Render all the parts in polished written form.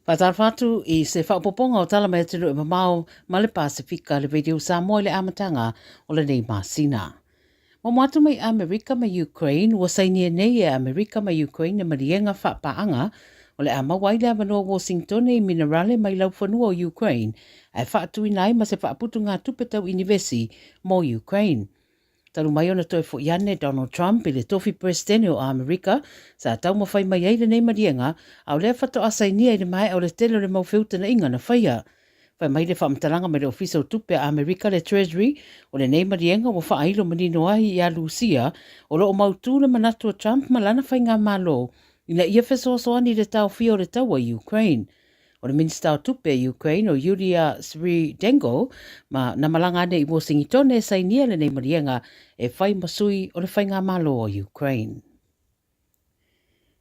Faatalofa atu i se faaopoopoga o tala mai atunuu e mamao ma le Pasefika le Radio Samoa i le amataga o lenei masina. Momo atu mai Amerika ma Ukraine, ua sainia nei e Amerika ma Ukraine le maliega faapaaga o le a maua ai le avanoa Washingtone i minerale mai laufanua o Ukraine ae faatuina ai ma se faaputugatupe tau inivesi mo Ukraine. Talu mai ona toe foi ane Donald Trump i le tofi Peresetene o Amerika, sa taumafai mai ai lenei maliega, a o lea faatoa sainia i le maea o le tele o le mau feutanaʻiga na faia. Fai mai le faamatalaga mai le Ofisa o Tupe a Amerika le Treasury, o lenei maliega ua faailo manino ai iā Lusia o lo o mautū le manatu o Trump ma lana faigamalo ina ia fesoasoani i le taofia o le taua i Ukraine. O le Minisita o Tupe a Ukraine o Yulia Svyrydenko ma na malaga ane i Wosingitone e sainia lenei maliega e fai ma sui o le faigamalo o Ukraine.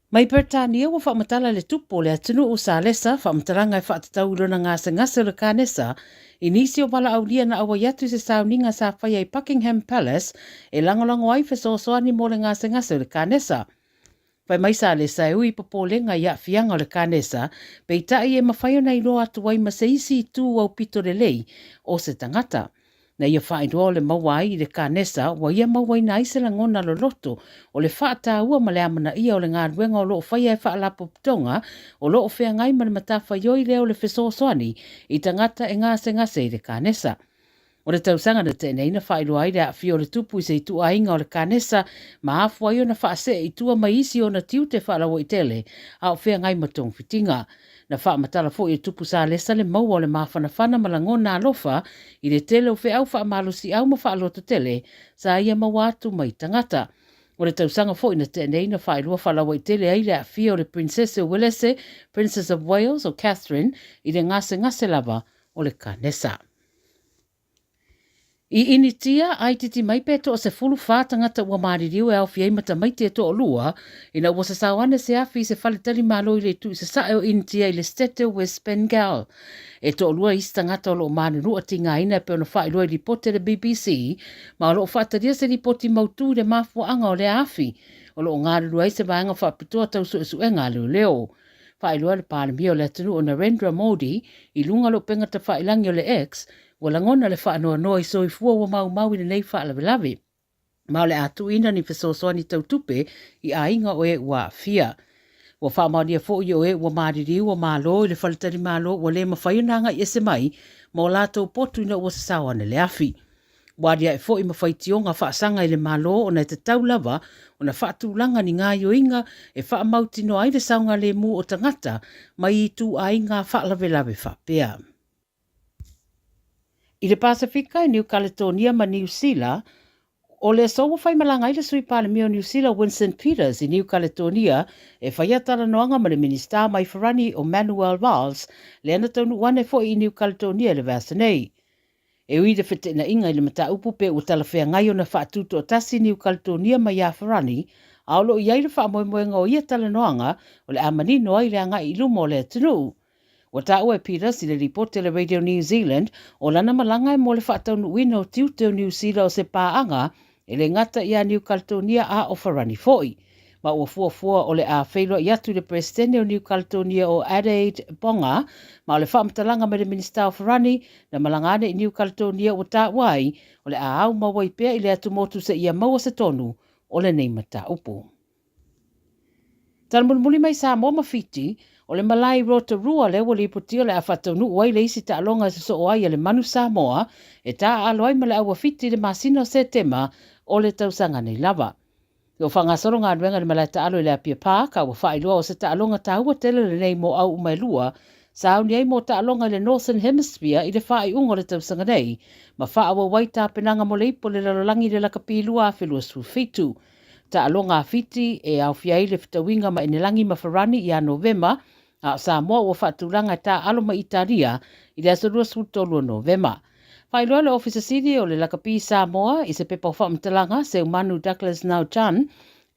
Mai Peretania ua faamatala le tupu o le atunuu sa lesa faamatalaga e faatatau i lona gasegase o le kanesa i nisi o valaaulia na auai atu i se sauniga sa faia i Buckingham Palace e lagolago ai fesoasoani mo le gasegase o le kanesa. Fai mai sa Lesa e ui popolega i aafiaga o le kanesa, peitai e mafai ona iloa atu ai ma se isi itu aupito lelei o se tagata. Na ia faailoa o le maua ai i le kanesa ua ia mauaina ai se lagona loloto o le faataua ma le amanaia o le galuega o lo o faia e Faalapotopotoga o lo o feagai ma le matafaioi lea o le fesoasoani i tagata e gasegase i le kanesa. O le tausaga na tea nei na faailoa ai le aafia o le tupu i se ituaiga o le kanesa ma afua ai ona faasee i tua mai isi ona tiute faalauaitele a o feagai ma togafitiga. Na faamatala foi e Tupu Salesa le maua o le mafanafana ma lagona alofa i le tele o feau faamalosiau ma faalototele sa ia maua atu mai tagata. O le tausaga foi na tea nei na faailoa faalauaitele ai le aafia o le Prinsese o Uelese, Princess of Wales, o Catherine i le gasegase lava o le kanesa. I Initia, ʻaititi mai pe toa-14 tagata ua maliliu e aofia ai ma tamaiti e toalua, ina ua sasao ane se afi i se faletali malo i le itu i sasae o Initia i le Setete o West Bengal. E toalua isi tagata o lo o manunua tigaina e pei ona faailoa i lipoti a le BBC, ma o lo o faatalia se lipoti mautū i le mafuaaga o lea afi o lo o galulue ai se vaega faapitoa tau suesuega a leoleo. Faailoa le Palemia o le atunuu o Narendra Modi i luga o le upega tafailangi o le X, ua lagona le faanoanoa i soifua ua maumau i lenei faalavelave, ma o le a tuuina ni fesoasoani tau tupe i aiga o e ua aafia. Ua faamaonia foi o e ua maliliu ua malo i le faletalimalo ua le mafai ona agai ese mai ma o latou potu ina ua sasao ane le afi. Ua aliae foi ma faitioga faasaga i le Malo ona e tatau lava ona faatulaga ni gaoioiga e faamautinoa ai le saogalemu o tagata mai ituaiga faalavelave faapea. I le Pasefika i Niu Kaletonia ma Niu Sila, o le aso ua faimalaga ai le Sui Palemia o Niu Sila Winston Peters i Niu Kaletonia e faia talanoaga ma le Minisita mai Farani o Manuel Valls lea na taunuu ane foi i Niu Kaletonia i le vaiaso nei. E ui i le feteenaiga i le mataupu pe ua talafeagai ona faatutoatasi Niu Kaletonia ma Iafarani, a o lo o i ai le faamoemoega o ia talanoaga o le a manino ai le agai i luma o le atunuu. Ua taua e Peters i le lipoti a le Radio New Zealand o lana malaga e mo le faataunuuina o tiute o Niu Sila o se paaga E le gata iā Niu Kaletonia a o Farani foi. Ma ua fuafua o le a feiloai atu i le Peresetene o Niu Kaletonia o Adaid Bonga, ma o le faamatalaga mai le Minisita o Farani na malaga ane i Niu Kaletonia ua taua ai o le a au mau ai pea i le atumotu seia maua se tonu o lenei mataupu. Talamulimuli mai Samoa ma Fiti, o le malae i Rotorua lea ua lipotia o le a faataunuu ai le isi taaloga e sosoo ai a le Manu Samoa e taaalo ai ma le Aua Fiti i le masina o Setema o le tausaga nei lava. O faagasolo galuega i le malae taalo i le Apia Park a ua faailoa o se taaloga taua tele lenei mo au uma e lua sauni ai mo taaloga i le Northern Hemisphere i le faaiuga o le tausaga nei ma faaauau ai tapenaga mo le Ipu o le Lalolagi i le Lakapi 2027. Taaloga a Fiti e aofia ai le fetauiga ma Enelagi ma Farani ia Novema, a o Samoa ua faatulaga e taaalo mai Italia i le aso 23 o Novema. Faailoa le Ofisa Sili o le Lakapi Samoa i se pepa o faamatalaga, Seumanu Douglas Nau Chan,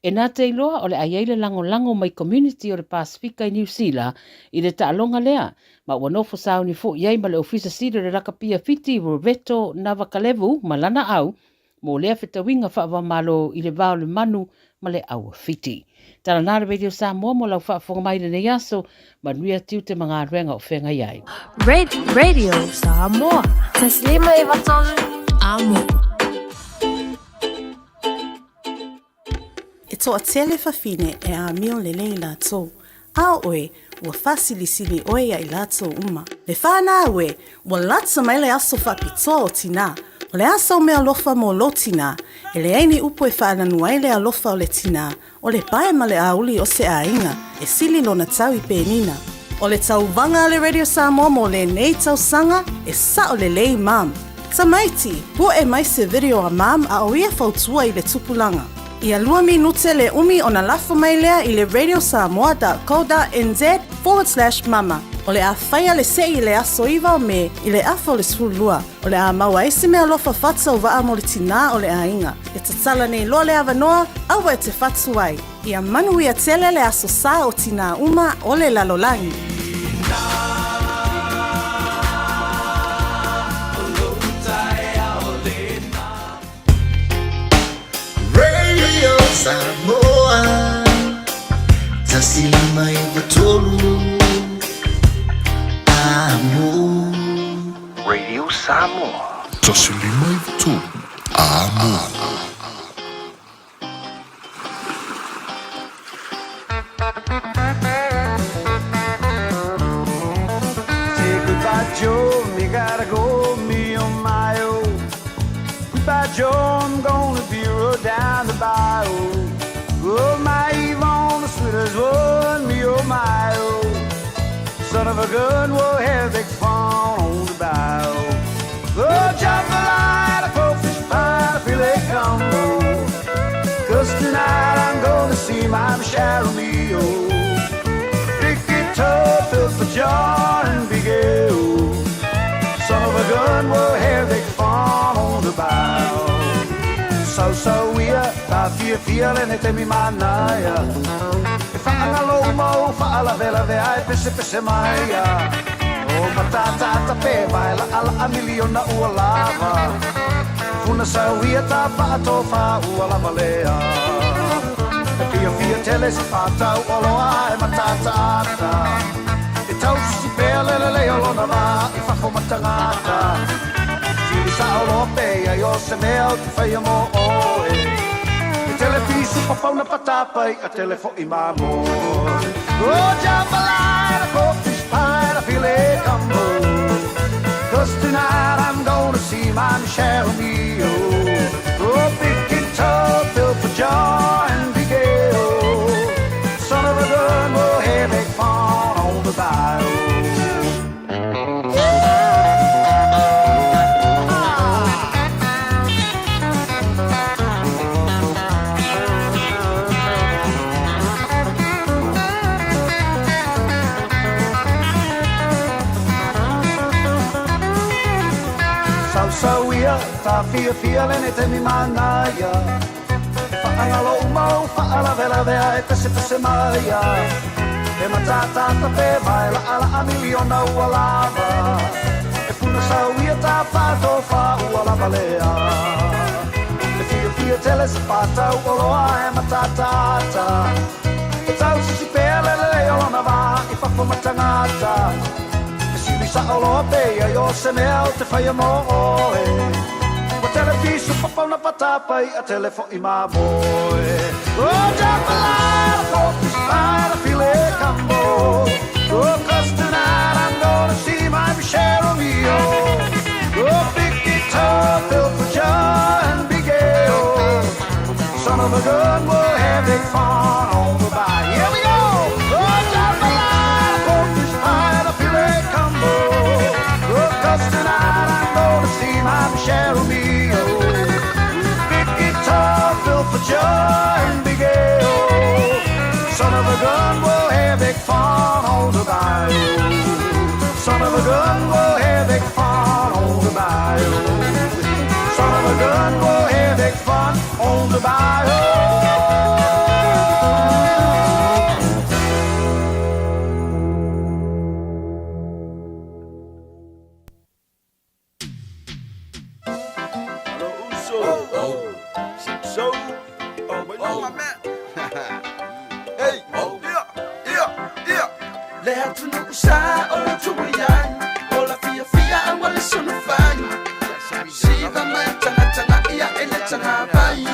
e na te iloa o le a i ai le lagolago mai community o le Pasefika i Niu Sila i le taaloga lea, ma ua nofo sauni foi i ai ma le Ofisa Sili o le Lakapi a Fiti, Roberto Navakalevu ma lana au, Mo lea fetauiga faava-o-Malo i le va o le manu ma le Aua Fiti. Tala nā le Radio Samoa mo lau faafofoga mai i lenei aso, manuia tiute ma galuega o feagai ai. Radio Samoa. Taslima 93 Amo. E toatele fafine e amio lelei latou, a o oe, ua faasilisili oe ia i latou uma. Le whanau e, ua lata mai le aso faapitoa o tinā. O le a sau meaalofa mo lou tinā? E leai ni upu e faalanu ai le alofa o le tinā, o le pae ma le auli o se aiga, e sili lona tau i penina. O le tauvaga a le Radio Samoa mo lenei tausaga, e sao lelei mum. Tamaiti, poe mai se video a mum a o ia fautua i le tupulaga. Ia lua minute le umi ona lafo mai lea i le radiosamoa.co.nz/mama. O le a faia le se'i i le aso 9 o Me i le afa o le 12. O le a maua ai se meaalofa faatauvaa mo le tinā o le aiga. E tatala nei loa le avanoa, aua e te fatu ai. Ia manuia tele le aso sa o tinā uma o le lalolagi. Radio Samoa 105 3 Amo. Radio Samoa. 105 3 Amo. Say goodbye, Joe. Me gotta go, me oh my oh. Goodbye, Joe. I'm gonna be rode down the bayou. Oh, my Yvonne, the sweetest one, me oh my oh. Son of a gun, we'll have big fun on the bayou. Oh, jambalaya, crawfish pie, filet combo. Cause tonight I'm gonna see my Michelle Romeo. Big guitar, built for John and Big L. Son of a gun, we'll have big fun on the bayou. So, so we are, fia fia le ne taimi manaia. E faagalo mau, faalavelave ai pesepese mai ia. O matatata pe vai la ala a miliona ua lava. Funa sauia ta faatofa ua lava lea. E fiafia tele se fatau o loa e matataata. E tausisi pea le lelei o lona va i fafo ma tagata. Fili sao loa pe ai o se mea o te whaia mo oe. E telepisu papauna patapai a telefo'i mamoe. Oh, jambalaya, crawfish pie, a filet combo. Cause tonight I'm gonna see my Michelle Mio. Oh, big guitar built for John and Big L. Son of a gun, we'll have big fun on the bayou. Sau ia, ta fiafia le ne taimi manaia. E faagalo mau, faalavelave ai pesepese mai ia. E matatata pe vai la ala a miliona ua lava. E funa sau ia ta faatofa ua lava lea. E fiafia tele se fatau o loa e matatata. E tausisi pea le lelei o lona va i fafo ma tagata. E sili sao loa pe ai o se mea o te whaia mo oe. Ua telefisu papauna patapai a telefo'i mamoe. Oh, jambalaya, crawfish pie, a filet combo. Oh, cause tonight I'm gonna see my Michelle Romeo. Oh, big guitar built for John and Big L. Son of a gun, we'll have big fun on the bayou. Here we go! Oh, jambalaya, crawfish pie, a filet combo. Oh, cause tonight I'm gonna see my Michelle Romeo. Big guitar built for John and Big L. Le atunuu sa o lo tuu i ai, o la fiafia aua le sulufai. Siva mai tagataga ia e le tagavai.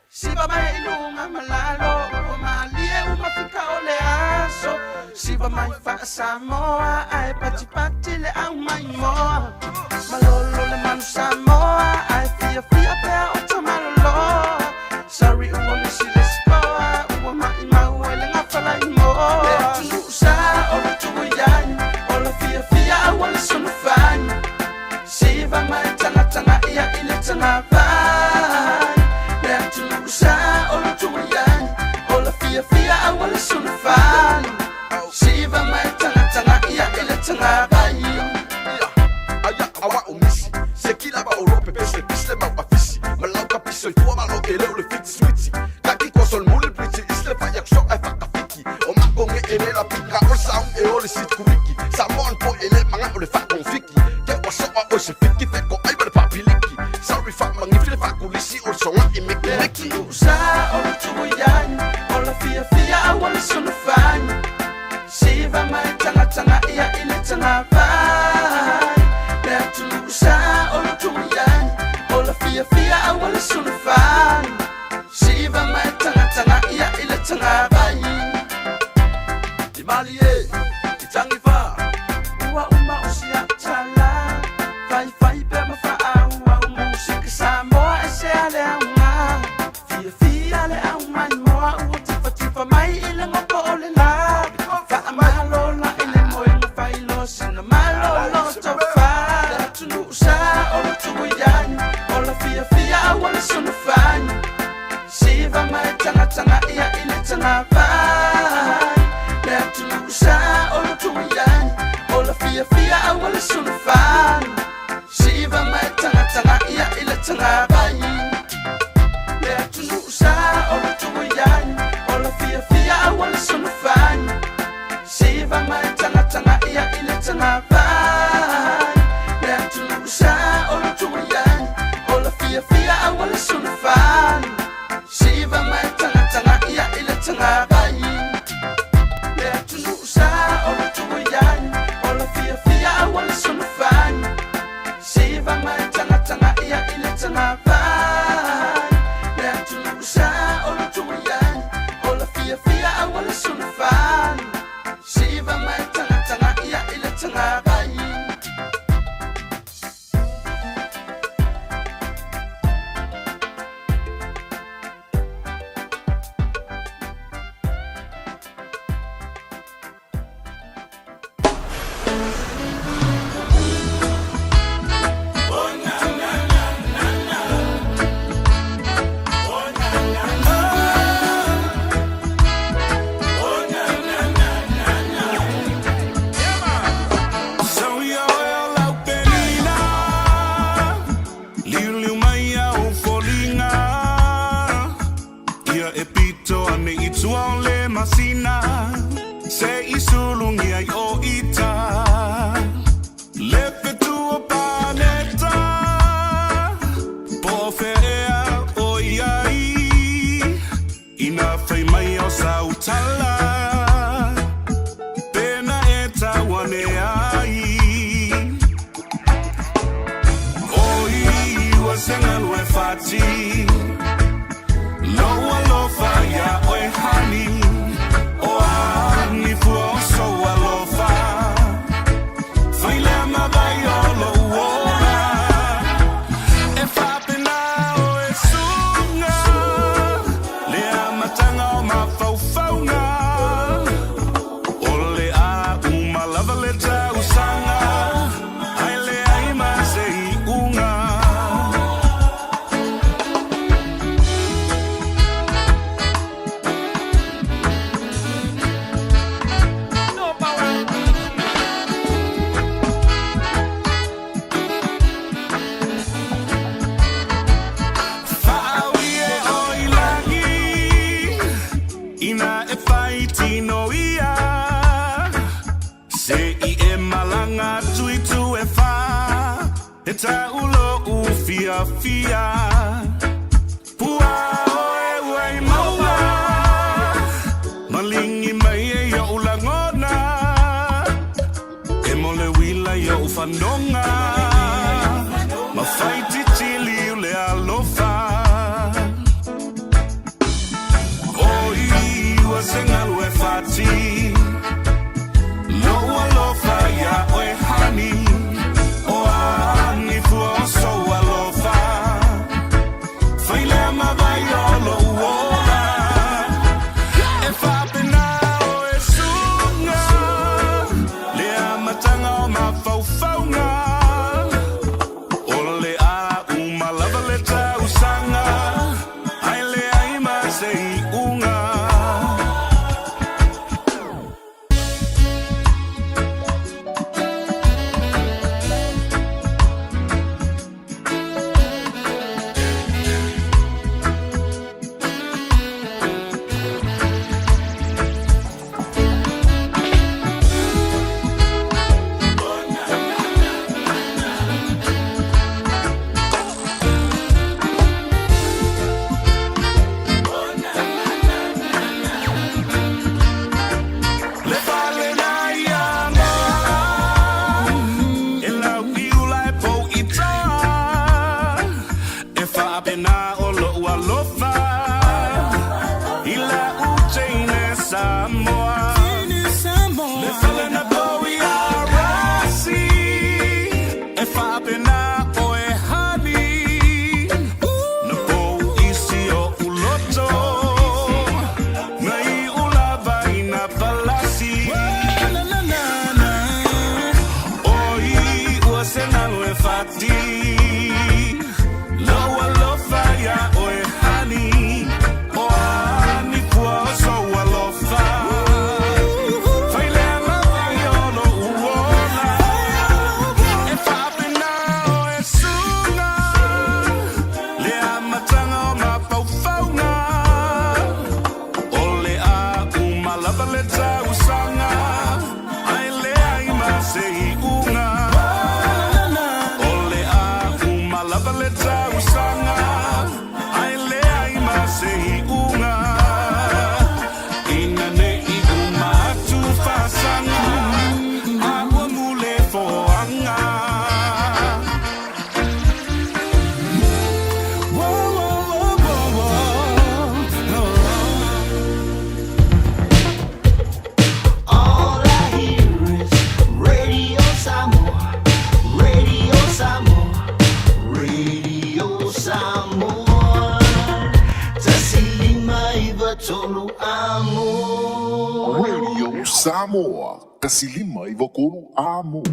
Siva mai i luga ma lalo, ua malie uma fika o le aso. Siva mai faa-Samoa, ae patipati le au maimoa. Malolo le manu Samoa, ae fiafia pea o tamaloloa. Sorry ua misi le sikoa, ua maimau ai le gafa laimoa. Le atunuu sa o lo tuu i ai, o la fiafia aua le sulufai. Siva mai tagataga ia i le tagavai. Le atunuu sa o lo tuu i ai, o la fiafia aua le sulufai. Siva mai tagataga ia i le tagavai. Aia awa o misi Se kila ba o rope pese pisle mau afisi Malau ka piso i tua malo e leo le fiti switi Kaki kwa sol muli pliti isle fa yak so e faka fiki O mako nge e le la pika o saung e o le sit kuriki Samoan po e le manga o le fa konfiki Ke wa so a o se fiki fe ko ai le papiliki Sorry fa mangifi le fa kulisi o songa e meki Le meki atunuu sa o lo tuu i ai, o la fiafia aua le sulufai. Siva mai tagataga ia i le tagavai. Le atunuu sa o lo tuu i ai, o la fiafia aua le sulufai. Siva mai tagataga ia i le tagavai. I malie, i tangifa Ua uma o siatala, faifai pea ma faaauau musika Samoa e sea le auga. Fiafia le au maimoa ua tifatifa mai i le goto o le lā. Faamalo la i le moega failoa sina malolo tofa. Le atunuu sa o lo tuu i ai, o la fiafia aua le sulufai. Siva mai tagataga ia i le tagavai. Le atunuu sa o lo tuu i ai, o la fiafia aua le sulufai. Siva mai tagataga ia i le tagavai. Le atunuu sa o lo tuu i ai, o la fiafia aua le sulufai. Siva mai tagataga ia i le tagavai. Le atunuu sa o lo tuu i ai, o la fiafia aua le sulufai. Siva mai tagataga ia i le tagavai. Le atunuu sa o lo tuu i ai, o la fiafia aua le sulufai. Siva mai tagataga ia i le tagavai. Le atunuu sa o lo tuu i ai, o la fiafia aua le sulufai. Siva mai tagataga ia i le tagavai. Sau ia oe o lau penina, Liuliu mai au foliga, Ia e pito ane i tua o le masina, Se i sulugia ai o ita, Le fetu o paneta, Po o fea ea o i ai, Ina fai mai o sau tala, Pena e tau ane ai. Oi ua se galu e fati, Lou alofa ia oe hani, O a ni fua o sou alofa, Fai lea ma vai o lou ola, E faapena oe suga, Le amataga o mafaufauga, O le a uma lava le tausaga, Ae leai ma se iuga. Faaui e o i lagi, Ina e fai tino ia, Se i e malaga atu i itu e fā, E tau lou fiafia. Pua oe ua i maua, Maligi mai e iou. se iʻuga. Le fale na ia ngoa, e lau i ula e pou i toa, e faapena o loʻu alofa i lau teine Samoa. Le fale na pou i Arasi, e faapena oe hani, na pou isi o uloto, na i ulava i na palasi. O i ua se nalu e fati, lou alofa ia oe hani, o ani pua o sou alofa. Fai lea lava i o lou ola, e faapena oe suga, le amataga o mafaufauga. O le a uma lava le tausaga, ae leai ma se iʻuga. O le a uma lava le tausaga, ae leai ma se iʻuga. Ina nei uma atu fasaga, a ua mule foaga. Whoa, whoa, whoa, whoa, whoa. All I hear is Radio Samoa, Radio Samoa, Radio Samoa. 159 amo. Radio Samoa, 159 amo.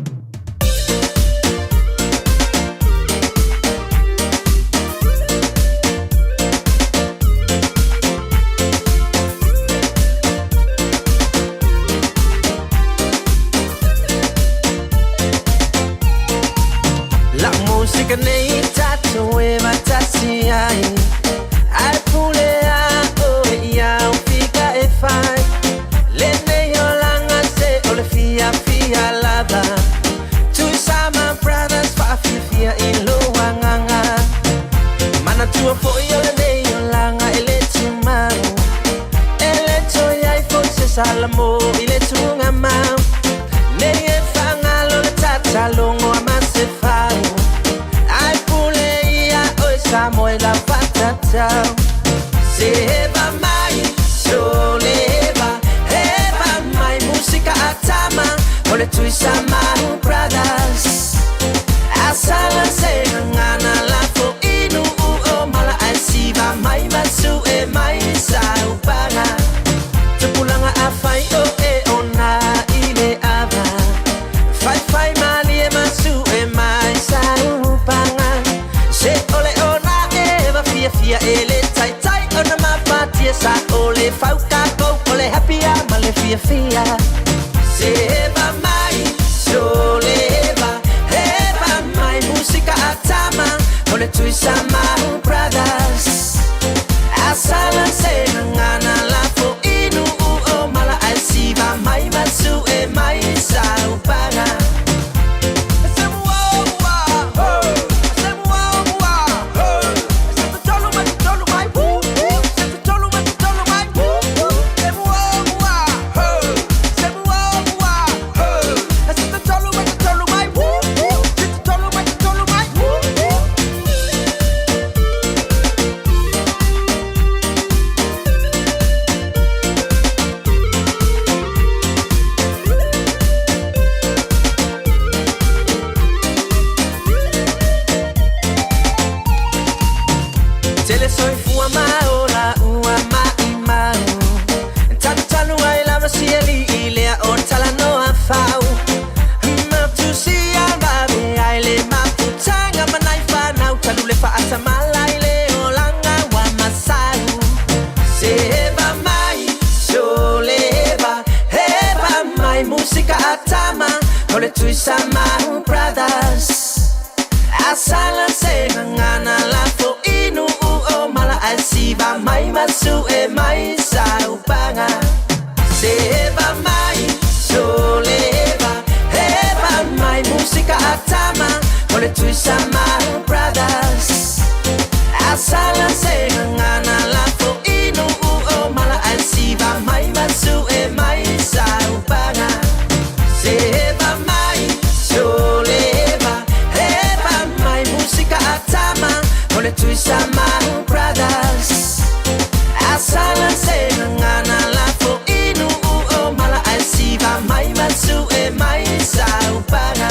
La musika nei tatou e faatasi ai Ae pule a oe ia u fika e fai Lenei olaga se o le fiafia lava Tuisama Brothers faafiafia i lou agaga Manatua foi o lenei olaga e le tumau E le toe i ai foi se salamo i le tugamau Nei e faagalo le tatalogo a Masefau Ae pule ia oe Samoa i lau faatatau Se eva mai, sole eva, eva mai musika a tama O le Tuisama Brothers Asala se gagana lafo inu u o mala ae siva mai masu e mai sa upaga Tupulaga afai o e ona i le ava Faifai malie masu e mai sa upaga Se o le ona e va fiafia e le taitai ona mafatia sa o le faukakou o le happy ma le fiafia Se eva mai, sole eva, eva mai musika a tama O le Tuisama Brothers Asala se gagana lafo inu u o mala ae siva mai masu e mai sa upaga O le Tui Samoa Brothers Asala se gagana lafo inu o mala ai siva mai masu e mai saupaga Seva mai soleva Heva mai musika atama O le Tui Samoa Brothers Asala se gagana lafo inu o mala ai siva mai masu e mai saupaga Seva mai soleva Heva mai musika atama O le Tui Samoa Brothers Asala se gagana lafo inu o mala ai siva mai masu e mai saupaga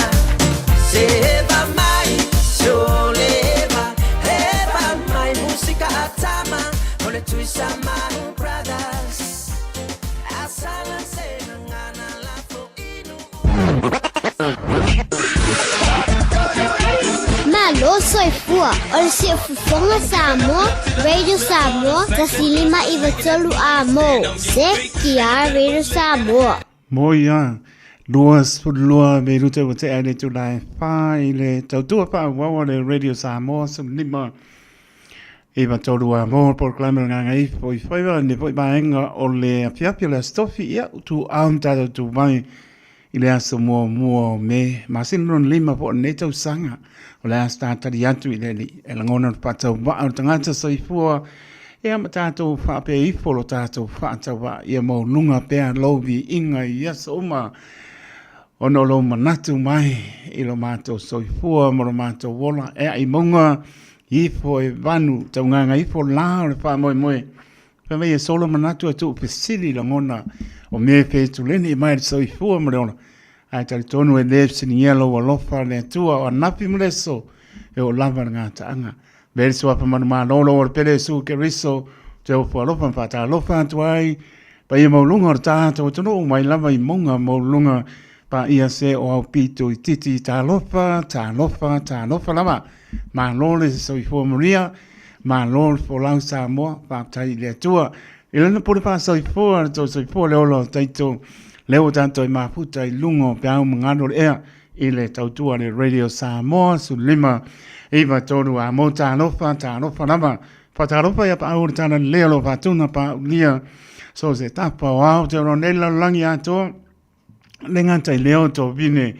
Seva mai soleva Heva mai musika atama O le Tui Samoa Brothers Asala se gagana lafo inu Malo soifua o le siufofoga Samoa, Radio Samoa, 105 93 A mo. CKR Radio Samoa. Mo ia, 22 minute ua tea i le itula e whā i le tautua faaauau a le Radio Samoa 15 93 a mo le polokalame o le Gagaifo i Faiva lenei foi vaega o le afiafi o le Aso Tofi ia ituau ma tatou tu mai i le aso muamua o Me masina lona lima po o lenei tausaga o le aso tatali atu i le alii e lagona le faatauvaa o le tagata soifua ia ma tatou faapea ifo lo tatou faatauvaa ia maualuga pea lou viiga i aso uma ona o lou manatu mai i lo matou soifua ma lo matou ola e ai mauga ifo e vanu taugaga ifo la o le faamoemoe Fai mai e solo manatu e tuu fesili lagona o mea e fetuleni mai le soifua ma le ola. Ae talitonu e le fesiligia lou alofa le Atua o anafi ma le aso e oo lava le gataaga. Vea le suafa manumalo o le Pele Iesu Keriso te ofo alofa ma faatalofa atu ai paia maualuga o le tatou atunuu mai lava i mauga maualuluga paia se o aupito itiiti talofa talofa talofa lava. Malo le soifua manuia. Malo le folau Samoa, faafetai i le Atua. I lana pule faasoifua le tou soifua le ola o taito lea ua tatou i mafuta i luga o peau ma galo le ea i le tautua le Radio Samoa 15 9 3 a mo talofa talofa lava. Faatalofa ia paau le tala lelei o lo faatuna paaulia so se tapa o ao te oro nei lalolagi atoa le gata i lea o tovine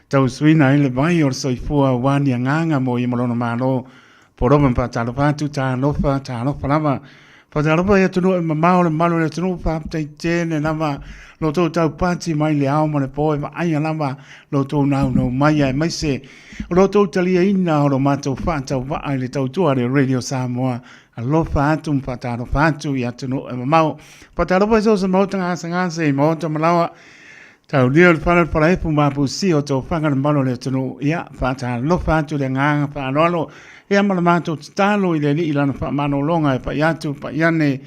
tausuina ai le vai o le soifua aua ni agaga mo ia ma lona Malo. Poropa ma faatalofa atu, talofa, talofa lava. Faatalofa i atunuu e mamao le mamalu o le atunuu, faafetai tele lava lo outou taupati mai le ao ma le po e vaaia lava lo outou naunau mai aemaise o lo outou taliaina o lo matou faatauvaa i le tautua a le Radio Samoa. Alofa atu ma faatalofa atu i atunuu e mamao. Faatalofa i so o se maota gasegase i maota malaoa. Taulia o le fale o le falaefu ma apusi o tofaga le mamalu o le atunuu. Ia, faatalofa atu le agaga faaaloalo. Ia ma le matou tatalo i le Alii i lana faamalologa e pai atu, pai ane,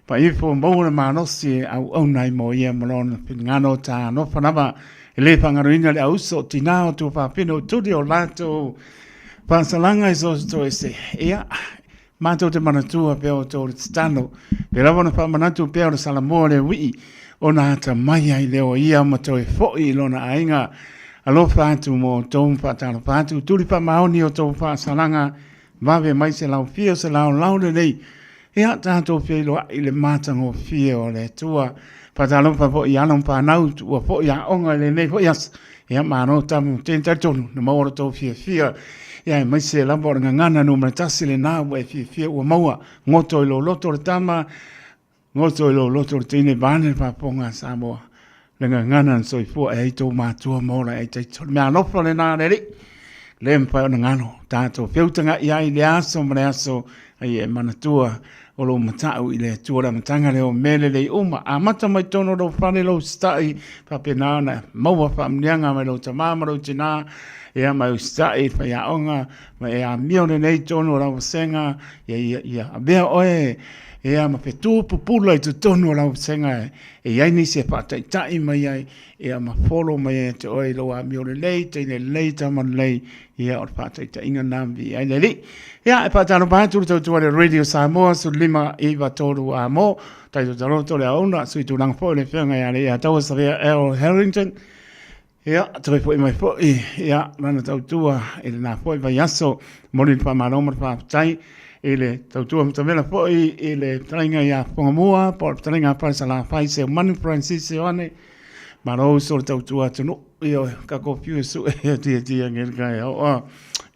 pai ifo, maua le malosi e auauna ai mo ia ma lona finagalo. Talofa lava, e le faagaloina le auuso o tina o tuafafine o tuli o latou faasalaga i so o se toese. Ia, Matou te manatua pea o tou tatalo, pe lava ona faamanatu pea o le Salamoa le uii, ona atamai ai lea o ia ma toe foi i lona aiga. Alofa atu mo outou ma faatalofa atu, tuli faamaoni o tou faasalaga, vave mai se laofia o se laolao lelei, ia tatou feiloai i le matagofie o le Atua. Faatalofa foi i alo ma fanau ua foi aoga i lenei foi aso. Ia malo tamu tele talitonu na maua lo tou fiafia. Ia aemaise lava o le gagana numera tasi lena ua e fiafia ua maua. Goto i lou loto le tama, goto i lou loto le teine vaeane le faafofoga a Samoa. Le gagana na soifua e ai tou matua ma ola e ai taito. Le mea alofa lena a le Alii. Le mafai ona galo tatou feutagai ai i le aso ma le aso ai e manatua o lou matau i le Atua le amataga lea o mea lelei uma. Amata mai totonu o lou fale lou usitai, faapena ona maua faamanuiaga mai lou tama ma lou tina, ia ma e usitai i le faiaoga, ma e amio lelei i totonu o lau vasega, ia, ia, ia avea oe ia ma fetu pupula i totonu o lau vasega e i ai nisi e faataitai mai ai, ia ma folo mai ai ia te oe i lou amio lelei, teine lelei, tama lelei, ia o le faataitaiga lena ma viia ai le Alii. Ia, e faatalofa atu le tautua le Radio Samoa, 15 9 3 a mo, taito taloto le auna, sui tulaga foi le afioga ia le ia Taua Savea L. Harrington. Ia, toe fo'i mai fo'i, ia, lana tautua i lena fo'i vaiaso, momoli le faamalo ma le faafetai i le tautua matamela fo'i i le fetalaiga ia Fogamua, po o le fetalaiga a Falesalafai Seumanu Francis Ioane, malo uso le tautua atunuu, ioe, kako fiu e sue e tia tia ngel kai o,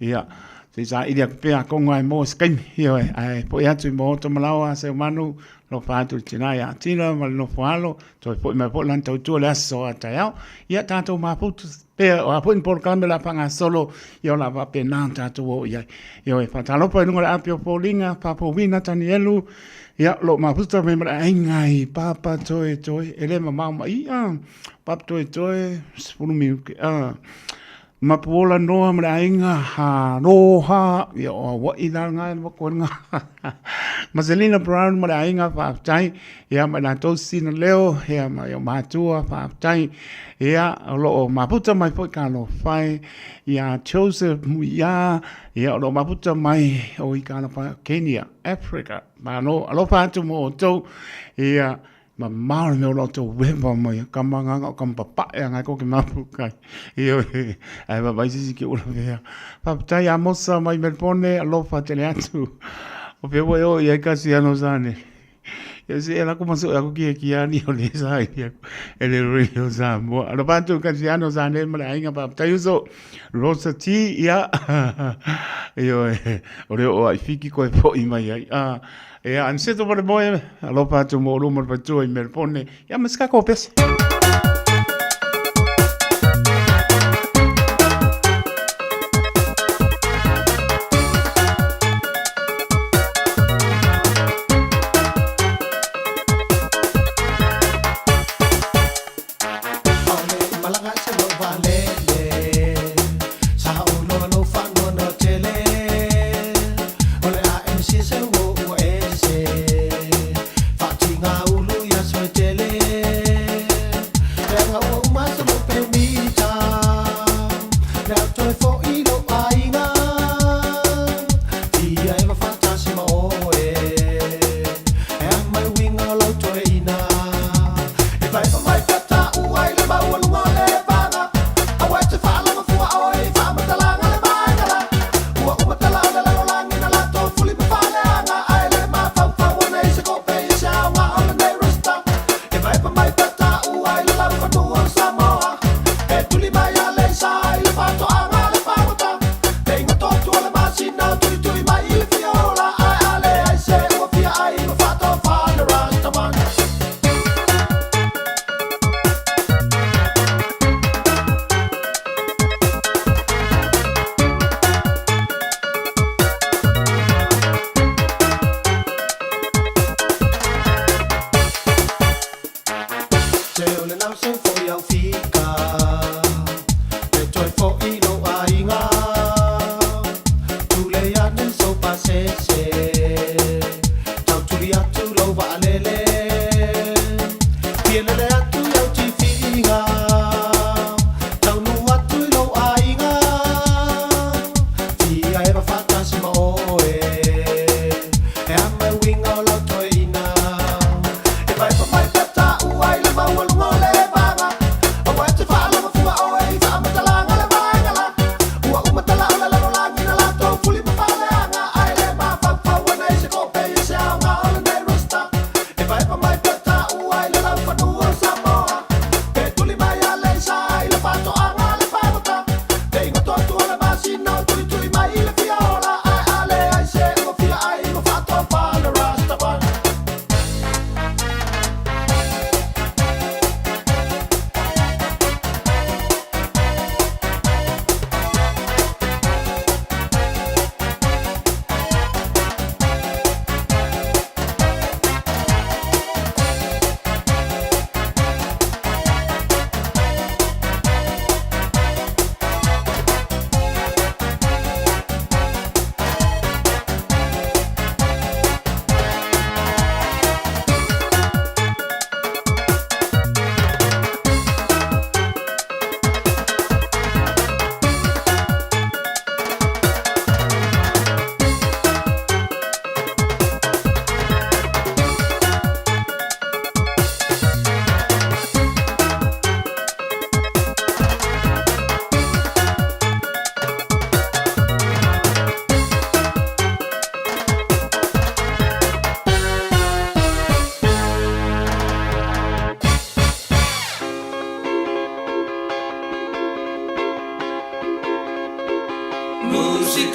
ia, se i saili atu pea atonu lava e maua se taimi, ioe, ae foi atu i Maota Malaoa Seumanu, alofa atu i le tina ia Tina ma le nofo alo, toe foi mai foi lana tautua i le aso a taeao. Ia tatou mafuta pea, o a foi ni polokalame o le a faagasolo, ia o le a faapena ona tatou o i ai. Ioe, faatalofa i luga o le api o foliga, Faafouina Tanielu, ia, o lo o mafuta mai ma le aiga i Papa Toetoe, e le mamao mai ia, Papa Toetoe, 10 minute, Mapuola noa ma le aiga, aloha, ia o Hawaii la lena e loko ai lena. Maselina Brown ma le aiga, faafetai, ia ma i latou Sina Leo, ia ma i o matua, faafetai, ia o lo o maputa mai foi Kalofai, ia Joseph Muia, ia o lo o maputa mai o i Kalofai, Kenya, Africa, malo, alofa atu mo outou, ia, Mamao le mea o lo tou wewa mai ka manganga o ka papae anga ko ke mapu kai. Io ai va vai sisi ke ula vea. Faafetai Amosa mai Melbourne alofa tele atu. O pe ua o ia kasi ano sane. Ia se ela kuma so aku ki ki ani o le sa ia e le radio Samoa. Alofa atu kasi ano sane ma le ainga faafetai uso. Rosa T ia. Io o le o ai fiki koe foi mai ai. Ah Ia, an seto pa le moe, alofa atu mo luma le patua i Melbourne. Ia, ma se kako pese.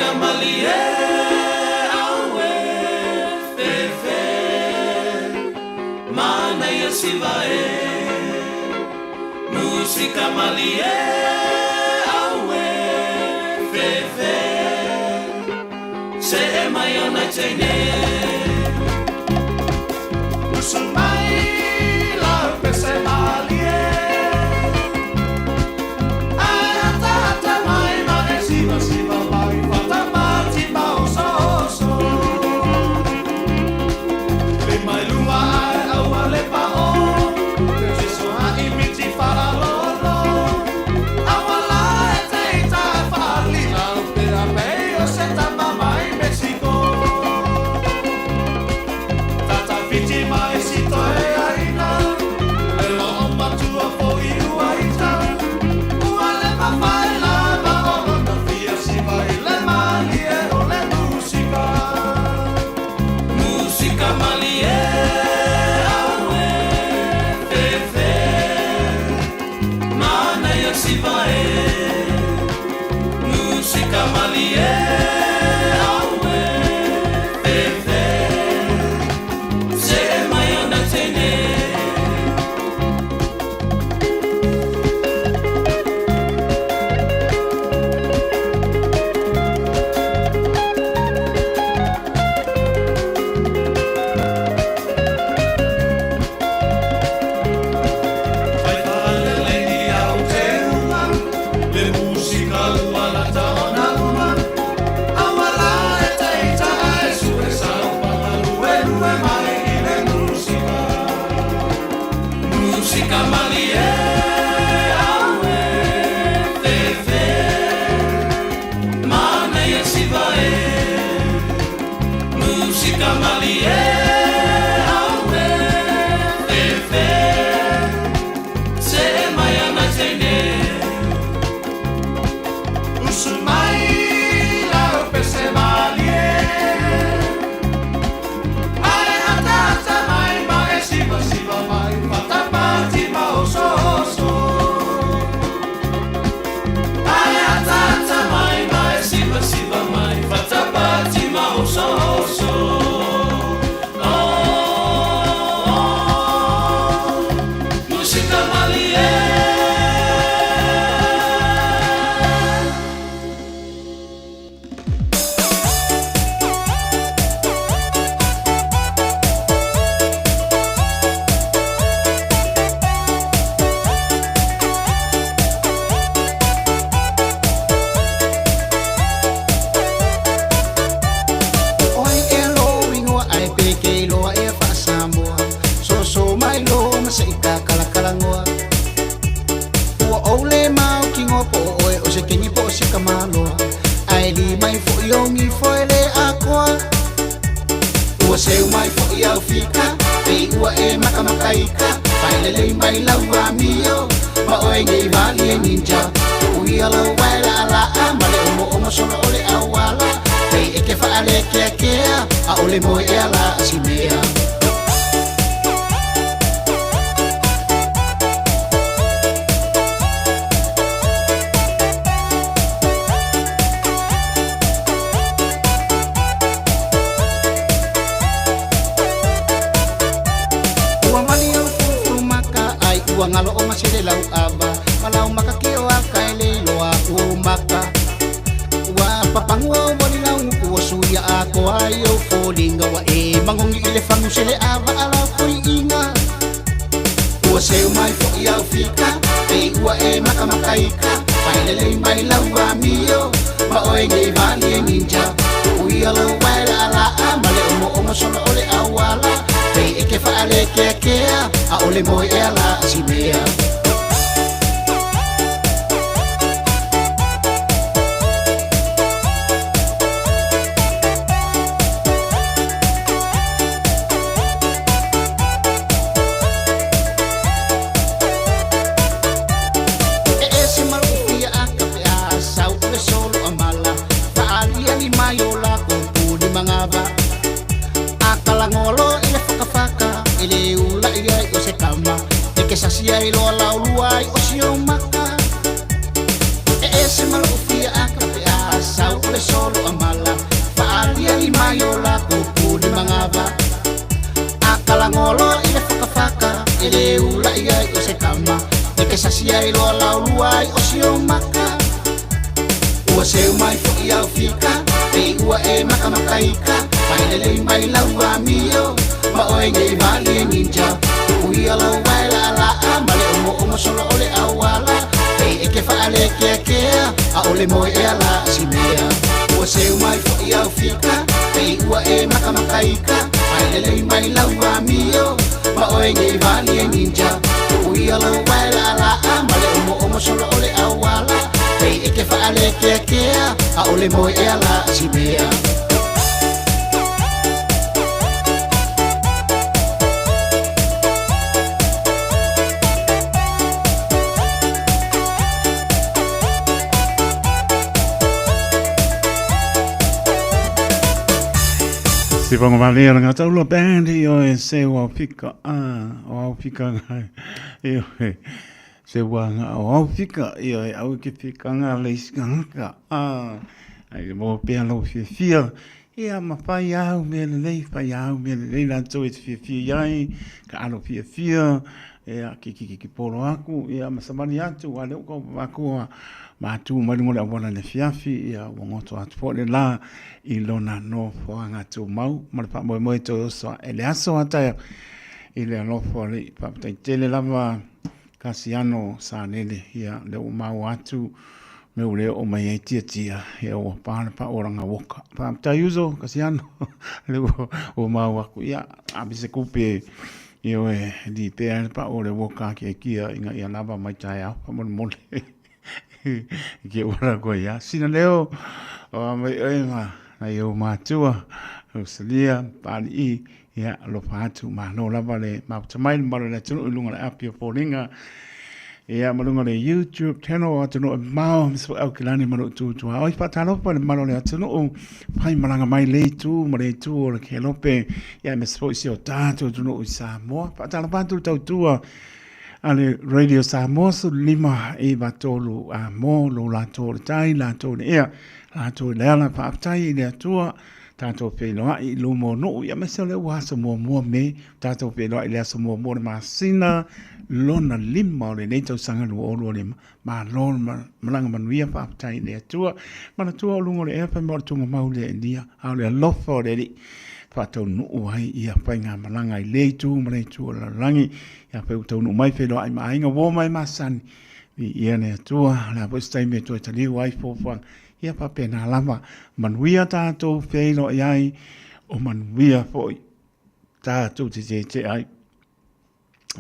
Musika malie aue fefe Mana ia siva e Musika malie aue fefe Se e mai ona teine Usu mai la pese malie Ai ata ata mai ma e siva siva mai Fata mati ma oso oso Le mai lua ai aua le pa o Te soa i miti whara lolo Aua la e te ita whali lau Pea pei o se tama mai Mexico Tata whiti mai si toe aina Le lo o matua fo i ua ita Ua le mawhai la ma o lona fia siva i le malie o le musika Musika malie aue fefe Mana ia siva e Musika malie aue fefe Se e mai ona teine Fai whalele i au te uma Le musika ua lata ona uma Aua la e te ita e sue sau Pala lue lue mai i le musika Musika malie aue fefe Mana ia siva e Musika malie aue fefe Se e mai ana teine Usu mai la pese malie Ai ata ata mai ma e siva siva mai Fata pati ma oso oso Ai ata ata mai ma e siva siva mai Fata pati ma oso oso Oh, oh, Musika malie. Oi e lo ingoa ai pe ke loa e whaasamoa. So so mai lo ma se ika kalakalangoa. Ua ole mau ki ngoa po oe o se kengi po o se kamaloa. Ai li mai fo i ongi fo e le akoa. Ua seu mai fo i au fika, pe ua e makamakaika. Pailelei mai lau amio, ma oe ngei vali e ninja. Ui alo wae la la a, ma le omo omo solo ole awala. Pei e ke whaale kea kea, a ole moe e ala asimea. Ua mali au fulufulu maka ai ua ngalo o masele lau ava malau maka ke o aka e le loa ua maka ua papangua o moli lau nguku o suia a ko ai o folinga wa e mangongi i le fangu sele ava ala foi inga ua seu mai fo i au fika pe ua e makamakaika pailelei mai lau amio ma oe ngei vali e ninja ui alo wae la ala a ma le omo omo solo ole awala pe e ke whaale kea kea a ole moe e ala asimea. E ese malu ufia a kape a sau le solo amala Faali ali mai o la ko ni mangava A kalangolo i le whakawhaka e le ula ia i o se kama E ke sasia i loa lau lua i o si o maka E ese malu ufia a kape a sau o le solo a mala Faaliali mai o lakou puni magava A kalagolo i le fakafaka E le ula'i ai o se kama E ke sasi ai loa laulua ai o sio maka Ua seu mai fo'i au fika Pei ua e makamakaika Failelei mai lau amio Ma oe nei vali e ninja Tu'uia lou vae la'ala'a Ma le omoomo solo o le auala Pei e ke fa'alekeakea ʻAʻole moe ea la simea Ua seu mai fo'i au fika Pei ua e makamakaika Failelei mai lau amio Ma oe nei vali e ninja Tu'uia lou vae la'ala'a Ma le omoomo solo o le auala Pei e ke fa'alekeakea ʻAʻole moe ea la simea Sifonga Valia la Ngataula Band i oe se o au fika a o au fika ngai i oe se ua nga o au fika i oe au ke fika nga le iskanga a ai mo pea lo fiafia ia ma whai au mea lelei whai au mea lelei latou e te fiafia i ai ka alo fiafia ia ki ki ki ki polo aku ia ma samani atu a leo kau makua ma tu mai lunga o le auala le fiafi ia ua goto atu foi le la i lona nofoaga tumau ma le faamoemoe toe oso ae le aso a taeao i le alofa o le faafetai tele lava Kasiano Salele ia lea ua maua atu mea ua le oo mai ai tiatia ia ua pa le paoraga woka. Faafetai uso Kasiano lea ua maua aku ia ave se kupe ia oe li pea le pao o le woka ki kia inga ia lava mai taeao faamolemole. Ke ua koe ia. Sina leo o a mai oe ma nai ou matua, Rosalia, Pali'i, ia alofa atu, malo lava le mafuta mai le mamalu o le atunuu i luga o le api o Foliga, ia ma luga o le YouTube channel o Atunuu e Mamao, aemaise foi Aukilani ma lou tu tuaoi. Faatalofa i le mamalu o le atunuu, fai malaga mai le itu ma le itu o le Kelope, ia aemaise foi si o tatou atunuu i Samoa. Faatalofa atu le tautua a le Radio Samoa 15 9 3 a mo lo latou o le tai, latou le ea, latou le ala, faafetai i le Atua, tatou feiloai i luma o nuu, ia aemaise o lea ua aso muamua Me, tatou feiloai i le aso muamua o le masina lona lima o lenei tausaga 2025, malo le malaga manuia, faafetai i le Atua. Manatua o luga o le ea fai mai o le tugamau lea Elia, a o le alofa o le Alii, faataunuu ai ia faigamalaga i lea itu ma lea itu o le lalolagi, ia pei ua taunuu mai feiloai ma aiga, uo mai masani, viia le Atua, o le a foi se taimi e toe taliu ai fuafuaga, ia faapena lava, manuia tatou feiloai ai, o manuia foi tatou te tietie ai.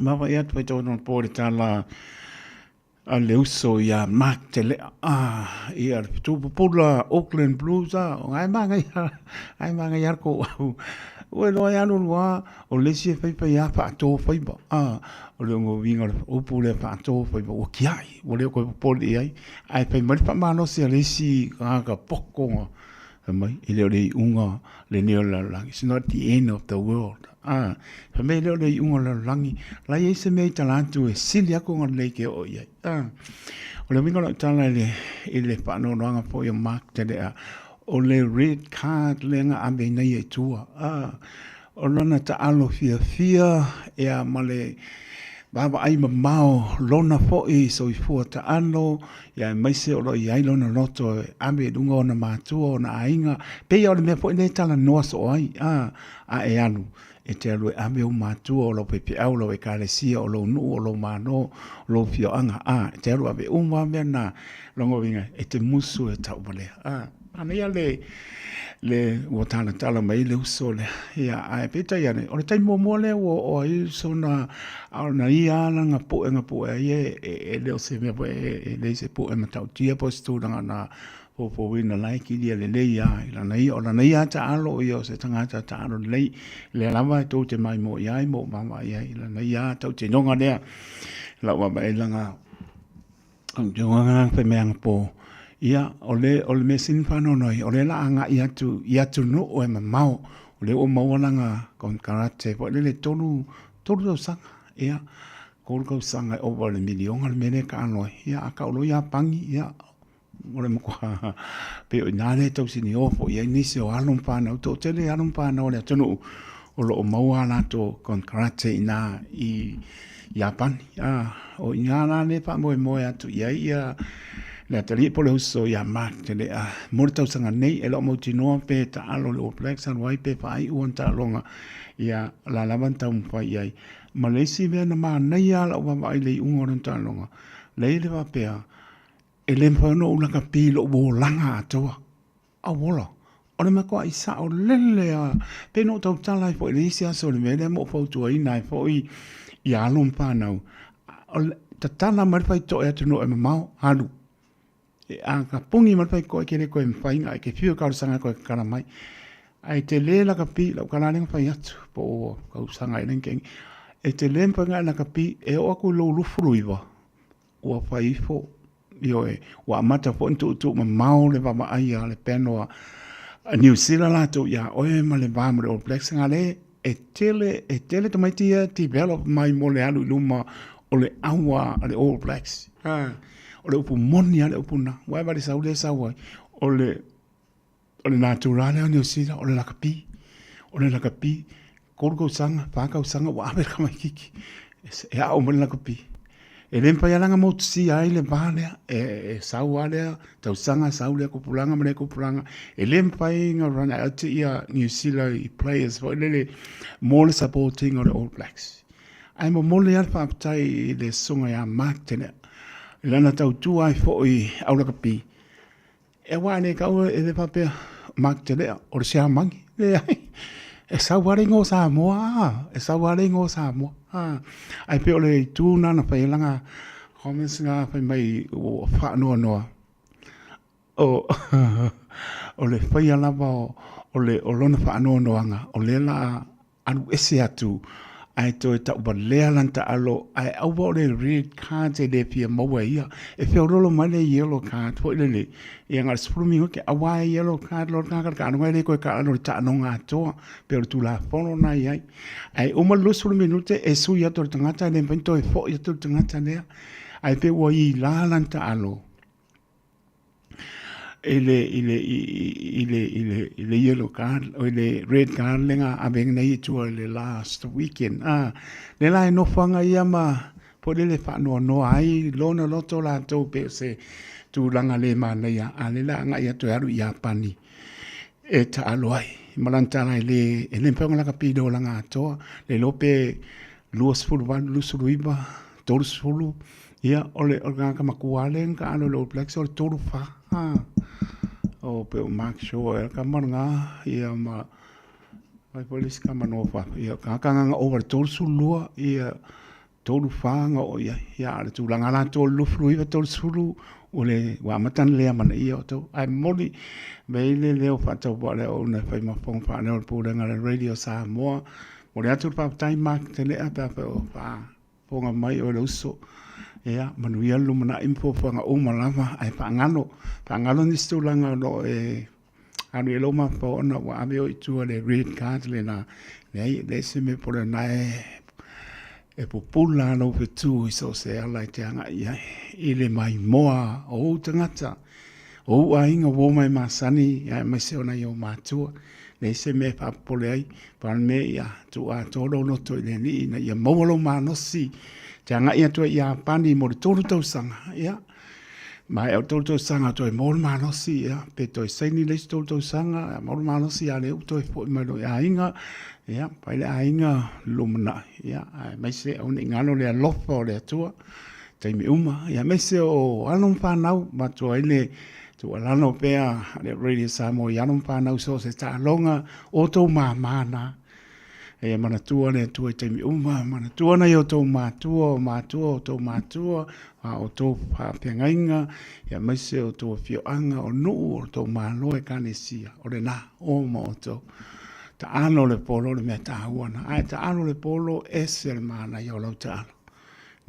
Vaavaai atu ai tau po le tala a le uso ia Mark Te Lea, ah, ia le tupupula Auckland Blues, ah, o ngai mangai, ai mangai ar ko au. Ua loa ia lua, o le isi e faifai a faato faiva, ah, o le uiga o le upu lea faato faiva, ua kiai, ua le o koe popole i ai. Ae fai mai le faamalosi a le isi tagata poko, fai mai, e le o le iuga lenei o le lalolagi, it's not the end of the world. Ah, fai mai e le o le iuga o le lalolagi, la i ai se mea i tala atu e sili atu ona lelei ke oo i ai. Ah, o le uiga o lau tala i le, i le faanoanoaga foi o Mark Te Lea, o le red card lea na ave ai nei i tua. Ah, o lana taalo fiafia ia ma le vaavaai mamao lona foi soifua taalo ia aemaise o lo o i ai lona loto e ave i luga ona matua, ona aiga, pei o le mea foi lea e talanoa soo ai, a, a e alu, e te alu e ave ou matua, o lau faifeau, o lau ekalesia, o lou nuu, o lou malo, o lou afioaga, a, e te alu ave uma lava mea na, lona uiga, e te musu e tauvalea, a. Manaia le, le ua talatala mai le uso lea. Ia, ae peitai ane, o le taimi muamua lea ua oo ai sona, a o na ia lava lana pue na pue ai e, e, e le o se mea foi e, e leai se pue matautia po o se tulaga na foufouina la e kilia lelei lava i lana ia. O lana ia lava taalo o ia o se tagata taalo lelei, lea lava e tou te maimoa i ai ma ou vaavaai ai i lana ia lava tautinoga lea. Lau vaavaai i lana Fai mai anapo, ia, o le, o le mea sili ona faanoanoa ai, o lea o le a agai atu i atunuu e mamao, o lea ua maua lana konekarate foi lele 3, 3 tausaga, ia, 3 tausaga e ova i le miliona le mea lea e taalo ai. Ia, a tau loa Iapani, ia, O le matua pei o i ina lea e tausinio foi i ai nisi o alo ma fanau, toatele alo ma fanau a le atunuu o lo o maua a latou konekarate i ina i Iapani. O i ina la lea e faamoemoe atu i ai ia le atalii po o le uso ia Mark Tele'a mo le tausaga nei. E le o mautinoa pe taalo i le All Blacks alu ai pe faaiu ana taaloga, ia o le a lava na taumafai i ai. Ma le isi mea na manaia lava lau vaavaai i le iuga o lana taaloga, lea e faapea, E le mafai ona ou lakapi i lou olaga atoa. Auola, o le matuai sao lele lava. Pei ona ou tautala ai foi i le isi aso i le mea lea ma ou fautuaina ai foi ia alo ma fanau, tatala mai le faitotoa i atunuu e mamao, alu. A tapuni mai le faitotoa e te le toe mafai ona, e te fiu e talosaga e toe tatala mai. Ae tele lakapi, lau tala lava lea na fai atu, po o tausaga ea lea na tea nei. E tele le mafai ona e lakapi, e oo atu i lou 29, ua fai ifo, ioe, ua amata foi ona tuutuumamao le vaavaai a le panel a Niu Sila latou ia oe ma le va ma le All Blacks, na le e tele, e tele tamaiti ia develop mai mo le alu i luma o le aua a le All Blacks. O le upu moni a le upu na, ua e vale sau lea sau ai, o le O le natura lea o Niu Sila, o le lakapi. O le lakapi, 3 tausaga, 4 tausaga ua ave le tamaititi e aao mai le lakapi. E le mafai lava la ona motusia ai le va lea, e sau lava lea tausaga, sau lea tupulaga ma lea tupulaga. E le mafai ona run out ia Niu Sila i players foi lele mo le support ina o le All Blacks. Ae momoli lava le faafetai i le susuga ia Mark Tennant i lana tautua ai foi i au lakapi. E aua e le tau e le faapea Mark Telea o le Siamani. Leai, e sau lava le igoa o Samoa, a, e sau lava le igoa o Samoa. A, ae pei o le itu lena na fai ai lana comments na fai mai ua faanoanoa o o le faia lava o le o lona faanoanoaga o lea o le a alu ese atu ae toe tauvalea lana taalo ae aua o le red card e le fia maua e ia. E feololo mai le yellow card foi lele, ia na o le 10 minute, aua e yellow card loa le tagata i le taaloga e le toe taalo i le taaloga atoa, pei o le tulafono lena e i ai. Ae uma le 20 minute e sui atu e le tagata e le mafai ona toe foi atu le tagata lea. Ae pei ua ila lana taalo i le i le i le i le i le yellow card o le red card le na ave nei i tua i le last weekend a le la e nofoaga ia ma foi lele faanoanoa ai lona loto latou pe o se tulaga le manaia a le la agai atu e alu i Iapani e taalo ai ma lana tala e le e le mafai ona lakapi i le olaga atoa le iloa pe 28, 29, 30, ia, o le, o le tagata matua lea na taalo i le All Blacks o le 34. O pei o Mark Shaw ea le tama lena, ia ma ai foi le isi tama nofo atu. Ia, o tagata na na ova i le 32, ia, 34 na oo i ai. Ia, a o le tulaga latou o le 29, 30, ua le, ua amata ona le amanaia outou. Ae momoli mai le leo faatauvaa o le auauna e fai ma fofoga faaleo o le Pulega a le Radio Samoa. Momoli atu le faafetai Mark Telea pe afai o faafofoga mai oe le uso. Ia, manuia le lumanai ma fuafuaga uma lava, ae faagalo, faagalo nisi tulaga o lo o e alu i ai lou mafaufau ona ua ave oe i tua i le red card lena. Leai, e leai se mea pole o lena e pupula lou fetu i so o se ala e te agai i ai i le maimoa o ou tagata, o ou aiga ua omai masani aemaise o nai ou matua. Leai se mea e faapopole ai, pau le mea ia tuu atoa lou loto i le Alii ina ia maua lou malosi te agai atu ai i Iapani mo le 3 tausaga. Ia, maea o le 3 tausaga toe maua le malosi, ia, pe toe saini le isi 3 tausaga, maua le malosi a o lea ua toe foi mai loa i aiga, ia, fai le aiga lumanai, ia, aemaise aua ne i galo le alofa o le Atua i taimi uma, ia, aemaise o alo ma fanau, avatu ai le Tuualalo pea a le Radio Samoa i alo ma fanau so o se taaloga o outou māmā na. E manatua le Atua i taimi uma, manatua nai outou matua, o matua o outou matua, a outou faafeagaiga, aemaise o outou afioaga, o nuu, o outou malo, ekalesia, o lena, o ma outou. Taalo le polo le mea taua na. Ae taalo le polo, ese le manaia o lau taalo.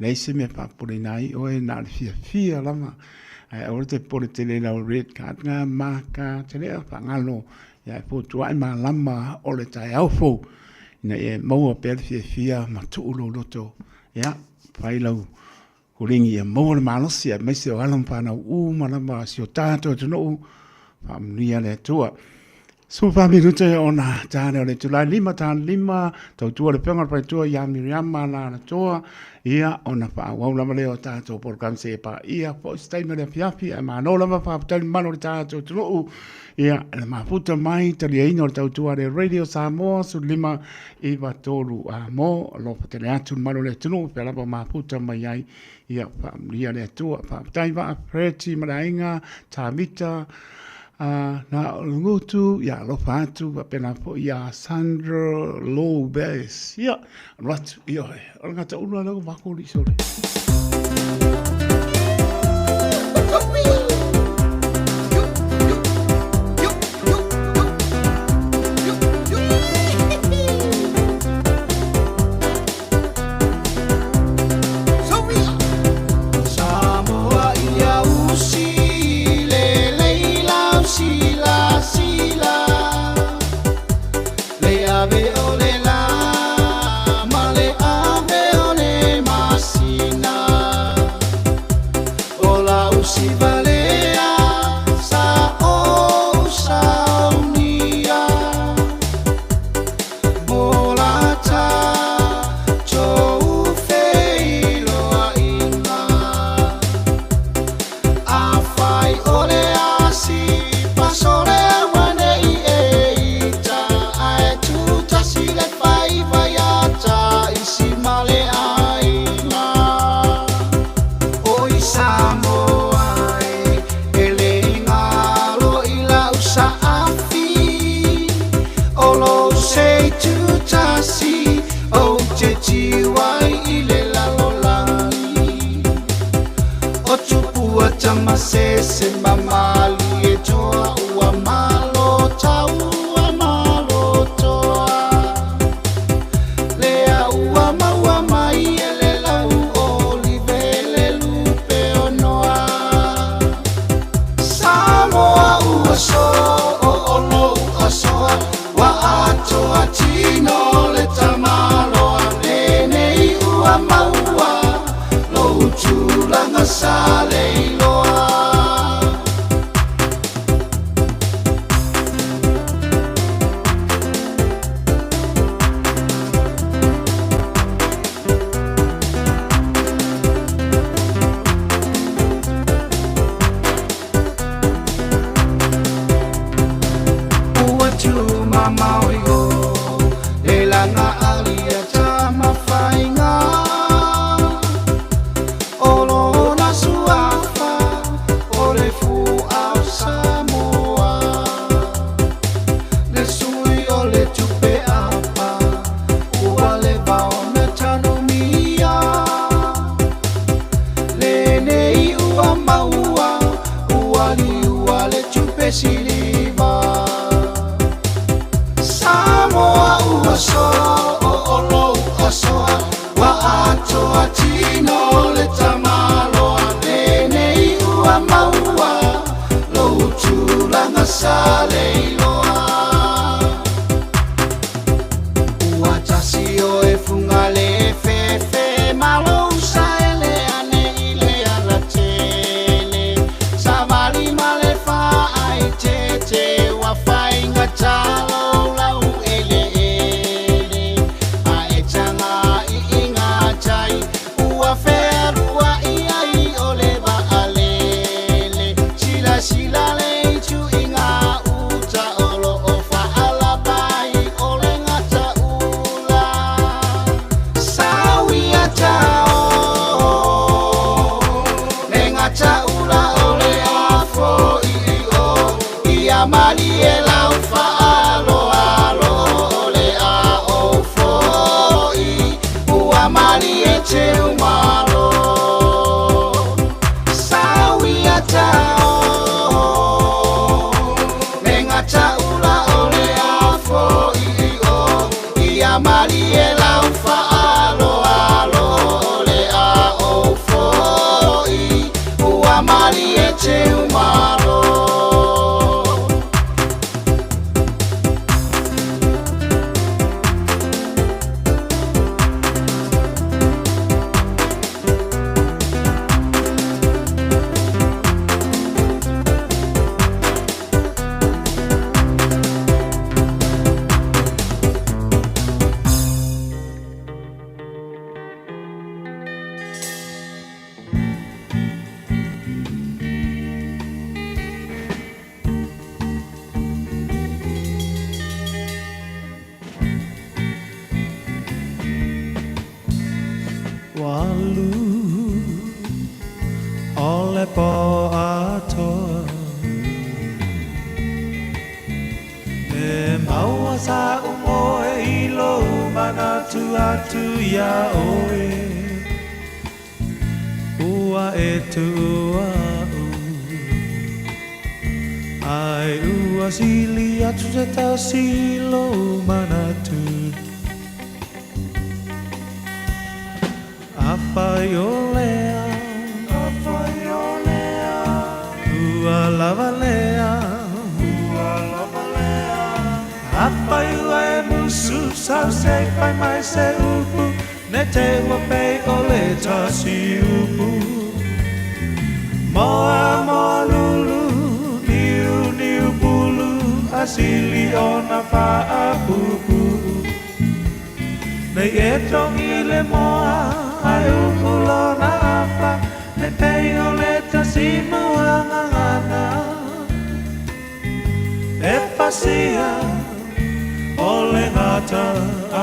Leai se mea faapopoleina ai oe, na o le fiafia lava. Ae aua te popole tele i lau red card nga maka te lea faagalo ia e fotuai malama o le taeao fou ina ia e maua pea le fiafia ma tuu lou loto. Ia, fai lau Kulingi ia maua le malosi aemaise o alo ma fanau uma lava a si o tatou atunuu, faamanuia le Atua. 14 minute ona ta lea o le itula e 5 ta 5, tautua le Afioga i le Faletua ia Miriama Alaalatoa, ia ona faaauau lava lea o tatou polokalame seia paia foi se taimi o le afiafi, ae malo lava faafetai le mamalu o le tatou atunuu, ia le mafuta mai taliaina o le tautua a le Radio Samoa 15 93 a mo alofa tele atu le mamalu o le atunuu pea lava mafuta mai ai, ia faamanuia le Atua. Faafetai Vaa Freti ma le aiga Tavita, na o le gutu, ia alofa atu, faapena foi ia Sandra Lopez. Ia, alo atu, ia oe, o le gata ulu lea ua mako li sole. Samoa ia usi le leila sila sila le ave o le la ma le ave o le masina o la usi valea sa o saunia E le galo i lau saafi O lou seitutasi Ou te tiu ai i le lalolagi O tupua tamasese ma malie toa Ua malo tau ua malo toa Lea ua maua mai e le lau olive le lupe o Noa Samoa ua so o lou asoa Ua atoa tino le tamaloa Lenei ua maua lou tulaga sa leiloa. Ua tumamao iho le laga alia tamafaiga O lona suafa o le fu'a o Samoa Le sui o le tupe apa ua leva ona tanumia Lenei ua maua ua liua le tupe siliva Samoa ua so o lou asoa Ua atoa tino le tamaloa Lenei ua maua lou tulaga sa leiloa Ua tasi o e fuga le fefe Malo usa ele ane i le alatele Savali ma le faaitete Ua faigata lou lau eleele Ae taga i igatai Ua fealuai ai o le vaalele Silasila le itu i gauta O loo faalapai o le gataula Sauia tao Le gataula o le afo i o Ia malie lau faaaloalo O le a ou foi Ua malie teumalo Sauia tao Le gataula o le afo i o Ia malie lau faaaloalo O le a ou foi Ua malie teumalo. Walu o le pō atoa E maua sa'u moe i lou manatu atu iā ʻoe Ua e tuʻu aʻu Ai ua sili atu se tasi i lou manatu Afai o lea Afai o lea Ua lava lea Ua lava lea Afai ua e musu sau se i fai mai se upu Ne te ua pei o le tasi upu Moa moa lulu Niu niu pulu A sili ona faapuupuu Nei e togi le moa Ae u'u lona afa Ne pei o le tasi muagagana E pasia o le gata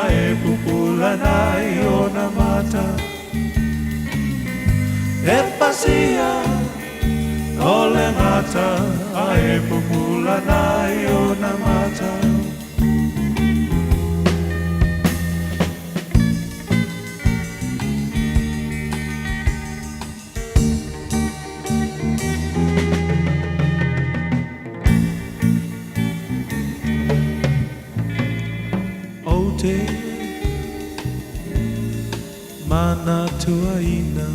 Ae pupula nai ona mata E pasia o le gata Ae pupula nai ona mata Ou te manatuaina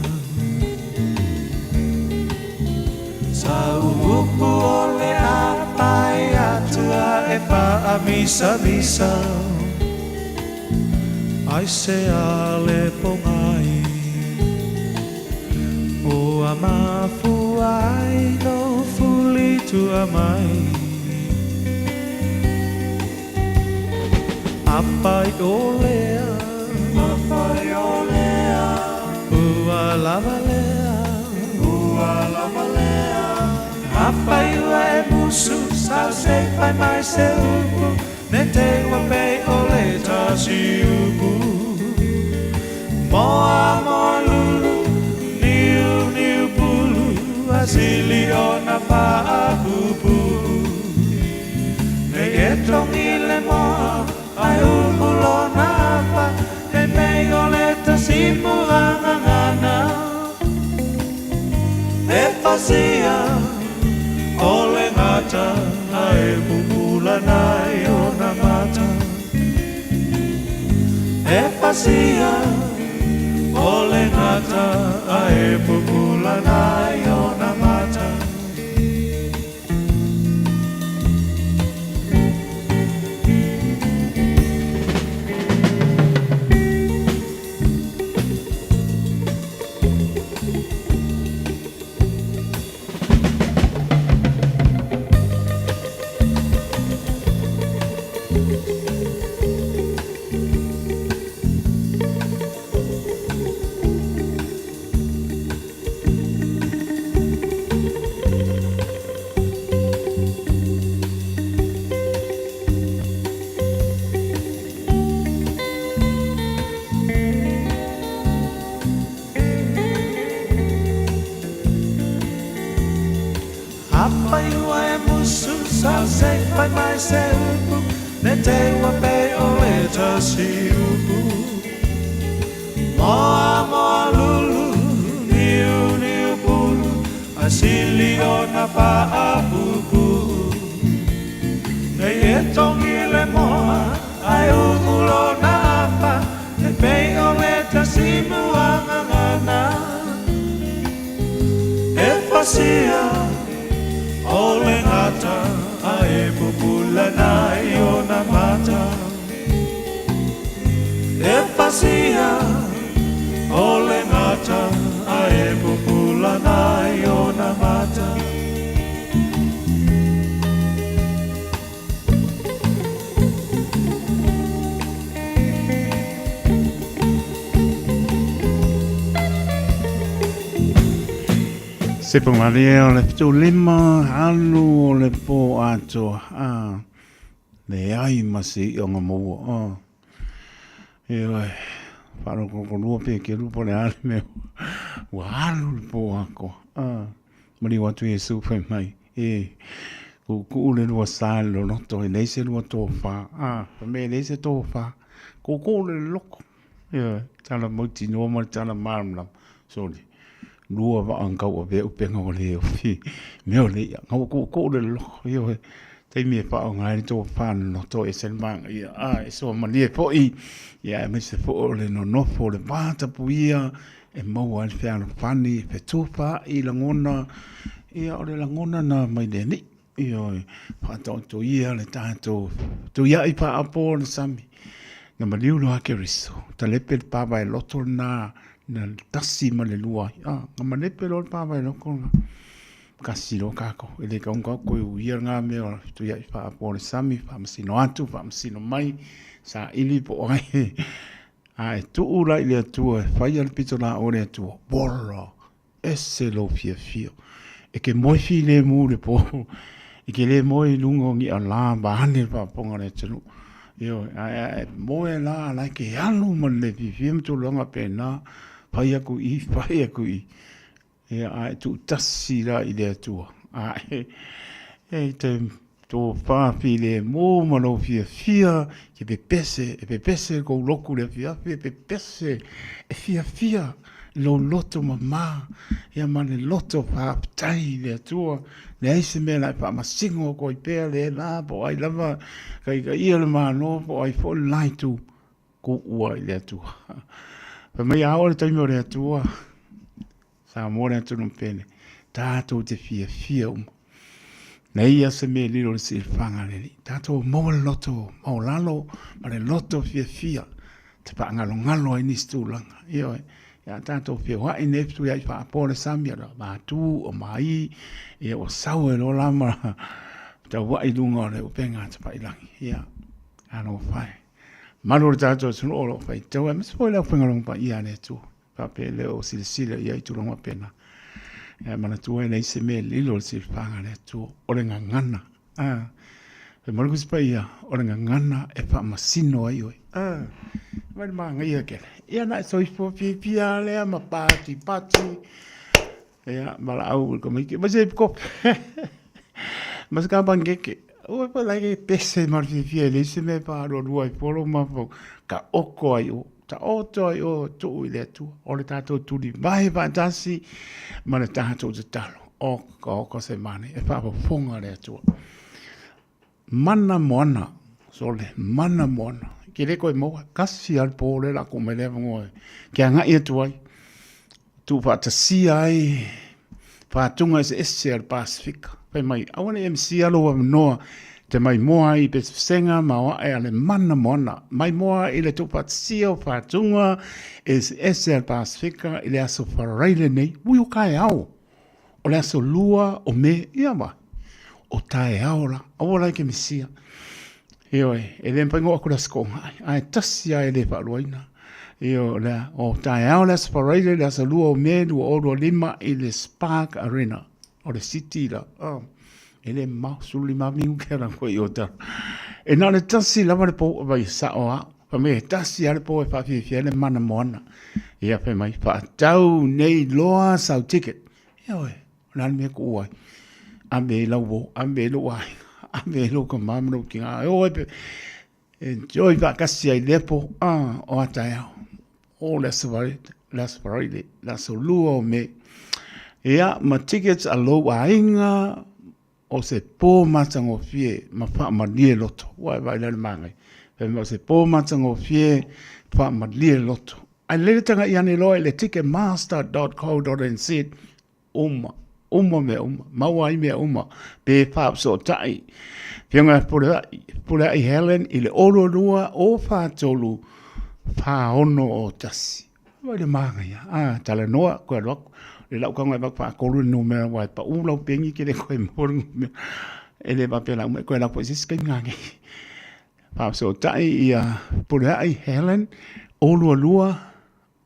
Sa upu o le a pae atu a e faamisamisa Ai se a le pogai Ua mafua ai lou fuli tua mai Afai o lea Afai o lea Ua lava lea Ua lava lea Afai ua e musu sau se i fai mai se upu Ne te ua pei o le tasi upu Moa moa lulu Niu niu pulu A sili ona faapuupuu Nei e togi le moa Ae u'u lona afa Ne pei o le tasi muagagana E pasia o le gata Ae pupula nai ona mata E pasia o le gata Ae pupula nai ona mata Afai ua e musu sau se i fai mai se upu Ne te ua pei o le tasi upu Moa moa lulu niu niu pulu A sili ona faapuupuu Nei e togi le moa Ae u'u lona afa E pei o le tasi muagagana E pasia o le gata Ae pupula nai ona mata E pasia o le gata Ae pupula nai ona mata Se pagaria o le 75 alu o le pō atoa, ā, leai ma se iʻoga maua, ā, ioe. Faalokolokolua pe kelu po o le a le mea ua alu le po atoa. Ah, maliu atu Iesu fai mai, e, kuukuu le lua sa i le loloto, e leai se lua tofa. Ah, fai mai e leai se tofa. Kuukuu le loloko. Ioe, tala mautinoa ma le tala malamalama. Sole, lua vaa na tauavea upega ua le ofi mea o le i'a. Na ua kuukuu le loloko. Ioe, taimi e faaaoga ai le tofa loloto e ese le manaia. Ah, e soamalie foi, ia aemaise foi o le nonofo o le vatapuia e maua ai le fealofani, e fetufaai lagona, ia o le lagona na mai le Alii. Ioe, faataoto ia le tatou tuiai faapo o le sami. Na maliu loa Keriso, talepe le pavae loto lena, na tasi ma le lua ai. Ah, na malepe loa le pavae loto lena. Kasi loa kākou. E le tau na toe uia lena mea o le fetuiai faapo o le sami, faamasino atu, faamasino mai, saili po o ai. A e tuu la i le Atua e faia le pitolaau a le Atua, ola, ese lou fiafia. E ke moe filemu i le pō, e ke le moe i luga o ni alā vaeane le faafofoga a le atunuu. Ioe, ae a e moe la, la e ke alu ma le le fiafia ma tulaga faapena, fai atu i i, fai atu i i. Ia, a e tuutasi la i le Atua, a e, e te tofa filemu ma lou fiafia, ke pepese, e pepese kou lotu i le afiafi, e pepese, e fiafia lou loto mama, ia ma le loto faafetai i le Atua, leai se mea o le a e faamasino atu ai pea lena po o ai lava taitaia le Malo po o ai foi le la itu, kuua i le Atua. Fai mai a oo le taimi o le Atua, Samoa le atunuu pele, tatou te fiafia uma. Nei ia se mea lilo le silafaga le Alii. Tatou maua le loto maualalo ma le loto fiafia te faagalogalo ai nisi tulaga. Ioe, ia tatou feoai nei fetuiai faapoa le sami o matu o mai, ia ua sau ai loa la ma tauai i luga o le upega a tafailagi. Ia, alofa e. Malu o le tatou atunuu o lo o faitau, aemaise foi le aufaigaluega paia a le Atua. Faapea e le o silasila i ai i tulaga faapena. Ae manatua e leai se mea e lilo i le silafaga a le Atua, o le gagana. Ah, fai mai le Tusi Paia, o le gagana e faamasino ai oe. Ah, mai le manaia tele. Ia na e soifua fiafia lava lea ma patipati. Ia, valaau i le tamaiti, ma se kope. Ma se kapankeke. Ua pa lai ke pese ma le fiafia e leai se mea e faalualua ai fua lou mafaufau. Taoto ai o, taoto ai o tuu i le Atua. O le tatou tulivae faatasi ma le tatou tatalo. Oka, oka se manaia, e faafofoga le Atua. Mana moana, sole, mana moana. Ke le koe maua, kasi lava le po lea o le a tuu mai le avanoa ke agai atu ai. Tuufaatasia ai faatuga eseese a le Pasefika. Fai mai, aua ne i misia lou avanoa te maimoa ai i pesepesega ma oae a le mana moana. Maimoa i le tuufaatasia o faatuga eseese a le Pasefika i le aso Faraile nei, ui o taeao, o le aso 2 o Me, ia ma, o taeao la, aua la e ke misia. Ioe, e le mafai ona oo atu le Aso Toonai, ae tasi lava e le faaluaina. Ioe, o lea, o taeao le Aso Faraile, le aso 2 o Me 2025 i le Spark Arena o le City la. Oh, e le mamao, 15 minute la koe i o tala. E na o le tasi lava le pou, vai sao au. Fai mai, e tasi lava le pou e faafiafia ai le mana moana. Ia, fai mai, faatau nei loa sau ticket. Ioe, O le a le mea e kuu ai? Ave i lau uo, ave i lou aiga, ave i lou tama ma lou tina. E o ai pe, enjoy faatasi ai i lea po, ah, o a taeao. O le aso Faraile, le aso Faraile, le aso 2 o Me. Ia, ma tickets a lou aiga, o se po matagofie ma faamalie loto. Ua e vaai la i le manaia. Fai mai o se po matagofie, faamalie loto. Ae lelei le tagai ane loa i le ticketmaster.co.nz uma, uma mea uma, maua ai mea uma, pe faafesootai. Afioga ia Fepuleai, Fepuleai Helen i le 022 043 4601. Vai le manaia, ah, talanoa, koe alu atu, le lau tago e avatu faatolu le numera aua e pau lau peni ke le koe maua le numera. E le faapea la uma e koe alu atu foi i se isi taimi nanei. Faafesootai ia Fepuleai Helen 022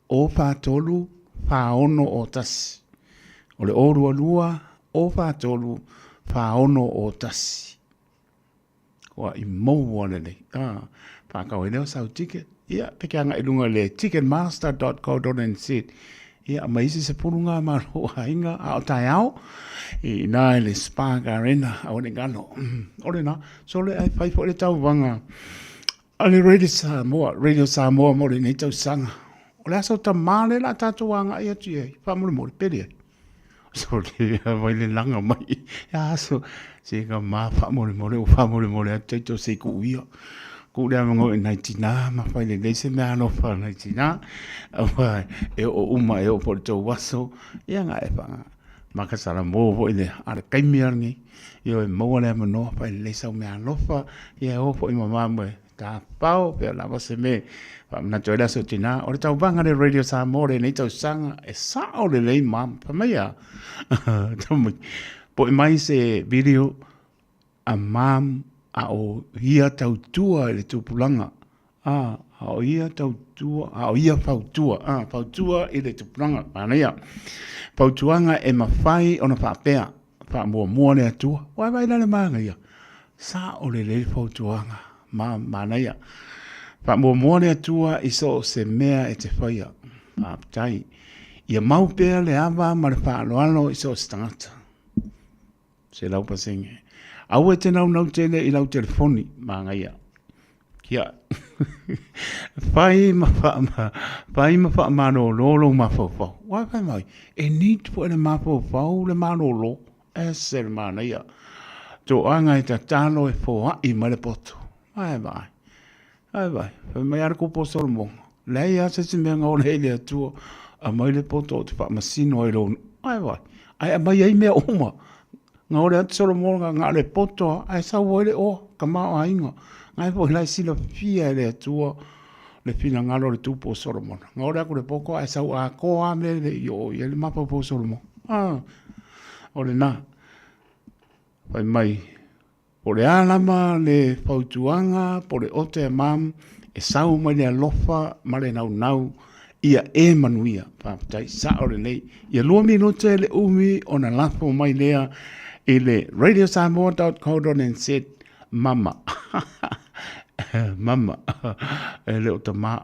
043 4601. O le 022 043 4601. Ua i maua lelei. Ah, whakau ai lea o sau ticket. Ia, pe ke agai i luga i le ticketmaster.co.nz. Ia, ma isi 10 ngā malo aiga a o taeao i nā i le Spark Arena a o le galo. O le nā, so le ai whai fo le tauvaga a le Radio Samoa, Radio Samoa mo le nei tausaga. O le aso ta mā le la tātou anga i atu i ai, whamolemole, pere ai. So le vai le langa mai. Ia aso, se ka mā whamolemole, o whamolemole atu tai tō se ku ia. Ku lea mango e nai tina, ma whai le lei se mea alofa nai tina. Aua e o uma e o po le tau aso, ia ngā e whanga. Makasara mō fo i le ara kaimi arangi. Ia e maua lea manoa whai le lei sau mea alofa, ia e o fo i mamā e Tāwhao, pea lava se me whaamanatu ai le aso tinā. O le tauvaga le Radio Samoa lenei tausaga e sao lelei ma whamaia. Poe mai se video a mam a o ia tautua i le tupulaga. A, a o ia tautua, a o ia fautua, a, fautua i le tupulaga. Manaia. Fautuaga e mawhai ona whaapea, whaamuamua le Atua. Wai vai la le maanga ia. Sao lelei le fautuaga ma manaia. Faamuamua le Atua i so o se mea e te faia. Faafetai. Ia mau pea le ava ma le faaaloalo i so o se tagata. 100%. Aua e te naunau tele i lau telefoni, manaia. Kia. Whai ma wha, whai ma whaamalōlō lou mafaufau. Wai whai mai, e need po e le mafaufau le malōlō. Ese le manaia. Toaga e tatalo e foai mai le poto. Vae vae. Vae vae. Fai mai a le kupu o Solomona. Leai a se si mea ngaole ai le Atua. Aumai le poto o te faamasino ai lou. Vae vae. Ae aumai ai mea uma. Ngaole atu Solomona nga le poto a, ae sau ai le oa, ka maoaiga. Ngae foi la e silafia e le Atua le finagalo o le tupu o Solomona. Ngaole aku le poto ae sau atoa a mea le i oo i ai le mafaufau o Solomona. Ah. O lena, fai mai, po o le a lava le fautuaga po o le ote a mam e sau mai le alofa ma le naunau ia e manuia. Faafetai, sao lelei. Ia 2 minute le umi ona lafo mai lea i le radiosamoa.co.nz mama. Mama, e le o tamā.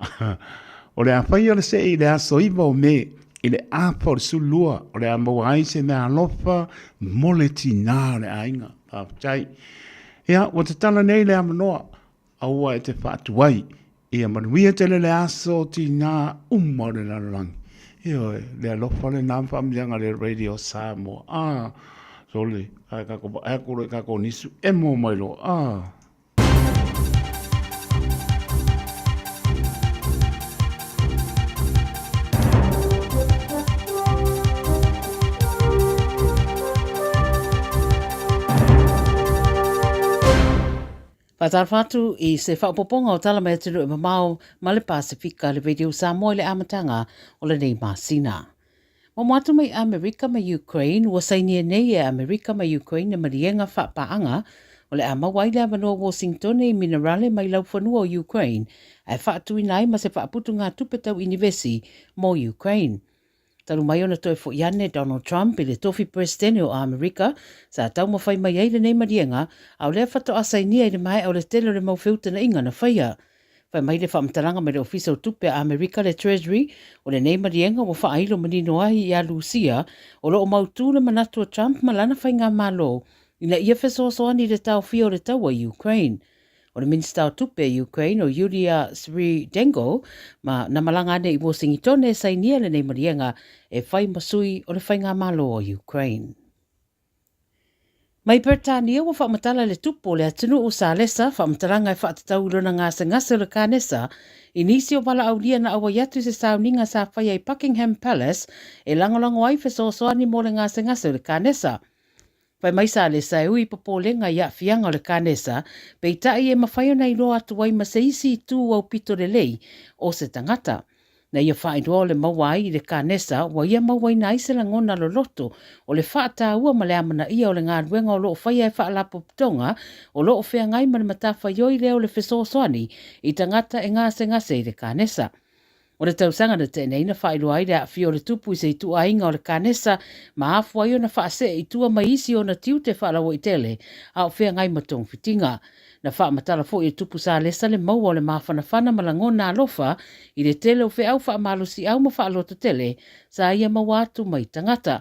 O le a faia le see i le aso 9 o Me i le afa o le 12 o le a maua ai se mea alofa mo le tinā o le aiga. Faafetai. Ia, ua tatala nei le avanoa, aua e te faatuai. Ia manuia tele le aso tinā uma o le lalolagi. Ioe, le alofa lenā ma faamanuiaga a le Radio Samoa. Ah, sole, ae kako, ae kolo i kako nisu, emo mai loa. Ah. Faatalofa atu i se faaopoopoga o Tala Mai Atunuu e Mamao ma le Pasefika le Radio Samoa i le amataga o lenei masina. Momo atu mai Amerika ma Ukraine, ua sainia nei e Amerika ma Ukraine le maliega faapaaga o le a maua ai le avanoa Washingtone i minerale mai laufanua o Ukraine ae faatuina ai ma se faaputugatupe tau inivesi mo Ukraine. Talu mai ona toe fo'i ane Donald Trump i le tofi Peresetene o Amerika, sa taumafai mai ai lenei maliega, a o lea faatoa sainia i le maea o le tele o le mau feutana'iga na faia. Fai mai le faamatalaga mai le Ofisa o Tupe a Amerika le Treasury, o lenei maliega ua faailo manino ai iā Lusia o lo o mautū le manatu o Trump ma lana faigamalo ina ia fesoasoani i le taofia o le taua i Ukraine. O le Minisita o Tupe a Ukraine o Yulia Svyrydenko ma na malaga ane i Wosingitone e sainia lenei maliega e fai ma sui o le faigamalo o Ukraine. Mai Peretania ua faamatala le tupu o le atunuu sa lesa faamatalaga e faatatau i lona gasegase o le kanesa i nisi o valaaulia na auai atu i se sauniga sa faia i Buckingham Palace e lagolago ai fesoasoani mo le gasegase o le kanesa. Fai mai sa lesa e ui popolega i aafiaga o le kanesa, peitai e mafai ona iloa atu ai ma se isi itu aupito lelei o se tagata. Na ia faailoa o le maua ai i le kanesa ua ia mauaina ai se lagona loloto o le faataua ma le amanaia o le galuega o lo o faia e Faalapotopotoga o lo o feagai ma le matafaioi lea o le fesoasoani i tagata e gasegase i le kanesa. O le tausaga na tea nei na faailoa ai le aafia o le tupu i se ituaiga o le kanesa ma afua ai ona faasee i tua mai isi ona tiute faalauaitele a o feagai ma togafitiga. Na faamatala foi e Tupu Salesa le maua o le mafanafana ma lagona alofa i le tele o feau faamalosiau ma faalototele sa ia maua atu mai tagata.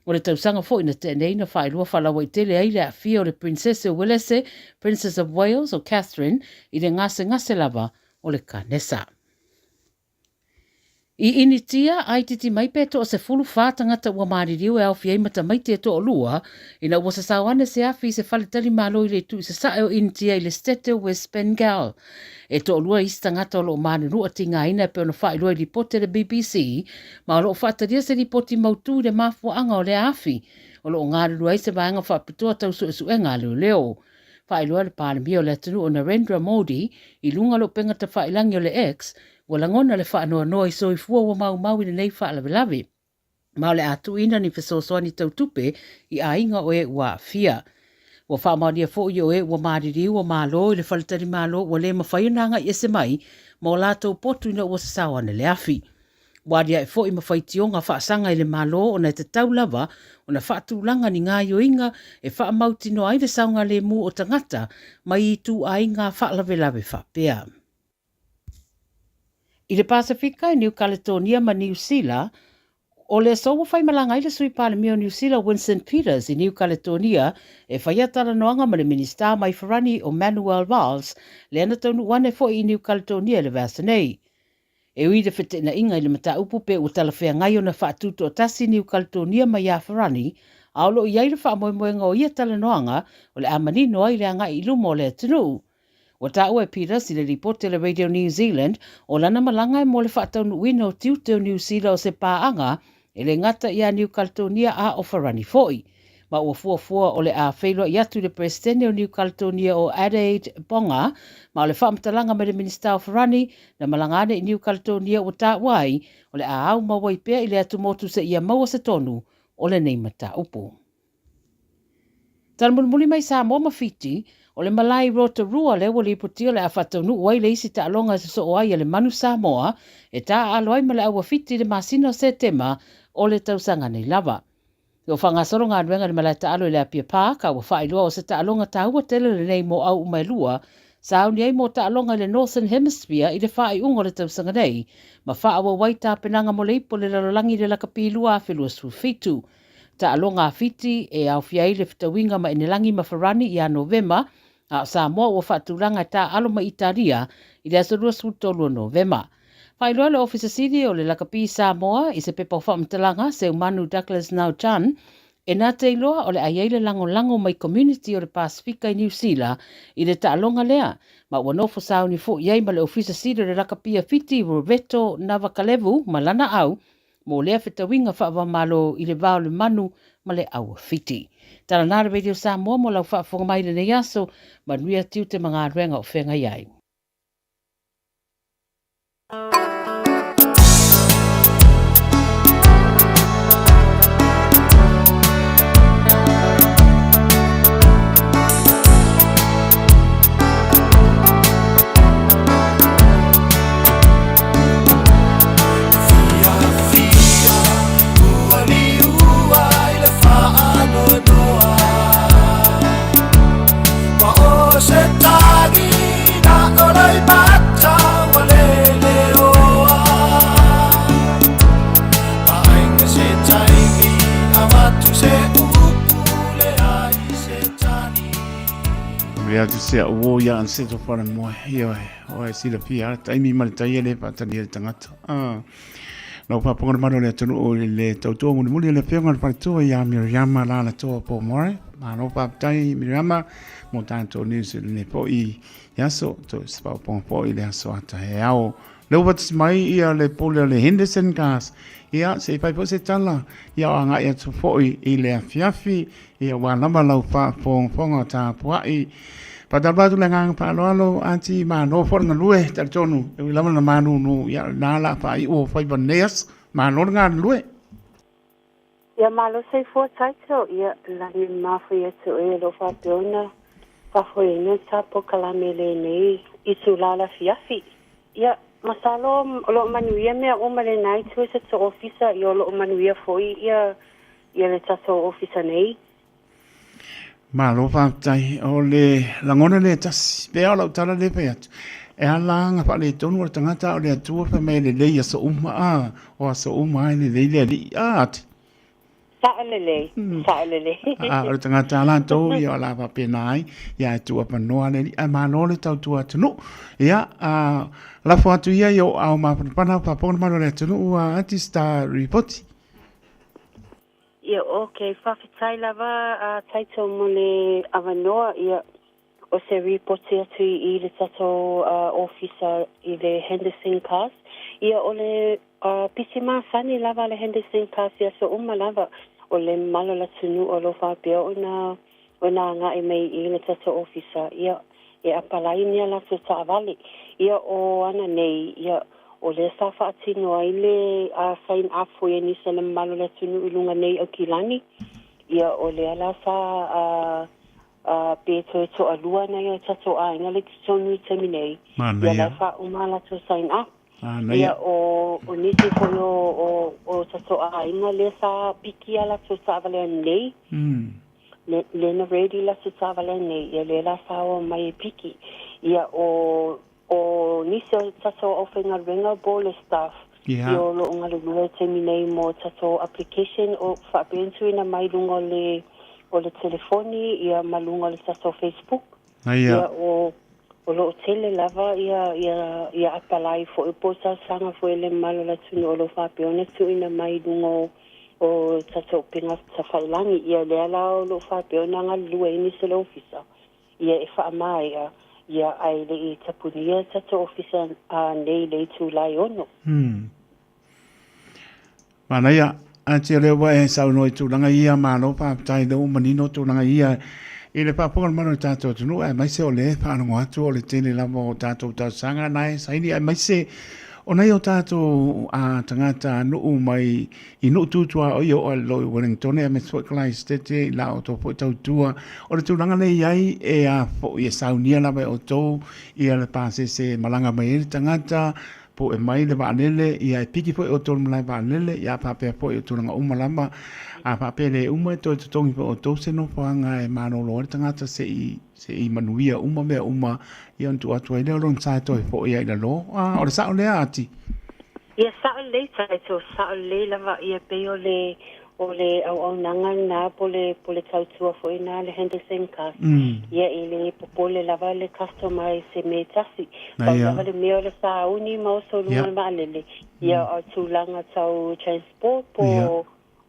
O le tausaga foi na tea nei na faailoa faalauaitele ai le aafia o le Prinsese o Uelese, Princess of Wales, o Catherine i le gasegase lava o le kanesa. I Initia, āititi mai pe toa-14 tagata ua maliliu e aofia ai ma tamaiti e toalua, ina ua sasao ane se afi i se faletali malo i le itu i sasae o Initia i le setete o West Bengal. E toalua isi tagata o lo o manunua tigaina e pei ona faailoa i lipoti a le BBC, ma o lo o faatalia se lipoti mautū i le mafuaaga o lea afi. O lo o galulue ai se vaega faapitoa tau suesuega a leoleo. Faailoa e le Palemia o le atunuu o Narendra Modi i luga o le upega tafailagi o le X, ua lagona le faanoanoa i soifua ua maumau i lenei faalavelave, ma o le a tuuina ni fesoasoani tau tupe i aiga o e ua aafia. Ua faamaonia foi o e ua maliliu ua malo i le faletalimalo ua le mafai ona agai ese mai ma o latou potu ina ua sasao ane le afi. Ua aliae foi ma faitioga faasaga i le Malo ona e tatau lava ona faatulaga ni gaoioiga e faamautinoa ai le saogalemu o tagata mai ituaiga faalavelave faapea. I le Pasefika, i Niu Kaletonia ma Niu Sila, o le aso ua faimalaga ai le Sui Palemia o Niu Sila Winston Peters i Niu Kaletonia e faia talanoaga ma le Minisita mai Farani o Manuel Valls, lea na taunuu ane foi i Niu Kaletonia i le vaiaso nei. E ui i le feteenaiga i le mataupu pe ua talafeagai ona faatutoatasi Niu Kaletonia ma Iā Farani, a o lo o i ai le faamoemoega o ia talanoaga o le a manino ai le agai i luma o le atunuu. Ua taua e Peters i le lipoti a le Radio New Zealand o lana malaga e mo le faataunuuina o tiute o Niu Sila o se paaga e le gata iā Niu Kaletonia a o Farani foi. Ma ua fuafua o le a feiloai atu i le Peresetene o Niu Kaletonia o Adaid Bonga ma o le faamatalaga mai le Minisita o Farani na malaga ane i Niu Kaletonia ua taua ai o le a au mau ai pea i le atumotu seia maua se tonu o lenei mataupu. Talamulimuli mai Samoa ma Fiti, o le malae i Rotorua lea ua lipotia o le a faataunuu ai le isi taaloga e sosoo ai a le Manu Samoa e taaalo ai ma le Au a Fiti i le masina o Setema o le tausaga nei lava. O lo o faagasolo galuega i le malae taalo i le Apia Park a ua faailoa o se taaloga taua tele lenei mo au uma e lua sauni ai mo taaloga i le Northern Hemisphere i le faaiuga o le tausaga nei ma faaauau ai tapenaga mo le Ipu o le Lalolagi i le Lakapi 2027. Taaloga a Fiti e aofia ai le fetauiga ma Enelagi ma Farani ia Novema, a o Samoa ua faatulaga e taaalo mai Italia i le aso 23 o Novema. Faailoa le Ofisa Sili o le Lakapi Samoa i se pepa o faamatalaga, Seumanu Douglas Nau Chan, e na te iloa o le a i ai le lagolago mai community o le Pasefika i Niu Sila i le taaloga lea, ma ua nofo sauni foi i ai ma le Ofisa Sili o le Lakapi a Fiti, Roberto Navakalevu ma lana au, Mo lea fetauiga faava-o-Malo i le va o le manu ma le aua Fiti. Tala na le Radio Samoa mo lau faafofoga mai i lenei aso, manuia tiute ma galuega o feagai ai. Mea atu se au ia an seto whare moe. Ioe, oe silafia, taimi ma le tai e le whaatani e le tangata. Ah. Lau faafofoga mamalu o le atunuu i le tautua mulimuli o le Afioga i le Faletua ia Miriama Lalatoa Pomore. Malo faafetai Miriama mo tatou news i lenei foi i aso, to se faaopoopoga foi i le aso a taeao. Lea ua fatasi mai ia le pule o le Henderson Gas, ia se i fai foi se tala, ia o agai atu foi i le afiafi, ia ua lava lau faafogafoga tapuai. Faatalofa atu le agaga faaaloalo, Aunty, malo foi le galue, talitonu, e ui lava na malulu, ia na la faaiu o faiva nei aso, malo le galulue. Ia malo soifua Taito, ia lagi mafui atu e lo faapea ona faafoeina le ta polokalame lenei itula o le afiafi. Ia, masalo o lo o manuia mea uma lena itu e se to ofisa, ia o lo o manuia foi ia ia le tatou ofisa nei. Malo faafetai. O le lagona lea e tasi, pea o lau tala lea e fai atu, e ala aga faaletonu o le tagata a o le Atua fai mai e lelei i aso uma, a, o aso uma lava e lelei le Alii, a, ati. Sao lelei, sao lelei. A o le tagata lava latou, ia o le a faapena ai, ia ae tuu avanoa le Alii, ae malo le tautua atunuu. Ia, a, lafo atu ia i ou aao mapanapana, faafofoga le malu o le atunuu, a, ati Star Ripoti. Ia ok, faafetai lava a Taito mo le avanoa, ia o se ripoti atu i le tatou ofisa i le Henderson Cars. Ia o le pisi masani lava a le Henderson Cars i aso uma lava, o le mamalu o le atunuu o lo o faapea ona ona agai mai i le tatou ofisa, ia e apalai ni a latou taavale. Ia o ana nei, ia o lea sa faatino ai le sign up foi e nisi o le mamalu o le atunuu i luga nei Aukilani, ia o lea la sa pe toe toalua nai o tatou aiga le totonu i taimi nei, ia la e faauma a latou sign up. Ia o nisi foi o o tatou aiga lea sa piki a latou taavale ananei, lea na ready latou taavale ananei, ia lea la sa o mai e piki. Ia o o nisi o tatou aufaigaluega po o le staff ia o lo o galulue i taimi nei mo tatou application o faapea ona tuuina mai i luga o le o le telefoni ia ma luga o le tatou Facebook. Ia o o lo o tele lava ia ia ia apalai foi po o talosaga foi a le mamalu o le atunuu o lo o faapea ona tuuina mai i luga o o tatou upega tafailagi. Ia lea la o lo o faapea ona galulue ai nisi o le ofisa ia e faamaea ia ae le i tapunia tatou ofisa nei i le itula e 6. Manaia, ati o lea ua e saunoa i tulaga ia, malo faafetai lea ua manino tulaga ia i le faafofoga mamalu o le tatou atunuu, aemaise o lea e faalogo atu o le tele lava o tatou talosaga na e saini, aemaise o nai o tatou tagata nuu mai i nuu tu tuaoi o lo i Wellington aemaise foi Kalaesetete i la outou foi tautua. O le tulaga lea i ai e a foi e saunia lava e outou ia le pasese e malaga mai ai le tagata po e mai le vaalele ia e piki foi outou i le malae vaalele ia faapea foi o tulaga uma lava a faapea le uma e toe totogi foi outou se nofoaga e malolo ai le tagata se i se i manuia uma mea uma ia ona tuu atu ai lea o lona sa e toe foi ai i lalo. A o le sao lea Ati? Ia sao lelei Taito, sao lelei lava ia pei o le o le auaunaga lena po le po le tautua foi lena a le Henderson Cars. Ia e le popole lava le customer i se mea e tasi. Pau lava le mea o le sauni ma oso i luga o le vaalele, ia o tulaga tau transport po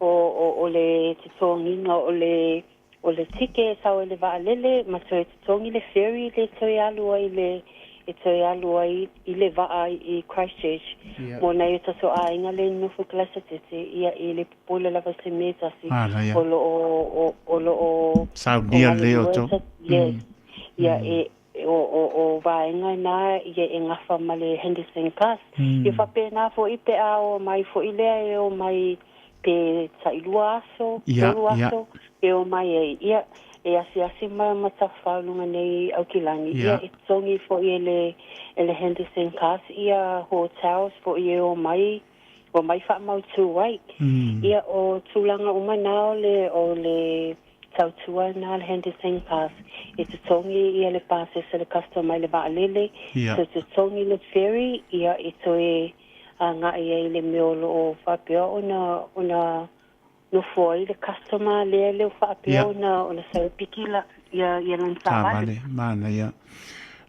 o o o le totogiga o le O le tike e sau ai le vaalele ma toe totogi le ferry le toe alu ai le e toe alu ai i le vaa i Christchurch mo nai o tatou aiga le nofo i Kalaesetete ia e le popole lava se mea e tasi o lo o o lo o Saunia lelei outou. Yes. Ia e o o o vaega na ia e gafa ma le Henderson Cars. Ia faapena foi pe a o mai foi lea e o mai pe tailua aso, tolu aso e o mai ai. Ia, e asiasi ma ma tafafao i luga nei Aukilani. Ia, e totogi foi e le e le Henderson Cars ia hotels foi e o mai o mai faamautu ai. Ia, o tulaga uma na o le o le tautua na le Henderson Pass e totogi ia le pasese le customer i le vaalele, toe totogi le ferry ia e toe agai ai i le mea o lo o faapea ona ona nofo ai le customer lea le o faapea ona ona sau e piki la ia ia lana taavale. Taavale, manaia.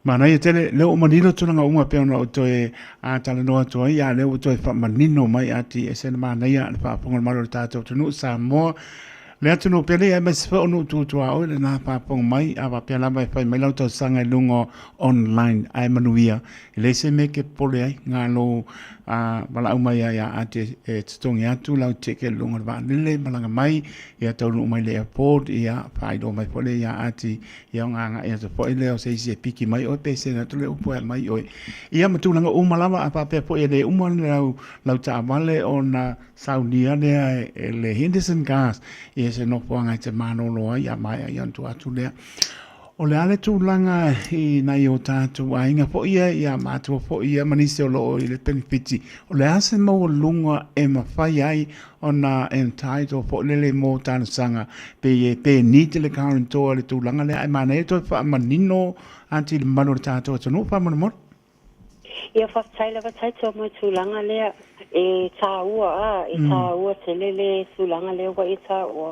Manaia tele, lea ua manino tulaga uma pei ona ou toe talanoa atu ai, a lea ua toe faamanino mai ati e se manaia le faafofoga mamalu o le tatou atunuu Samoa. Le atunuu pele aemaise foi o nuu tu tuaoi lena faafofoga mai, a faapea lava e fai mai lau tausaga i luga o online ae manuia. E leai se mea e te popole ai, na lou valaau mai ai ia Ate e totogi atu lau ticket i luga o le vaalele, malaga mai, ia taunuu mai le airport, ia faailoa mai foi lea ia Ati, ia ona agai atu foi lea o se isi e piki mai oe pe send atu le upu e aumai oe. Ia ma tulaga uma lava, a faapea foi e le uma lau, lau taavale ona saunia lea e le Henderson Cars, ia se nofoaga e te malolo ai, a maea ia ona tuu atu lea. O le a le tulaga i nai o tatou aiga foi ia, ia matua foi ia ma nisi o lo o i le penefiti, o le a se maualuga e mafai ai ona entitle foi lele mo talosaga pe pe need le guarantor i le tulaga lea, ae manaia toe faamanino atili mamalu o le tatou atunuu faamolemole. Ia faafetai lava Taito mo le tulaga lea e tāua a, e tāua tele le tulaga lea ua e tāua.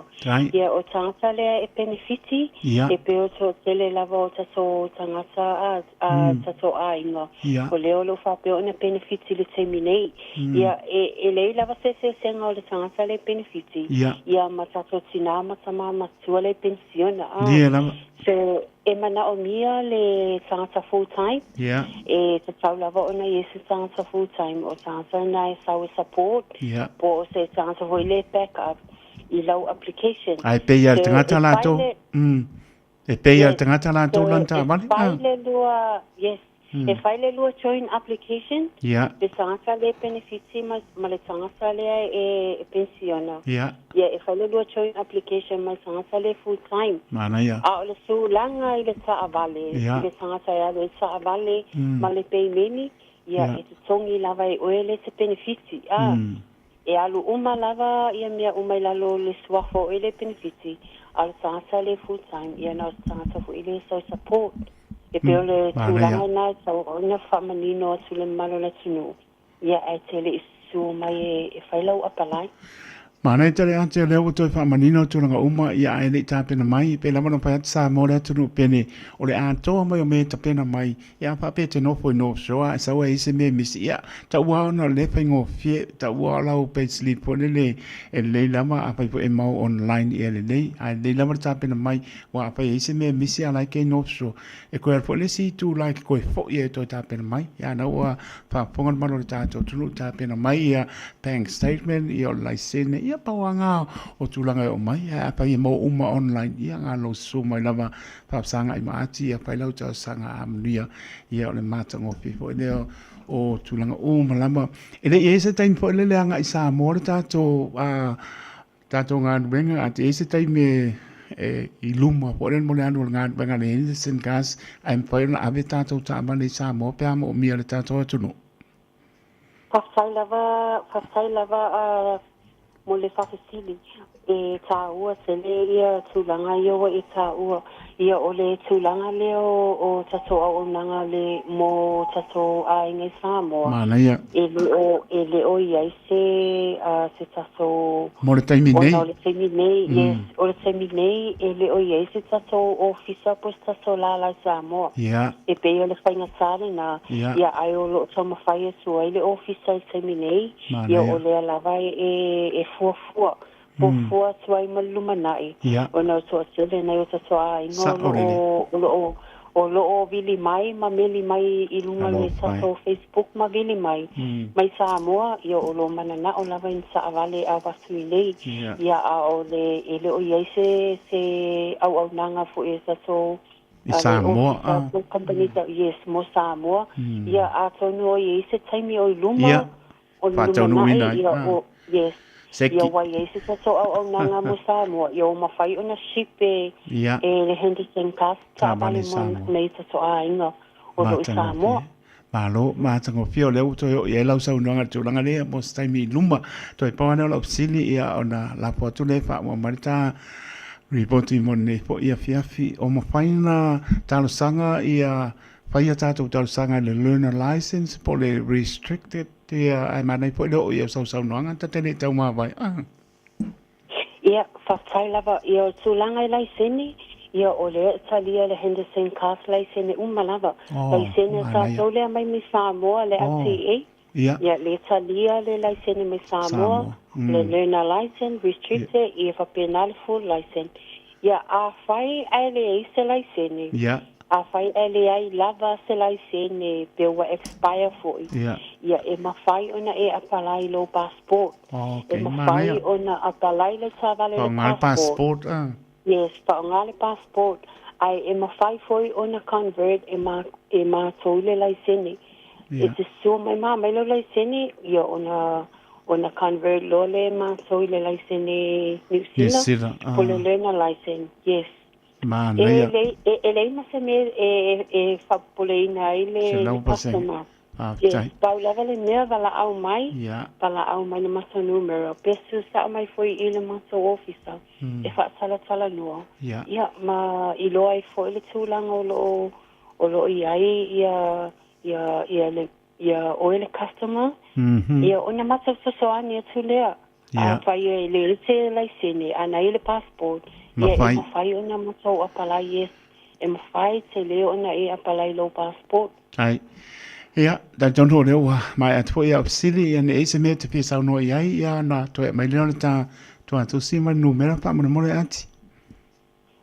Ia o tagata lea e penefiti, e pei o toatele lava o tatou tagata a, a tatou aiga, o lea o lo o faapea ona penefiti i le taimi nei. Ia e, e leai lava se eseesega o le tagata lea e penefiti, ia ma tatou tinā ma tamā matua lea e penisiona a. Ia lava. So, E manaomia le tagata full time. E tatau lava ona i ai se tagata full time, o tagata na e sau e support, po o se tagata foi lea e back up i lau application. Ae pei lava le tagata latou, e pei lava le tagata latou lana taavale. E fai le lua, yes, E fai le lua join application, le tagata lea e penefiti ma, ma le tagata lea e, e pensiona. Ia, e fai le lua join application ma le tagata lea full time. Manaia. A o le tulaga i le taavale, i le tagata e alu ai taavale ma le peimeni, ia, e totogi lava e oe le te penefiti. A, e alu uma lava ia mea uma i lalo o le suafa o oe le penefiti, a o le tagata lea full time, ia na o se tagata foi lea e sau e support. E pei o le tulaga lena e tatau ona faamanino atu i le mamalu o le atunuu, ia ae te le i susu mai e fai lau apalai. Manaia tele atu o lea ua toe faamanino tulaga uma ia ae le i tapena mai pe lava ona fai atu Samoa le atunuu pene o le atoa mai o mea e tapena mai ia faapea e te nofo i North Shore ae sau ai se mea e misi ia taua ona o le faigofie taua o lau payslip foi lele e lelei lava afai foi e mau online ia lelei ae lelei lava le tapena mai Ua afai e i ai se mea e misi a la e kei North Shore, e koe alu foi le isi itu la e te koe foi e toe tapena mai. Ia na ua faafofoga le mamalu o le tatou atunuu tapena mai ia bank statement, ia o le laisene, ia pau lava nga o tulaga e oo mai. Ae afai e maua uma online, ia nga lou susu mai lava faafesagai ma ati, ia fai lau talosaga a manuia, ia o le matagofie foi lea o tulaga uma lava. E le i ai se taimi foi lele agai i Samoa le tatou tatou galuega a te i ai se taimi e i luma foi lele mo le alu o le galuega a le Henderson Gas ae mafai ona ave tatou taavale i Samoa pe a moomia e le tatou atunuu. Faafetai lava, faafetai lava mo le faafesili. E tāua tele ia tulaga ia ua e tāua. Ia o le tulaga lea o tatou auaunaga le mo tatou aiga i Samoa. Manaia. E le o, e le o i ai se, se tatou. Mo le taimi nei. Ona o le taimi nei, yes, o le taimi nei e le o i ai se tatou ofisa po o se tatou lala i Samoa. Ia. E pei o le faigata lena. Ia. Ia ae o lo o taumafai atu ai le ofisa i le taimi nei. Manaia. Ia o lea lava e fuafua. Fuafua atu ai ma le lumanai, ona o toatele nai o tatou aiga o lo o, o lo o, o lo o vili mai ma meli mai i luga o le tatou Facebook ma vili mai, mai Samoa, ia o lo o mananao lava i ni taavale e avatu i nei. Ia, a o le, e le o i ai se, se auaunaga foi a tatou I Samoa, a. Company, yes, mo Samoa. Ia, atonu o i ai se taimi o i luma, O le Faataunuuina lumanai, ai, ia, ah. o, yes. Seki. Ia ua i ai se tatou auaunaga mo Samoa, ia ua mafai ona ship e, Ia. e le Henderson Cars Taavale taavale mo Samoa. nei tatou aiga o lo o i Samoa. Matagofie. Malo, matagofie o lea ua toe oo i ai lau saunoaga i le tulaga lea mo se taimi i luma. Toe pau lava lea o lau fesili ia ona lafo atu lea e faamuamua mai le ta ripoti mo lenei foi afiafi. O mafai ona talosaga ia fai a tatou talosaga i le learner license po o le restricted ia ae manaia foi le oo i au sausaunoaga ta te le i taumavae. Ah. Ia, faafetai lava. Ia, o tulaga i laisene, ia, o lea e talia le Henderson Cars laisene uma lava. Oh, Laisene a manaia. tatou lea mai mai Samoa, le Oh, RTA. ia. Ia, le talia le laisene mai Samoa, Samoa. le learner license, restricted, ia faapena le full license. Ia, afai ae leai se laisene, Ia. afai ae leai lava se laisene pe ua expire foi, Ia. ia, e mafai ona e apalai lou passport. Okay, E mafai manaia. ona apalai le taavale le Faaaoga le passport. passport, ah. Yes, faaaoga le passport, ae e mafai foi ona convert e ma, e matou le laisene. Ia. E te sua mai ma mai lou laisene, ia ona ona convert loa lea e matou i le laisene New New Zealand, Zealand, po le ah. learner license. Yes. Manaia. E lei e, e leai ma se mea e e faapopoleina ai le le 100%. customer. Faafetai. Yes, pau lava le mea valaau mai, Ia. valaau mai le matou numera, pe susao mai foi i le matou ofisa e faatalatalanoa. Ia. Ia, ma iloa ai foi le tulaga o loo o loo i ai ia ia ia le ia oe le customer. Ia ona matou fesoasoani atu lea. Ia. Afai e le te laisene, ana i le passport, ia e Mafai. mafai ona matou apalai, yes, e mafai tele ona e apalai lou passport. Ai. Ia, talitonu o lea ua maea atu foi au fesili, ia ne i se mea e te fia saunoa i ai, ia ona toe aumai lea o le ta tuatusi ma le numera faamolemole ati.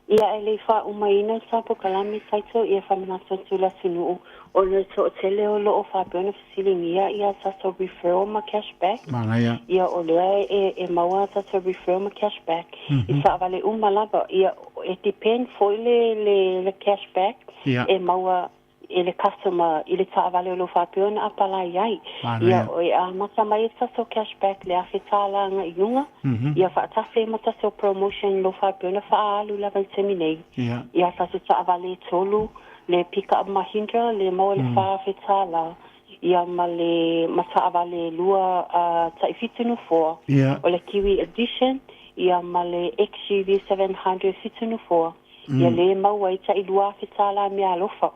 Ia e le i faaumaina le sa polokalame title ia faamanatu atu le atunuu ona le toatele o loo faapea ona fesiligia ia tatou referral ma cash back. Manaia. Ia o lea e e maua a tatou referral ma cash back i taavale uma lava. Ia e depend foi le le le cash back e maua e le customer i le taavale o lo o faapea ona apalai ai. Ia, e amata mai e tatou cashback le $1,000 agai i luga, ia faatasi ai ma tatou promotion o lo o faapea ona faaalu lava i le taimi nei. Ia tatou taavale e tolu, le pick-up Mahindra, le maua le $4,000, ia ma le ma taavale e lua a tai fitu nofoa, o le Kiwi Edition, ia ma le XUV 700 fitu nofoa. Ia lē maua ai taʻi $2,000 meaalofa.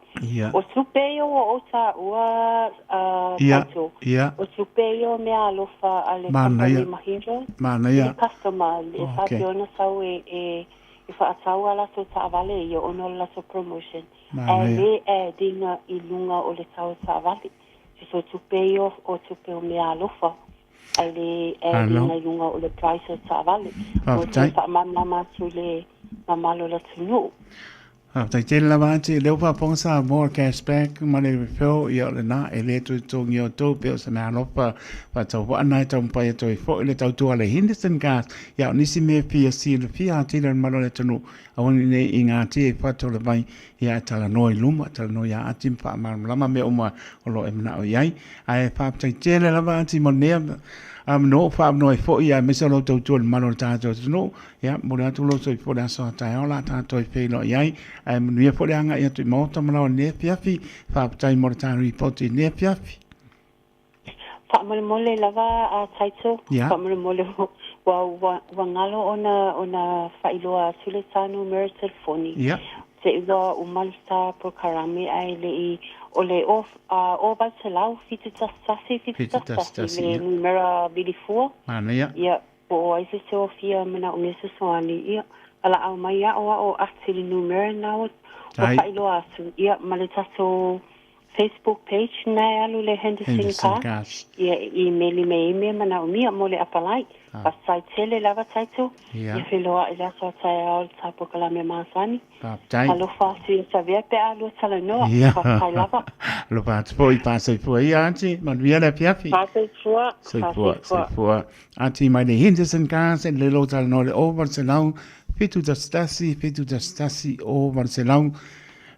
O tupe ia ua ou taua a Taito, o tupe ia o meaalofa a le kamupani Mahindra i le customer e faapea ona sau e e faatau a latou taavale ia ona o le latou promotion ae le add ina i luga o le tau o taavale. So tupe ia o tupe o meaalofa. Ai le add ina i luga o le price o taavale. Mo te faamalamalama atu i le mamalu o le atunuu. Faafetai tele lava Ati, lea ua faafofoga Samoa cashback ma le referral, ia o lena e le toe totogia outou pei o se meaalofa faatauvaa na e taumafai atu ai foi le tautua a le Henderson Gas. Ia o nisi mea e fia silafia atili a le mamalu o le atunuu, aua ne i i gatia i fata o le vai, ia ae talanoa i luma, talanoa ia Ati ma faamalamalama mea uma o lo o e manao i ai. Ae faafetai tele lava Ati mo lenei avanoa ua faaavanoa ai foi aemaise o lou tautua i le mamalu o le tatou atunuu. Ia, momoli atu lou soifua i le aso a taeao o le a tatou toe feiloai ai. Ae manuia foi le agai atu i Maota ma Laoa i lenei afiafi. Faafetai mo le ta ripoti i lenei afiafi. Faamolemole lava a Taito, faamolemole ua ua ua galo ona ona faailoa atu le ta numera telefoni. Te i ua uma le ta polokalame ae le i o le o a o 800 71 71 le numera vilifua. Manaia. Ia, po o ai se se o fia manaomia fesoasoani, ia, valaau mai aoao ati le numera na ua faailoa atu, ia, ma le tatou Facebook page na e alu le Henderson Car, ia, e imeli mai ai mea manaomia mo le apalai. Faafetai tele lava Taito, ia feiloai le aso a taeao i le ta polokalame masani. Faafetai. Alofa atu ia Savea pe a lua talanoa. Faafetai lava. Alofa atu foi, faasoifua ia Aunty, manuia le afiafi. Faasoifua, Soifua, soifua. Aunty mai le Henderson Cars, le lo talanoa le 0800 711 711 0800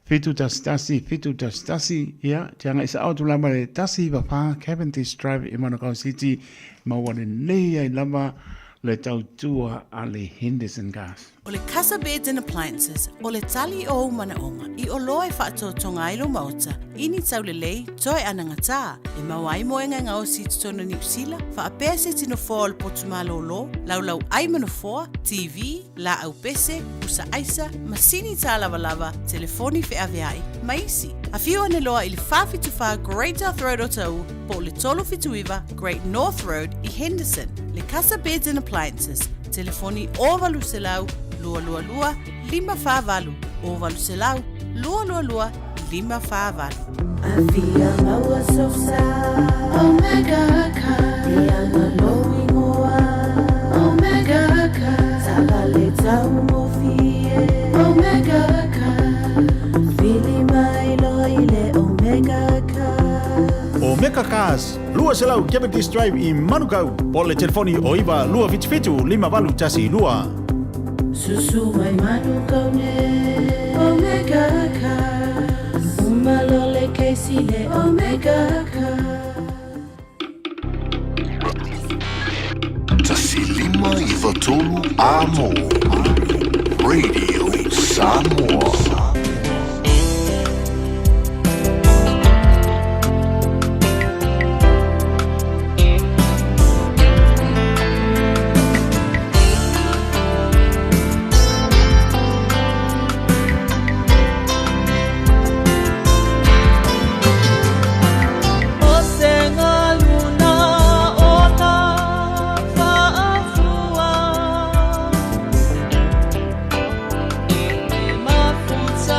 711 711, ia, te agai sa'o atu lava le 194 Cavendish Drive i Manukau City, maua lelei ai lava le tautua a le Henderson Cars. O le Casa Beds and Appliances, o le tali o ou manaoga i oloa e faatotoga ai lou maota i ni taulelei toe anagatā, e maua ai moega e gaosi i totonu o Niu Sila, faapea se tino foa o le potu malōlō, laulau ai ma nofoa, TV, laau pese, pusa aisa, masini tālavalava, telefoni feaveai, ma isi. Afio ane loa i le 474 Great South Road o Tauu po o le 379 Great North Road i Henderson. Le Casa Beds and Appliances, telefoni 0800 222 548, 0800 222 548. Afia maua sosa Omega Car Ianga lou ingoa Omega Car Taavale taugofie Omega Car Vili mai loa i le Omega Car Omega Cars, 200 Cavendish Drive i Manukau, po o le telefoni o 9 277 5812. Susu mai Manukau nei Omega Cars Uma loa le kesi le Omega Cars. 1593 A Mo. Radio. Samoa. O se galuna o ta faafua E mafuta.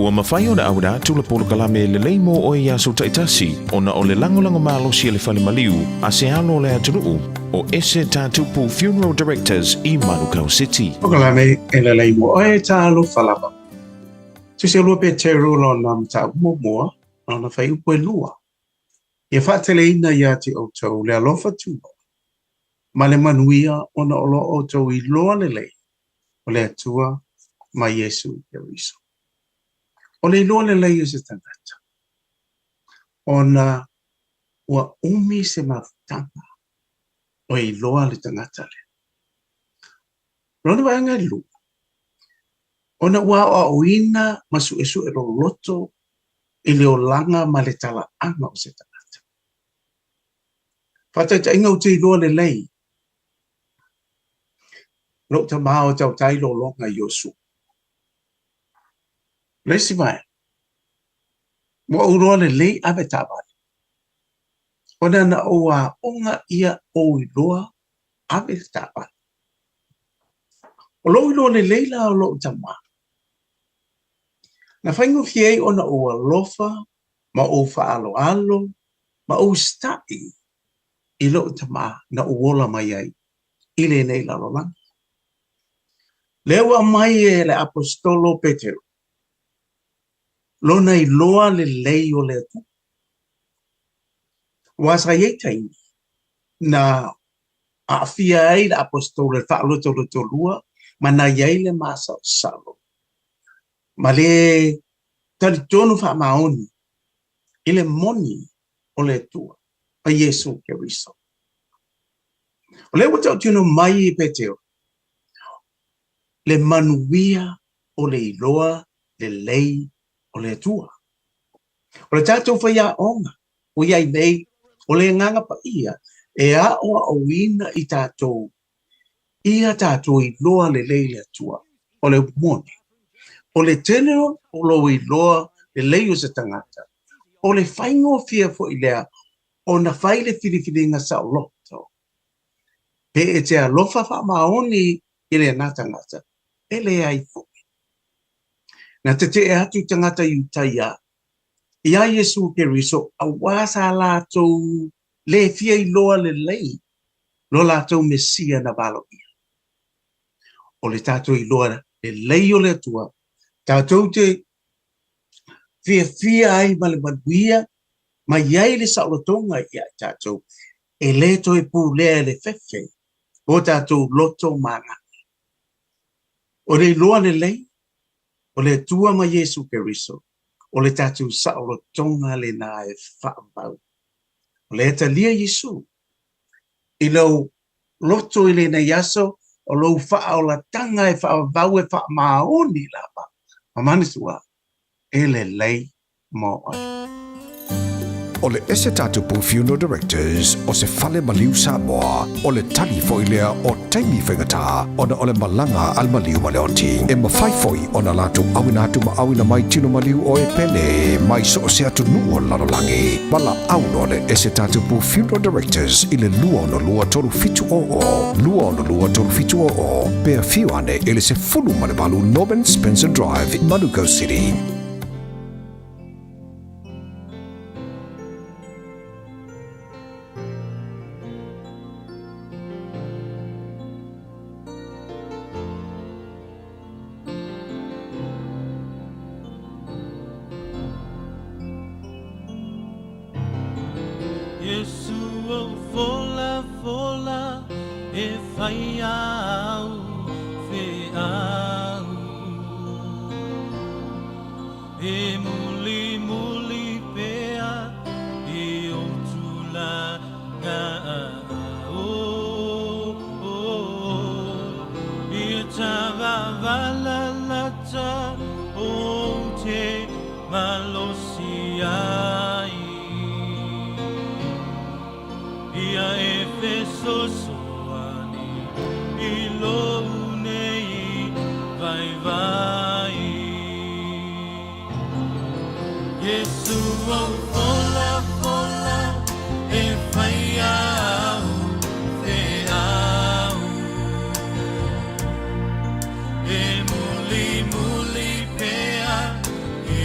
Ua mafai ona auina atu le polokalame lelei mo oe i aso taitasi ona o le lagolago malosi a le fale maliu a se alo o le atunuu o Ese Tatupu Funeral Directors i Manukau City. Polokalame e lelei mo oe talofa lava. Tusi 2 Peteru lona mataupu muamua, lona fuaiupu e 2. Ia faateleina ia te outou le alofa tunoa ma le manuia ona o lo outou iloa lelei o le Atua ma Iesu Keriso. O le iloa lelei o se tagata, ona ua umi se mafutaga o e iloa le tagata lea. Lona vaega e 2, ona ua aoaoina ma suesue loloto i le olaga ma le talaaga o se tagata. Faataitaiga ou te iloa lelei lou tama o tautai lologa i Iosua. Le isi vaega, ua ou iloa lelei ave taavale, ona na ou aoga ia ou iloa ave le taavale. O lou iloa lelei la o lou tama, na faigofie ai ona ou alofa ma ou faaaloalo ma ou usitai i lou tama na ou ola mai ai i lenei lalolagi. Lea ua aumai e le aposetolo Petero lona iloa lelei o le Atua. Aua sa i ai taimi na aafia ai le aposetolo i le faalotolotolua ma na i ai le masalosalo ma le talitonu faamaoni i le moni o le Atua ma Iesu Keriso. O lea ua tautino mai e Petero le manuia o le iloa lelei o le Atua. O le tatou faiaoga ua i ai nei, o le Agaga Paia e aoaoina i tatou ia tatou iloa lelei le Atua. O le upu moni, o le tele o lou iloa lelei o se tagata, o le faigofie foi lea ona fai le filifiliga saoloto. Pe e te alofa faamaoni i lena tagata, e leai foi. Na tetee atu tagata Iutaia iā Iesu Keriso aua sa latou le fia iloa lelei lo latou Mesia na valoia. O le tatou iloa lelei o le Atua, tatou te fiafia ai ma le manuia ma i ai le saolotoga ia i tatou, e le toe pulea e le fefe o tatou loto ma agaga. O le iloa lelei o le Atua ma Iesu Keriso, o le tatou saolotoga lena e faavavau. O lea e talia Iesu i lou loto i lenei aso, o lou faaolataga e faavavau e faamaoni lava, ma manatua, e lelei mo oe. O le Ese Tatupu Funeral Directors o se fale maliu Samoa, o le tali foi lea o taimi faigata ona o le malaga a le maliu ma le oti. E mafai foi ona latou auina atu ma auina mai tino maliu o e pele mai so o se atunuu o le lalolagi. Valaau loa le Ese Tatupu Funeral Directors i le 262 3700, 262 3700, pe afio ane i le 18 Norman Spencer Drive, Manukau City. Iesu ou fola fola e fai au feau E muli muli pea i ou tulaga oh, oh, Ia tavavala lata ou te malosi ai Ia e fesoasoani i lou nei vaivai Iesu ou fola fola e fai au feau E muli muli pea i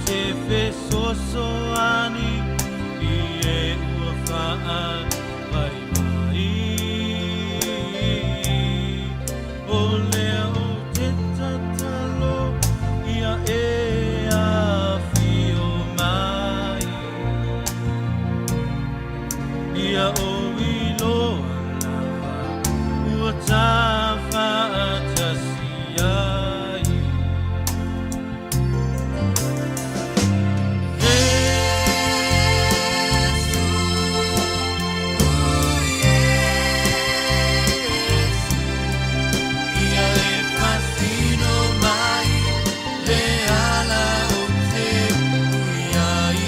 te fesoasoani i e ua faavaivai. O lea ou te tatalo ia e afio mai. Ia ou iloa lava ua ta faatasi ai. Ia e faasino mai le ala ou te ui ai.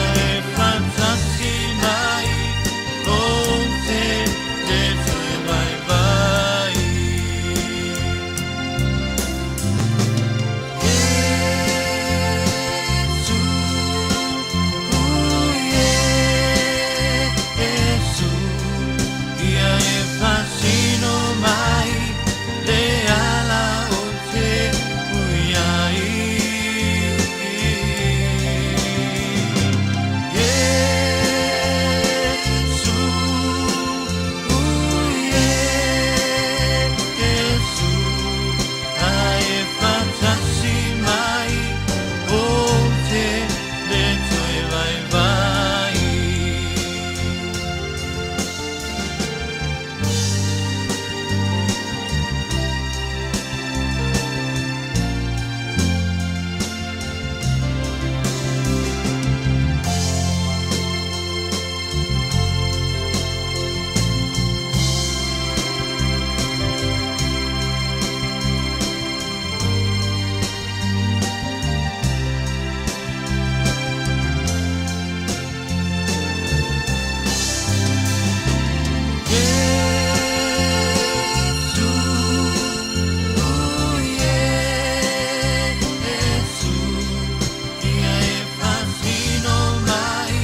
E faatasi mai ou te le toe vaivai. Iesu, ia e faasino mai le ala ou te ui ai. Iesu, Iesu, e faatasi mai ou te le toe vaivai. Iesu, ia e faasino mai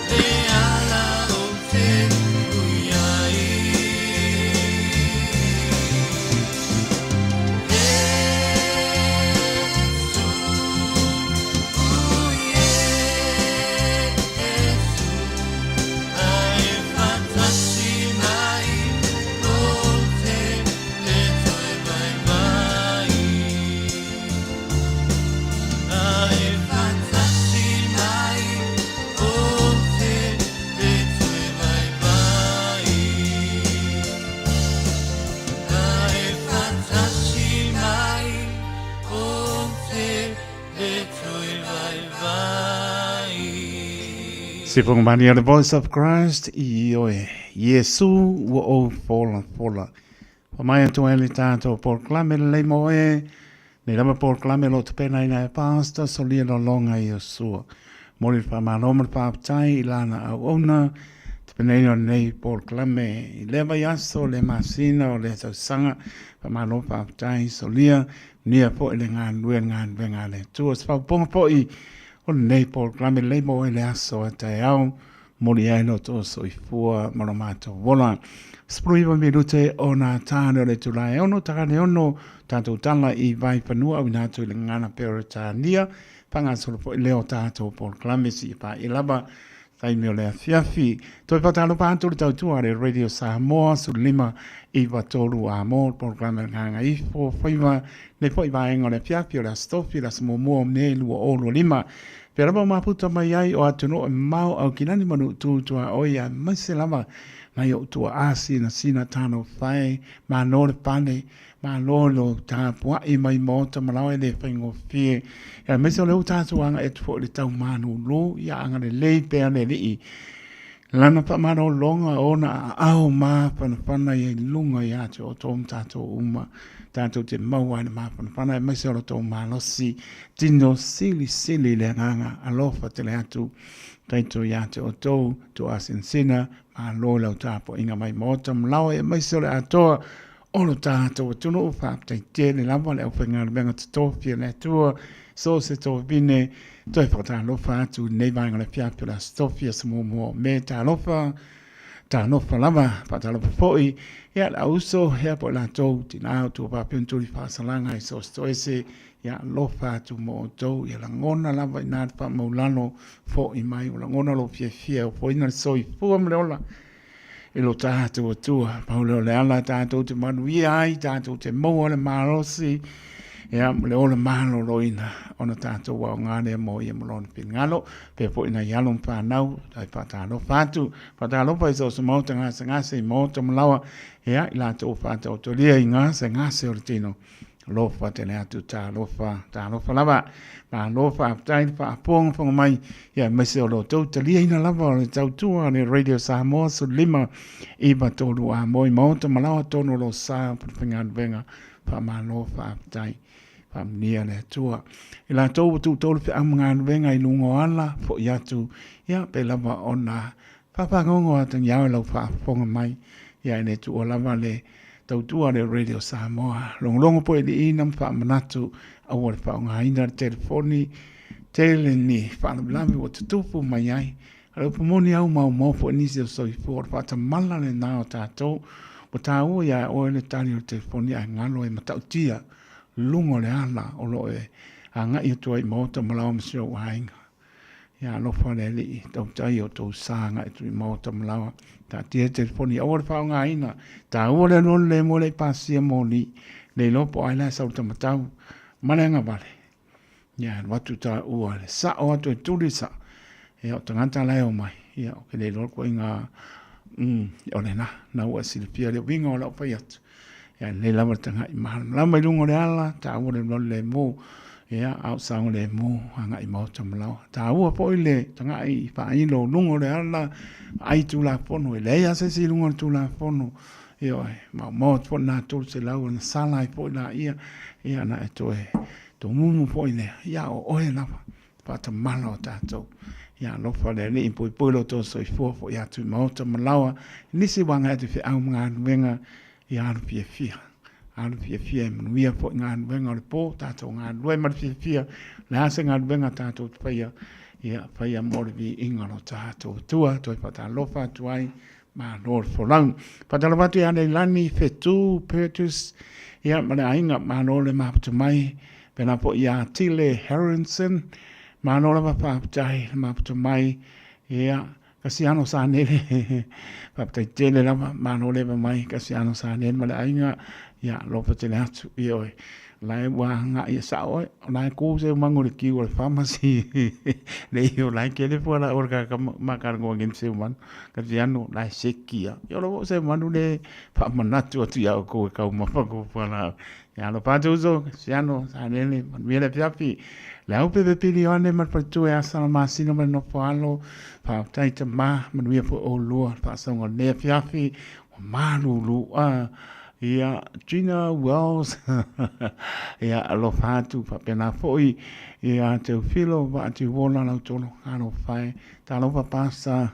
le ala ou te ui ai. Iesu, e faatasi mai ou te le toe vaivai. E faatasi mai ou te le toe vaivai. E faatasi mai ou te le toe vaivai. Sifonga mani o le Voice of Christ i oe. Iesu ua ou fola fola. Fa mai atu ai le tātou polokalame lelei mo oe, nei lava polokalame o lo o tapenaina e Pastor Solia Lolonga Iosua. Momoli le faamalo ma le faafetai i lana auauna tapenaina o lenei polokalame i lea vaiaso, lea masina, o lea tausaga. Faamalo faafetai Solia, manuia foi le galulue i le galuega a le Atua. Se faaupuga foi o lenei polokalame lelei mo oe le aso a taeao, momoli ai lo outou soifua ma lo matou ola. 19 minute ona tā lea o le itula e 6, taka le 6, tatou tala i Vaifanua auina atu i le gagana Peretania, faagasolo foi lea o tatou polokalame seia paia lava taimi o le afiafi. Toe faatalofa atu le tautua a le Radio Samoa 15 9 3 a mo le polokalame a le Gagaifo Faiva nei foi vaega o le afiafi o le Aso Tofi le aso muamua o Me 2025. Pea lava o mafuta mai ai o atunuu e mamao Aukilani ma Nuu Tuaoi aemaise lava nai ou tuaa sinasina talofa e malo le pale Malo lo tapuai mai maota ma laoa e le faigofie. Aemaise o lea ua tatou agai atu foi i le tau malolo, ia agalelei pea le Alii. Lana faamalologa ona aao mafanafana ia i luga ia te outou ma tatou uma. Tatou te maua ai le mafanafana aemaise o lo outou malosi tino silisili i le agaga alofa tele atu. Taito ia te outou, tuaasinasina, malo i lau tapuaiga mai maota ma laoa aemaise o le atoa O lo tatou atunuu, faafetai tele lava le aufaigaluega totofi a le Atua. So se tovine toe whakatalofa atu i lenei vaega o le afiafi o le Aso Tofi, aso muamua o Me. Talofa, talofa lava, faatalofa foi ia le auso ia po o latou tinā o tua faapea ona tuli faasalaga i so o se toese, ia alofa atu mo outou, ia lagona lava i ina le faamaulalo fo'i mai, ua lagona lou fiafia e ofoina le soifua ma le ola i lo tatou Atua. Pau lea o le ala tatou te manuia ai, tatou te maua le malosi, ia, ma le ola maloloina, ona tatou aoga lea mo ia ma lona finagalo. Pea foi nai alo ma fanau, tai faatalofa atu, faatalofa i so o se maota gasegase i maota ma laoa, ia, i latou faataotolia i gasegase o le tino. Alofa tele atu, talofa, talofa lava. Malo faafetai le faafogafoga mai, ia aemaise o lo outou taliaina lava o le tautua a le Radio Samoa 15 9 3 a moi maota ma laoa tonu o lo sa o faigaluega. Faamalo faafetai. Faamanuia le Atua. I latou ua tutou le feau ma galuega i luga o ala, foi atu, ia pe lava ona Faafagogo a tagiao i lau faafofoga mai, ia e le tuua lava le tautua a le Radio Samoa. Logologo po i liina ma faamanatu aua le faaaogaina le telefoni tele ni faalavelave ua tutupu mai ai. A o le upu moni au maumau foi nisi o soifua, o le faatamala lena o tatou. Ua taua ia oe le tali o le telefoni ae galo e matautia luga o le ala o lo o e agai atu ai i maota ma laoa ma si ou aiga. Ia alofa le Alii, tautai o tou sa agai atu i maota ma laoa. Taatia le telefoni, aua le faaaogaina. Taua le alualu le moe le i pasia moli. Le iloa po o ai la e sau le tamatau ma le agavale. Ia alu atu taua le sao atu e tuli sa. Ia o tagata la e omai. Ia o ke le iloa koe ngā o lena. Na ua e silafia le uiga o lau fai atu. Ia lelei lava le tagai malamalama i luga o le ala, taua le alualu lemu, ia a o saogalemu agai i maota ma laoa. Taua foi le tagai i faailo i luga o le ala, vaai i Tulafono, e leai lava se isi i luga o le Tulafono, ioe, maumau atu foi lena 300 ona sala ai foi laia, ia ona e toe tomumu foi lea, ia o oe lava faatamala o tatou. Ia alofa le Alii, puipui lo outou soifua foi atu i maota ma laoa, nisi ua agai atu i feau ma galuega, ia alu fiafia. Alu fiafia e manuia foi galuega o le po, tatou galulue ma le fiafia, le a se galuega tatou te faia, ia faia mo le viiga o lo tatou Atua, toe faatalofa atu ai, malo le folau. Faatalofa atu ia Leilani Fetu Purchase, ia ma le aiga, malo le mafuta mai, Pēlā foi ia Tile Harrison, malo lava faafetai le mafuta mai, ia, Kasiano Sanele, faafetai tele lava, malo le mai Kasiano Sanele ma le aiga, ia, alofa tele atu, ioe, la e ua agai e sao oe, o la e kū se umango i le kiu o le pharmacy, le i o la e kele fua la o le kaka makalagoa ngem se umanu, Kasiano, la e seki ia, ia o lo se umanu le faamanatu atu ia oukou e kaumafa ko fua la. Ia alofa atu uso, Kasiano, Sanele, manuia le afiafi. Le au pepe pili ane ma le faletua e asa la masina ma le nofo alo. Faafetai tama, manuia foi oulua le faasauga o lenei afiafi. Ua malulu a ia Gina Wells. Ia alofa atu faapena foi ia Teofilo Vaatiuola Lautolo. Alofa e. Talofa Pastor.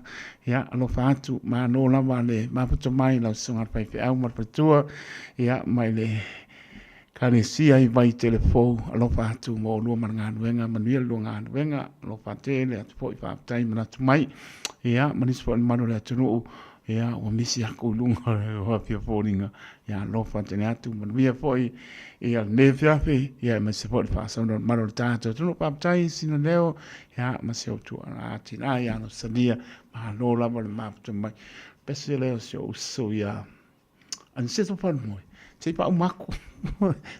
Ia alofa atu malo lava le mafuta mai lau susuga i le faifeau ma le faletua. Ia mai le Kalesia i Vaitele Fou, alofa atu mo oulua ma le galuega, manuia le lua galuega, alofa tele atu foi faafetai manatu mai. Ia, ma nisi foi o le mamalu o le atunuu, ia, ua misi aku i luga o afia foliga. Ia, alofa tele atu, manuia foi ia lenei afiafi, ia, aemaise foi le faasauna o le mamalu o le tatou atunuu. Faafetai sina leo, ia, ma si ou tuala tina ia Alosalia, malo lava le mafuta mai. Pese lea o si ou uso ia Aniceto Falemoe, se i faauma atu.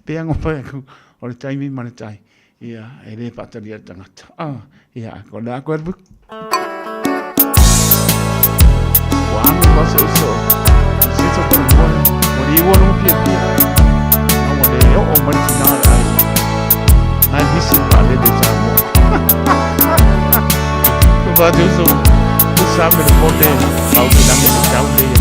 Pe ana fai atu, o le taimi ma le tai, ia, e le faatalia le tagata. Ah, ia, ko le ako e Ua alu ma se uso, Aniceto Falemoe, ua li ua lunga pia pia. Na ua le oo mai le tina le ai. Nai misi le vaalele i Samoa. Fa te uso, usa me le mone, mau ki langi te tau le ia.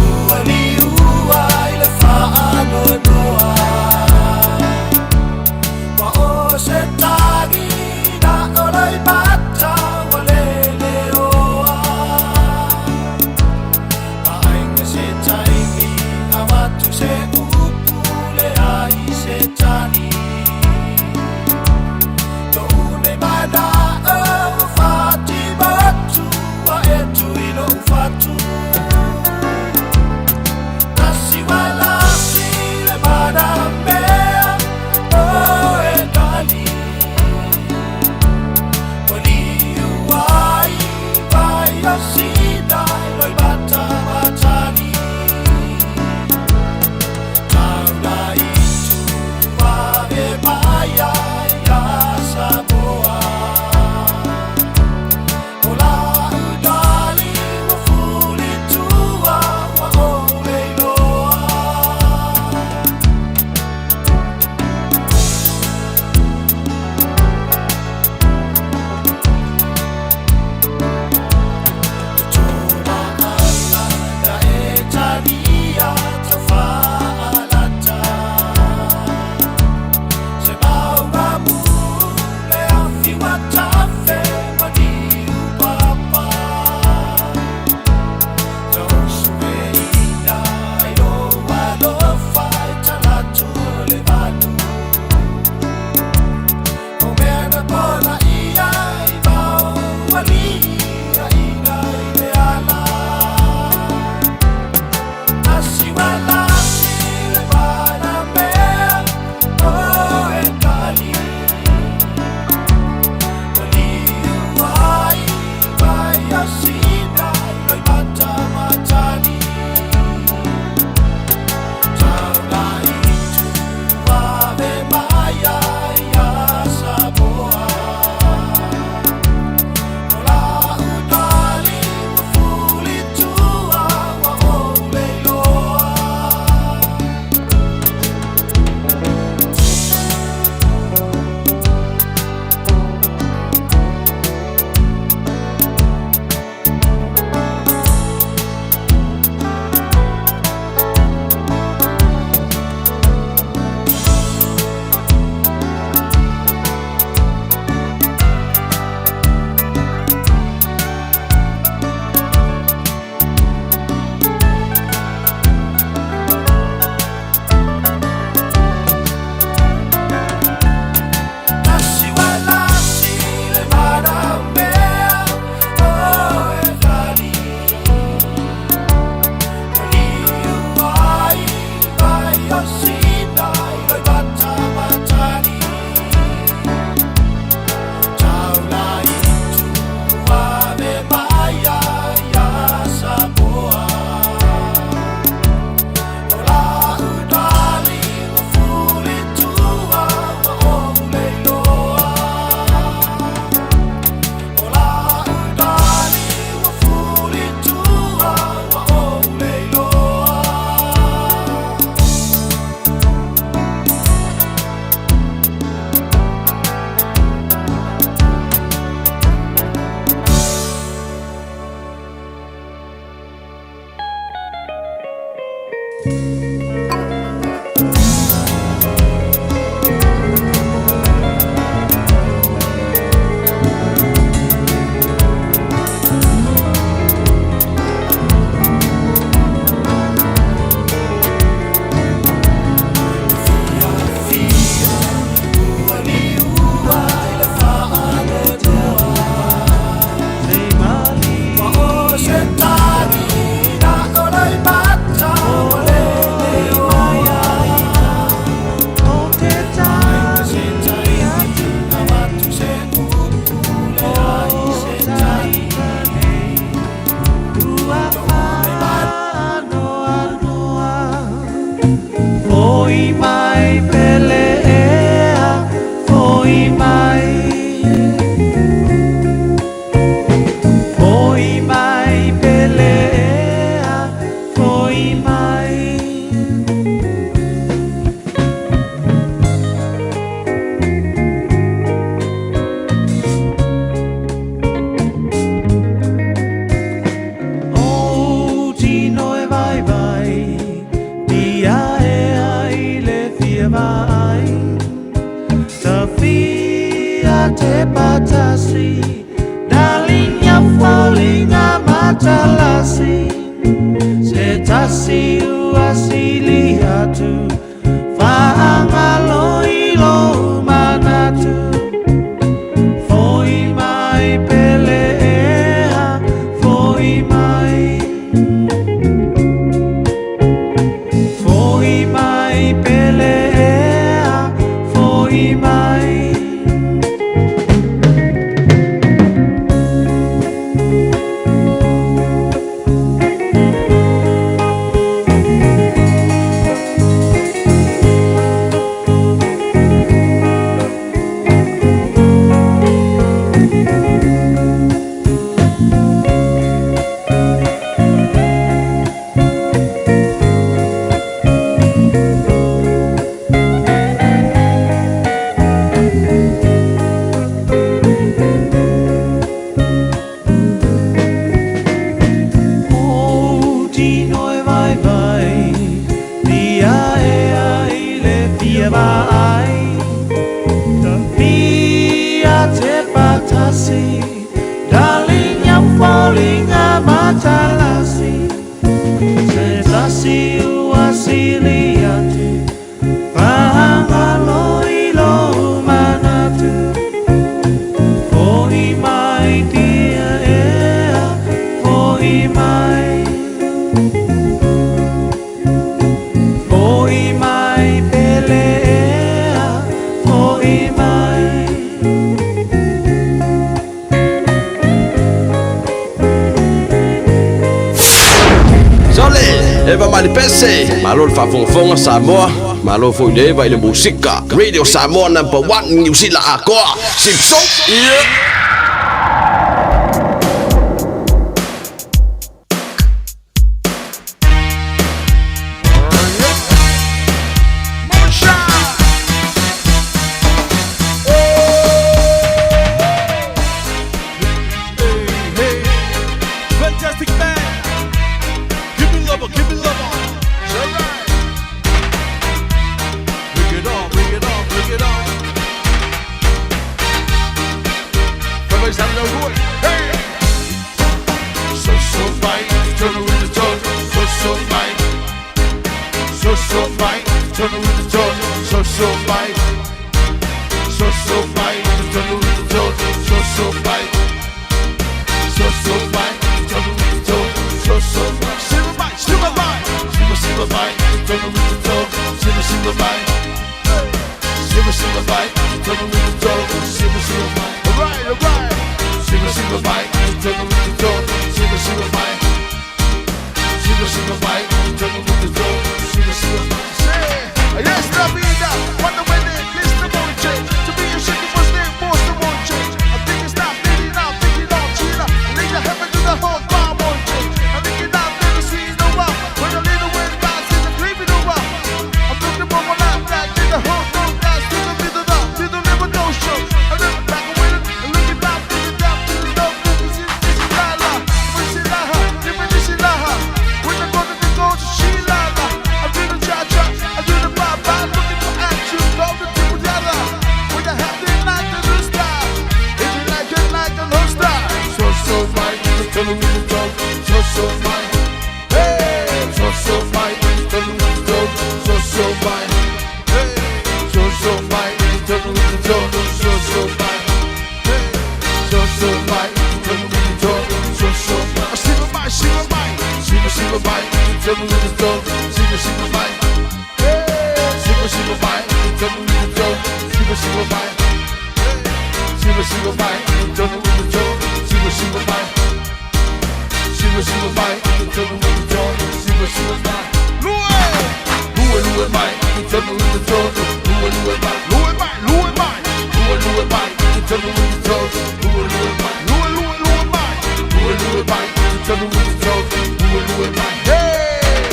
Mai. tasi Darling ya folinga matalasi Se tasi uasili atu Whangalo ilo manatu Foi mai tia ea Foi mai Foi mai pele ea Foi mai. Sole, eva malipese, malo le faafogafoga Samoa, malo foi le eva i le musika. Radio Samoa number 1 New Zealand akoa. Simpson. Yeah. Fantastic man. Give me love, give me love. It's alright. Bring it on, bring it on, bring it on. Hey. So so fine, turn with the toe. So so fine. So so fine, turn with the toe. So so fine. So so fine, turn with the toe. So so fine. So so fine, turn with the toe. So so fine. Silver mine, silver mine, silver silver mine, turn with the toe. Silver silver mine. Silver silver mine, turn with the toe. Silver silver mine. Alright, alright. Silver silver mine, turn with the toe. Silver silver mine. Silver silver mine, turn with the toe. Silver silver mine. Say, yes, la vida, cuando me lista change. To be a shaking was there, force the won't change. I think it's not really now, thinking on China. I think the heaven to the whole farm won't change. I think it's not little sweet no one. When a little wind rise in the creepy no one. I'm looking for my life back in the whole no guys to the middle of to the liver no show. I look back away and looking back to the down to the no this is this is la la. When I go to the go to Sheila, I do the cha cha, I do the ba ba, looking for action, go to together. When I have the night to the star, if you like it like a no star. So so fine, tell me the talk, so so fine. Hey, so so fine, tell me the talk, so so fine. Hey, so so fine, tell me the talk, so so fine. Hey, so so fine, tell me the talk, so so fine. Silver mine, silver mine, silver silver mine, tell me the talk, silver silver mine. Hey, silver silver mine, tell me the talk, silver silver mine. Silver silver mine, tell me the talk, silver silver mine. Silver silver mine, tell me the talk, silver silver mine. Lue, lue lue mine, tell me the talk, lue lue mine, lue mine, lue mine, lue lue mine, tell me the talk, lue lue mine, lue lue lue mine, lue lue mine, tell me the talk, lue lue mine. Hey,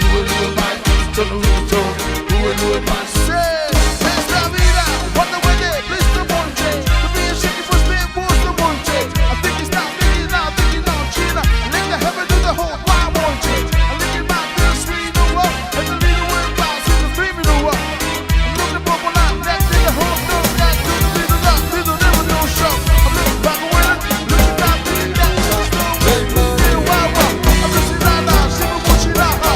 lue lue mine, tell me the talk, lue lue mine. Say, es la vida, cuando me lista monche, to be a shaky for spin force the monche. I think it's not thinking now, thinking on China. I think the heaven to the whole wide monche. I think it might be sweet no up, and the little wind rise in the dream no up. I'm looking for one life that in the whole no that to the middle up, middle never no show. I'm looking back away, looking back to the that I'm just in la la, simple what she la la.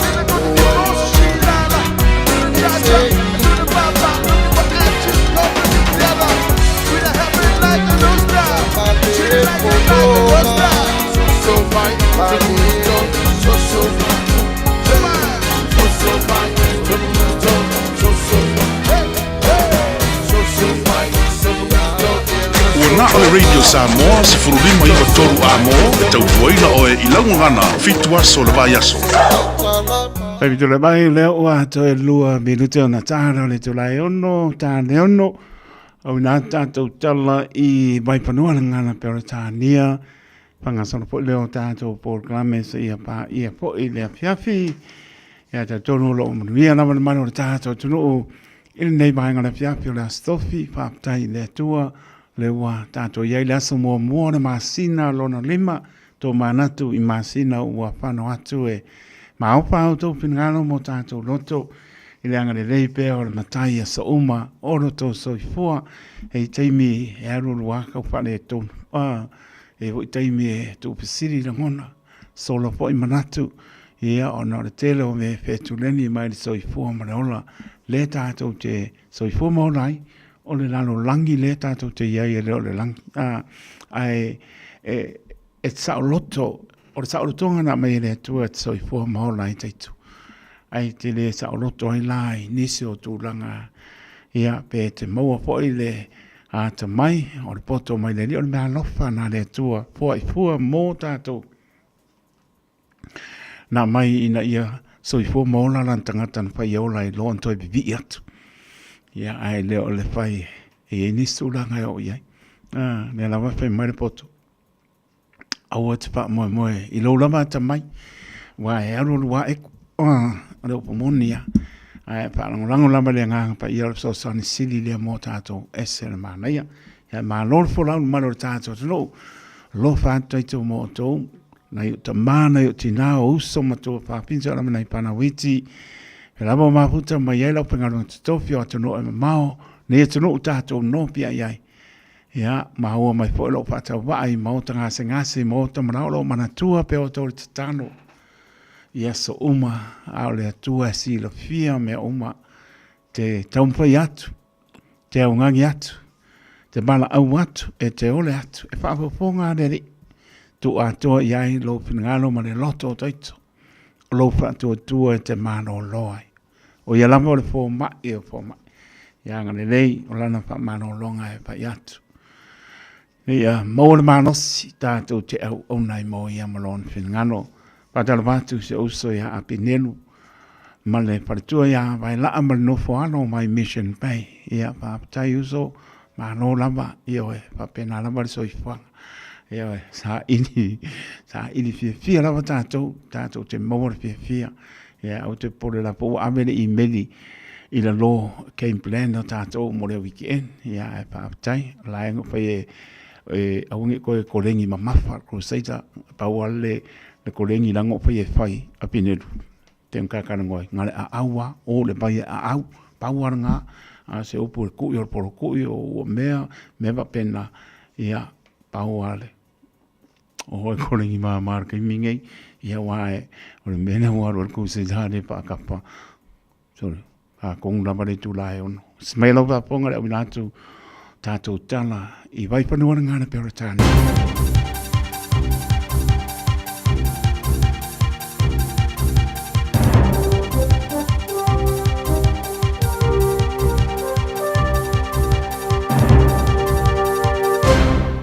Then I go to the rose, she la la. I do the cha cha, I do the ba ba, looking for action, go together. We the happy like a no star, she like it like a no star. So so fine, so so so fine. So so fine, so so so so so so fine, so so Ua na o le Radio Samoa se furulima iwa toru a mō e tautuaina oe i laugagana fitu aso le vai aso. Taimi tule mai lea ua toe lua minute ona tāra o le tulae ono, tāne ono, au nā tātou tala i Waipanua le ngana pe o le tānia, whangasolo po leo tātou polokalame sa ia pā ia po i le afiafi, ia tā tonu lo manuia lava le manu o le tātou tunuu, i lenei vaega o le afiafi o le Aso Tofi, faafetai i le Atua, le ua tātou iai le aso muamua o le masina lona lima, tō manatu i masina ua whano atu e maopa au tō finagalo mo tātou loto. i le agalelei pea o le Matai i aso uma o lo outou soifua. E i taimi e alualu lava kau faaletonu, a, e i ai foi taimi e tuufesili lagona, sola foi manatu, ia, ona o le tele o mea e fetuleni mai le soifua ma le ola lea tatou te soifua ma ola ai, o le lalolagi lea tatou te i ai e le o le lagi. A, ae e, e saoloto, o le saolotoga na aumai e le Atua e te soifua ma ola ai taitu. Ae te le saoloto ai la i nisi o tulaga, ia, pe te maua foi le atamai o le poto mai le Alii, o le mea alofa na le Atua, foai fua mō tātou. Na aumai ina ia soifua ma ola lana tagata na fai e ola ai loa ona toe vivii atu. Ia, ae le o le fai e i ai nisi tulaga e oo i ai. Ah, lea lava e fai mai le poto. Aua e te faamoemoe i lou lava atamai, aua e alualu ae, ah, o le upu moni lava. Ae faalagolago lava le Agaga Paia o le fesoasoani sili lea mo tatou, ese le manaia. Ia malo le folau i le mamalu o le tatou atunuu. Alofa atu tatou mo outou, nai ou tama, nai ou tina, o uso ma tua fafine, o lava nai fanau iti. He lava o mafuta mai ai lau faigaluega totofi o atunuu e mamao, nei atunuu tatou nopiai ai. Ia, maua mai foi lou faatauvaa i maota gasegase, maota manao lou manatua pea outou le tatalo i aso uma, a o le Atua e silafia mea uma, te taumafai atu, te augani atu, te valaau atu, e te ole atu, e faafofoga le Alii, tuu atoa i ai lou finagalo ma le loto o taito, o lou faatuatua e te malolo ai. O ia lava o le fomai o fomai. Ia agalelei o lana faamalologa e fai atu. Ia maua le malosi tatou te auauna ai mo ia ma lona finagalo. Faatalofa atu i si ou uso ia Apinelu ma le faletua ia Vaelaa ma le nofo alo mai Mission Bay. Ia faafetai uso, malo lava, ioe, faapena lava le soifuaga. Ioe, saili, saili fiafia lava tatou, tatou te maua le fiafia. Ia, aua te popole la po ua ave le imeli i lalo game plan o tatou mo le weekend. Ia, ae faafetai, o la e fai e, e aua ne i toe koleni mamafa le Crusader, pau lava le, le koleni la na fai e fai a Pinelu. Te ngā ngoi, ngā le aau a, o le vai e aau, pau lava ngā, a se upu e kui o le polo kui o ua mea, mea faapena, ia, pau lava le, O hoi korengi māmā le kaimi nei, ia wā e, o le mea lea ua alu ai le Crusader le paakapa. Sorry, a kongu lava le itula e ono. Mai lau faafofoga le auina atu tātou tala i Vaifanua le Ngana Peretania.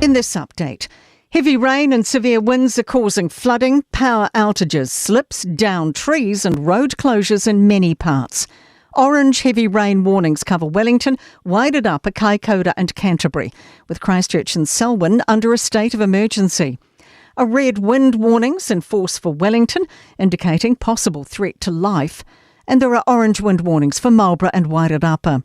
In this update, Heavy rain and severe winds are causing flooding, power outages, slips, down trees, and road closures in many parts. Orange heavy rain warnings cover Wellington, Wairarapa, Kaikoura and Canterbury, with Christchurch and Selwyn under a state of emergency. A red wind warning's in force for Wellington, indicating possible threat to life. And there are orange wind warnings for Marlborough and Wairarapa.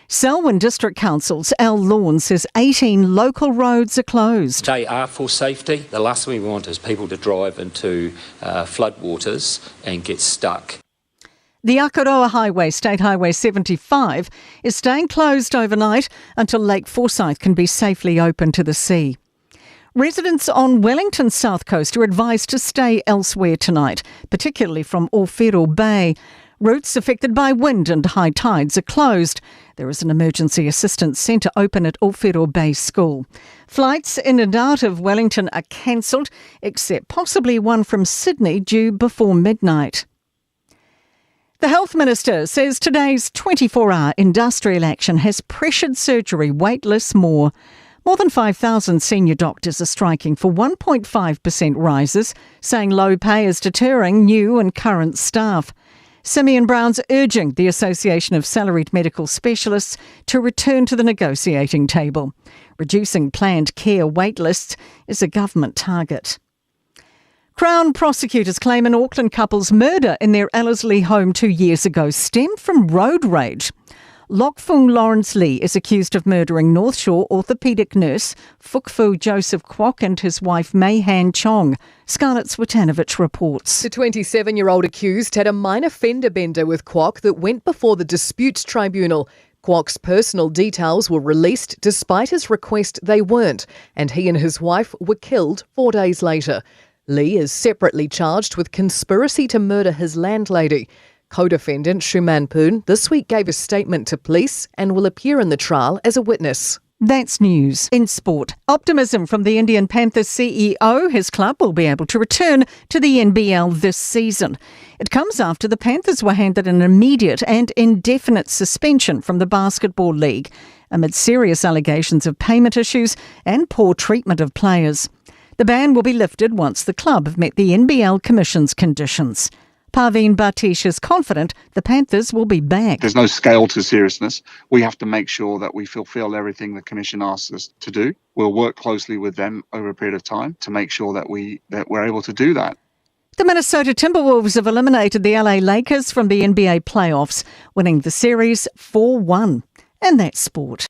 Selwyn District Council's Al Lawn says 18 local roads are closed. They are for safety. The last thing we want is people to drive into floodwaters and get stuck. The Akaroa Highway, State Highway 75, is staying closed overnight until Lake Forsyth can be safely opened to the sea. Residents on Wellington's south coast are advised to stay elsewhere tonight, particularly from Owhiro Bay. Routes affected by wind and high tides are closed. There is an emergency assistance centre open at Owhiro Bay School. Flights in and out of Wellington are cancelled, except possibly one from Sydney due before midnight. The Health Minister says today's 24 hour industrial action has pressured surgery waitlists more. More than 5,000 senior doctors are striking for 1.5% rises, saying low pay is deterring new and current staff. Simeon Brown's urging the Association of Salaried Medical Specialists to return to the negotiating table. Reducing planned care waitlists is a government target. Crown prosecutors claim an Auckland couple's murder in their Ellerslie home 2 years ago stemmed from road rage. Lok Fung Lawrence Lee is accused of murdering North Shore orthopaedic nurse Fook Fu Joseph Kwok and his wife May Han Chong. Scarlett Switanovich reports. The 27 year old accused had a minor fender bender with Kwok that went before the Disputes Tribunal. Kwok's personal details were released despite his request they weren't, and he and his wife were killed four days later. Lee is separately charged with conspiracy to murder his landlady. Co defendant Shuman Poon this week gave a statement to police and will appear in the trial as a witness. That's news. In sport, optimism from the Indian Panthers CEO. His club will be able to return to the NBL this season. It comes after the Panthers were handed an immediate and indefinite suspension from the Basketball League amid serious allegations of payment issues and poor treatment of players. The ban will be lifted once the club have met the NBL Commission's conditions. Parveen Batish is confident the Panthers will be back. There's no scale to seriousness. We have to make sure that we fulfill everything the Commission asks us to do. We'll work closely with them over a period of time to make sure that we that we're able to do that. The Minnesota Timberwolves have eliminated the LA Lakers from the NBA playoffs, winning the series 4 1. And that's sport.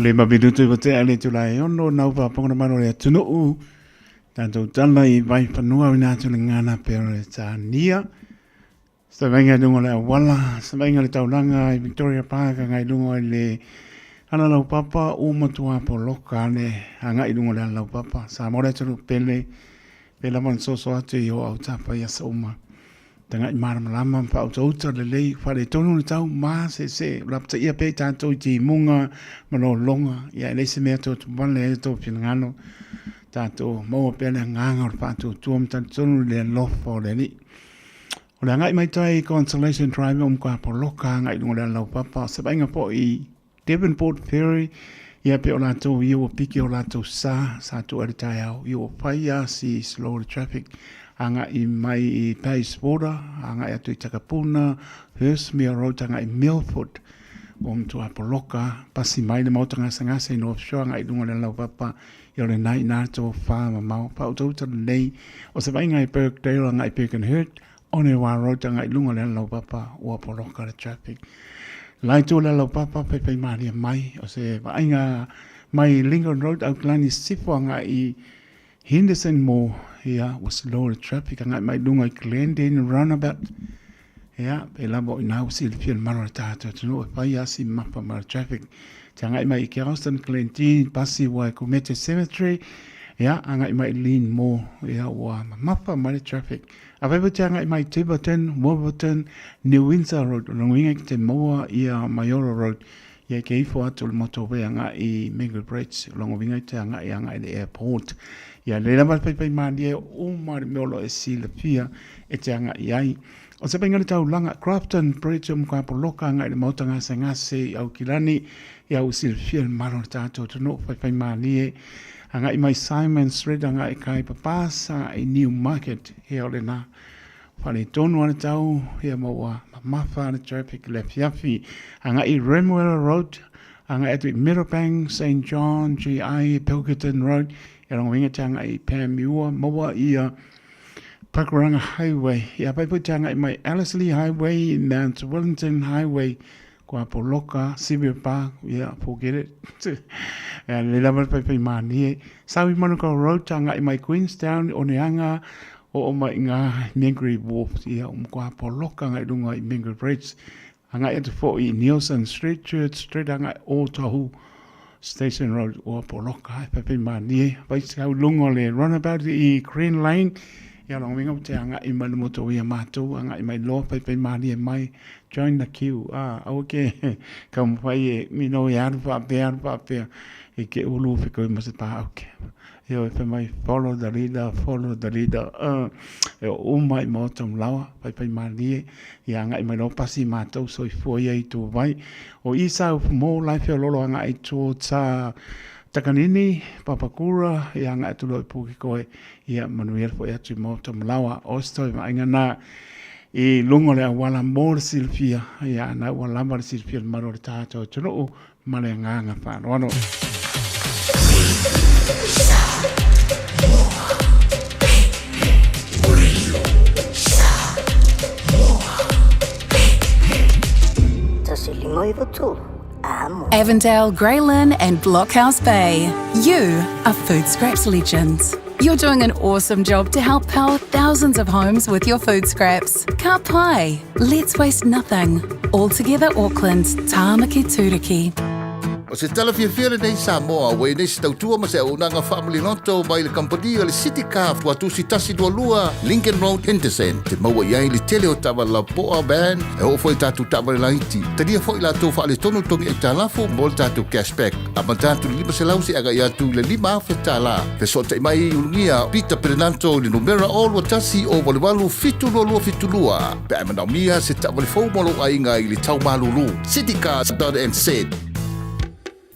Le mabilutu i watea le tula e ono nau whapongona mano le atunuu. Tātou tala i vai whanua o ina atu le ngana pe o le tānia. Sa vainga i lunga o le auala, sa vainga le taulaga i Victoria Park agai i luga i le alalaupapa ua matua poloka le agai i luga o le alalaupapa. Samoa le atunuu pele, pei lava ona soso atu i o autafa i aso uma. Tagai malamalama ma faautauta lelei, faaletonu le tau masese, lapataia pea i tatou i timuga ma lologa, ia e leai se mea toe tumale ai lo tou finagalo, tatou maua pea le agaga o le faatuatua ma talitonu i le alofa o le Alii. O le agai mai tai i Consolation Drive o matua poloka agai i luga o le alalaupapa, o se vaaiga foi i Devonport Ferry, ia pe o latou ia ua piki o latou sa, sa tuu ai le taeao, ia ua fai a si slow le traffic agai mai i Pace Border, agai atu i Takapuna, Hurstmere Road agai i Milford, ua matua poloka, pasi mai le maota gasegase i North Shore agai i luga o le alalaupapa, ia o lena i ina le tofa mamao, faautauta lelei, o se vaaiga i Birkdale agai i Birkenhead, Onewa Road agai i luga o le alalaupapa, ua poloka le traffic. La itu o le alalaupapa, faifaimalie mai, o se vaaiga mai Lincoln Road, Auckland sisifo agai i Henderson Mall, ia, ua slow le traffic agai mai luga i Glendene Roundabout. Ia, pe lava o ina ua silafia le malo o le tātou atunuu e fai a si mapa ma le traffic. Te agai mai i Galston, Glendene, pasi ua e Kumete Cemetery, ia, agai mai i Lean Mall, ia, ua mamafa mai le traffic. A whai te agai mai Tiverton, Wolverton, New Windsor Road, o lona uiga ki te maua ia Maioro Road, ia ke ifo atu o le motorway agai i Mango Bridge, o lona uiga i te agai agai i le airport. Ia le lava le whaiwhai mālie o uma le mea o lo e silafia e te agai ai. O se painga le taulaga, Grafton Bridge o Mukapoloka agai i le maota gasegase i Aukilani, ia ua silafia le malo o le tātou atunuu whaiwhai mālie. Agai mai Simon Street agai i Kaipapasa agai i New Market, ia o lena faaletonu a le tau, ia ma ua mamafa le traffic i le afiafi. Agai i Remuera Road, agai atu i Meadowbank, St John, GI, Pilkerton Road, ia lona uiga te agai i Panmure, maua ia Pakuranga Highway, ia pai foi te agai mai Ellerslie Highway, Mount Wellington Highway, Kua poloka, Sylvia Park, yeah, forget it. Ea, le lava le paepae mānie. Sawi Manukau Road, tāngai mai Queenstown, Oneanga, o o mai ngā Mangere Wharf, ia, o kua poloka ngai runga i Mangere Bridge. Angai atu fo i Nielsen Street, Church Street, angai Ōtahu Station Road, ua poloka, e paepae mānie. Pai te au lunga o le runabout i Green Lane, ia longa winga te angai mai le moto ia mātou, angai mai loa paepae mānie mai, Join the queue, ā, aua ke taumafai e mino e alu faapea, alu faapea, e ke ulu fe koe ma se pā auke. Ioe, fai mai, follow the leader, follow the leader. E oo uma i maota o Malawa, paepae malie, ia agai mai loa pasi matou soifua ia i Tuvai. O i sa upu mo la e feololo agai towards Takanini, Papakura, ia agai atu loa i Pukekohe, ia manuia le foi atu i maota o Malawa. O se toe vaaiga na i luga o le auala mo le silafia, ia na ua lava le silafia le mamalu o le tatou atunuu ma le agaga faaaloalo. Avondale, Grey Lynn, and Blockhouse Bay. You are Food Scraps legends. You're doing an awesome job to help power thousands of homes with your food scraps. Ka pai! Let's waste nothing. All together Auckland, Tāmaki Tūruki. O se tala fiafia lenei Samoa, ua i nei se tautua ma se auaunaga faamaliloto mai le kamupani o le City Car Tuatusi 122 Lincoln Road, Henderson. Te maua i ai le tele o taavale lapoa, van, e oo foi i tatou taavale laiti. Talia foi latou faaletonu togi aitalafu mo le tatou cashback. Amata atu i le 500 seia agai atu i le $5,000 tala. Fesootai mai i Ulugia Peter Perenanto i le numera 021 088 7272 pe a e manaomia se taavale fou mo lou aiga i le tau malulu. Citycars.nz.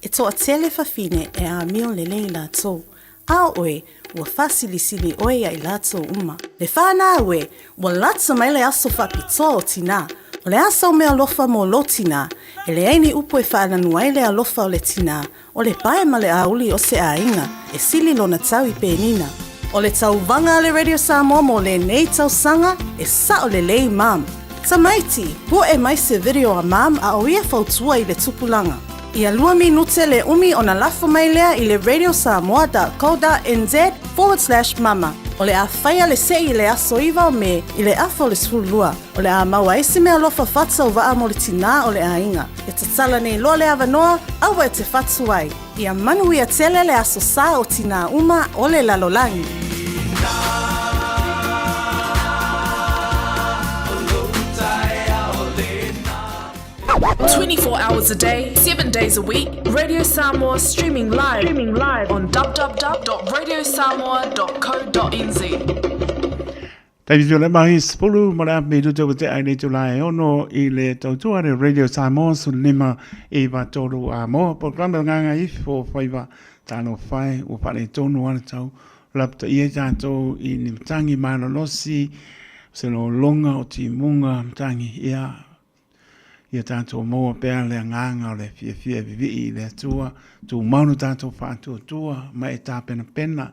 E toatele fafine e amio lelei latou, a o oe, ua faasilisili oe ia i latou uma. Le whanau e, ua lata mai le aso faapitoa o tinā. O le a sau meaalofa mo lou tinā, e leai ni upu e faalanu ai le alofa o le tinā, O le pae ma le auli o se aiga e sili lona tau i Penina. O le tauvaga a le Radio Samoa mo lenei tausaga e sao lelei mum. Tamaiti, poe mai se video a mum a o ia fautua i le tupulaga. Ia lua minute le umi ona lafo mai lea i le radiosamoa.co.nz/mama. O le a faia le sei i le aso 9 o Me i le afa o le 12. O le a maua ai se meaalofa faatauvaa mo le tinā o le aiga. E tatala nei loa le avanoa, aua e te whatu ai. Ia manuia tele le aso sa o tinā uma o le lalolagi. 24 hours a day, 7 days a week, Radio Samoa streaming live, streaming live on www.radiosamoa.co.nz. Taimi o le mahi sepulu ma le afe minuta ua tea i le itula e ono i le tautua le Radio Samoa 15 9 3 a moa polokalame o Ngāngā Ifo Faiva Talofa e ua faaletonu lava le tau lapataia i tatou i ni matangi malolosi se lologa o timuga matangi ia ia tatou maua pea le agaga o le fiafia e vivii i le Atua, tumau lo tatou faatuatua ma e tapenapena,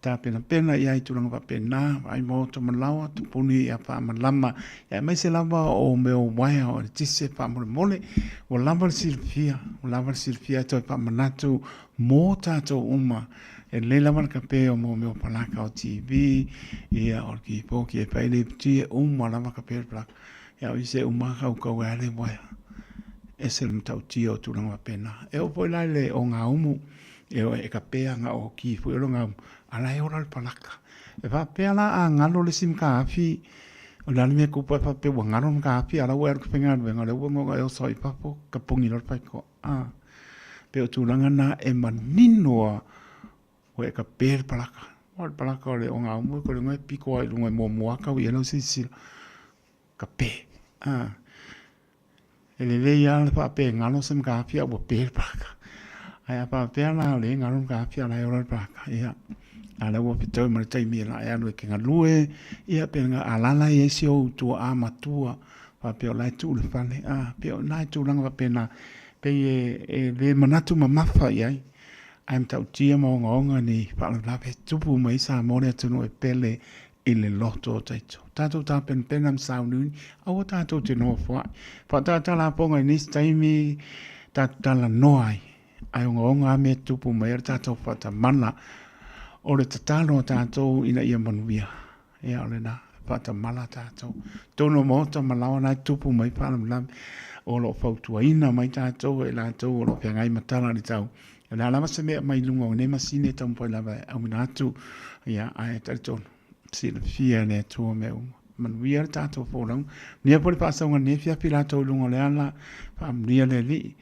tapenapena i ai tulaga faapena, vaai maota ma laoa, tupuni ia faamalama, ia aemaise lava o mea o uaea o eletise faamolemole, ua lava le silafia, ua lava le silafia e toe faamanatu mo tatou uma. E lelei lava le kape o mo mea o palaka o TV, ia o le keyboard, e fai le e uma lava kape le palaka. Ia o isi e uma kaukau ai le uaea. Ese le matautia o tulaga faapena. E oo foi la i le ogaumu, e o e kapea na o ki foi o le ogaumu, a la e ola le palaka. E faapea la a galo le isi mataafi, o le a le mea e kupu ai faapea ua galo le mataafi, a o la ua e alu i le faigaluega, o lea ua goga e oso ai i fafo, ka pogi loa le faitotoa. A, pei o tulaga na e manino lava ua e kapea le palaka. O le palaka o le ogaumu e kore e piko ai i luga e muamua kau i ai lau silasila. Kape. A. E lelei lava le faapea e galo se mataafi a ua pe le palaka. Ae a faapea la le galo le mataafi a o la e ola le palaka, ia, a o la ua fetau ma le taimi e la e alu e ke galue, ia pe na alaala ai si ou tuaa matua faapea o la e tuu i le fale, a, pei o na tulaga faapena, pei e le manatu mamafa i ai, ae matautia ma ogaoga ni faalavelave e tupu mai Samoa le atunuu e pele i le loto o taito. Tatou tapenapena ma sauniuni, aua tatou te nofoa'i. Faataatalapoga i nisi taimi tatou talanoa ai, ae ogaoga lava mea e tutupu mai ai le tatou faatamala. O le tatalo a tatou ina ia manuia, ia o lena, faatamala tatou. Totonu o maota ma laoa la e tutupu mai faalavelave, o lo o fautuaina mai tatou e latou o lo o feagai ma tala i le tau. O le a lava se mea e aumai i luga o nei masini e taumafai lava e auina atu, ia, ae talitonu, silafia e le Atua mea uma. Manuia le tatou folauga. Manuia foi le faasauga i lenei afiafi latou i luga o le ala, faamanuia le Alii.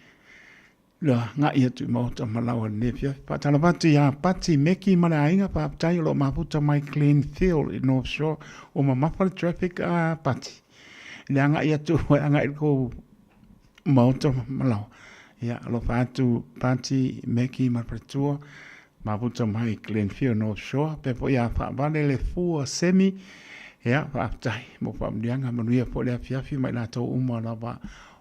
Le agai atu i maota ma laoa i lenei afiafi. Faatalofa atu ia Pati Meki ma le aiga, faafetai o lo o mafuta mai Glenfield i North Shore. Ua mamafa le traffic a Pati. I le agai atu e agai i le kou maota ma laoa. Ia, alofa atu Pati Meki ma le faletua, mafuta mai Glenfield North Shore. Faapea foi ia Faavale le Fua Semi. Ia, faafetai mo faamanuiaga, manuia foi le afiafi ma i latou uma lava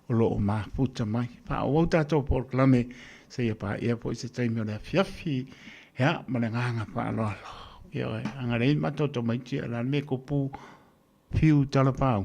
o lo o mafuta mai. Faaauau tatou polokalame seia paia foi se taimi o le afiafi. Ia, ma le agaga faaaloalo. Ioe, agalelei matou tamaiti, o le a le mea e kupu fiu talapau.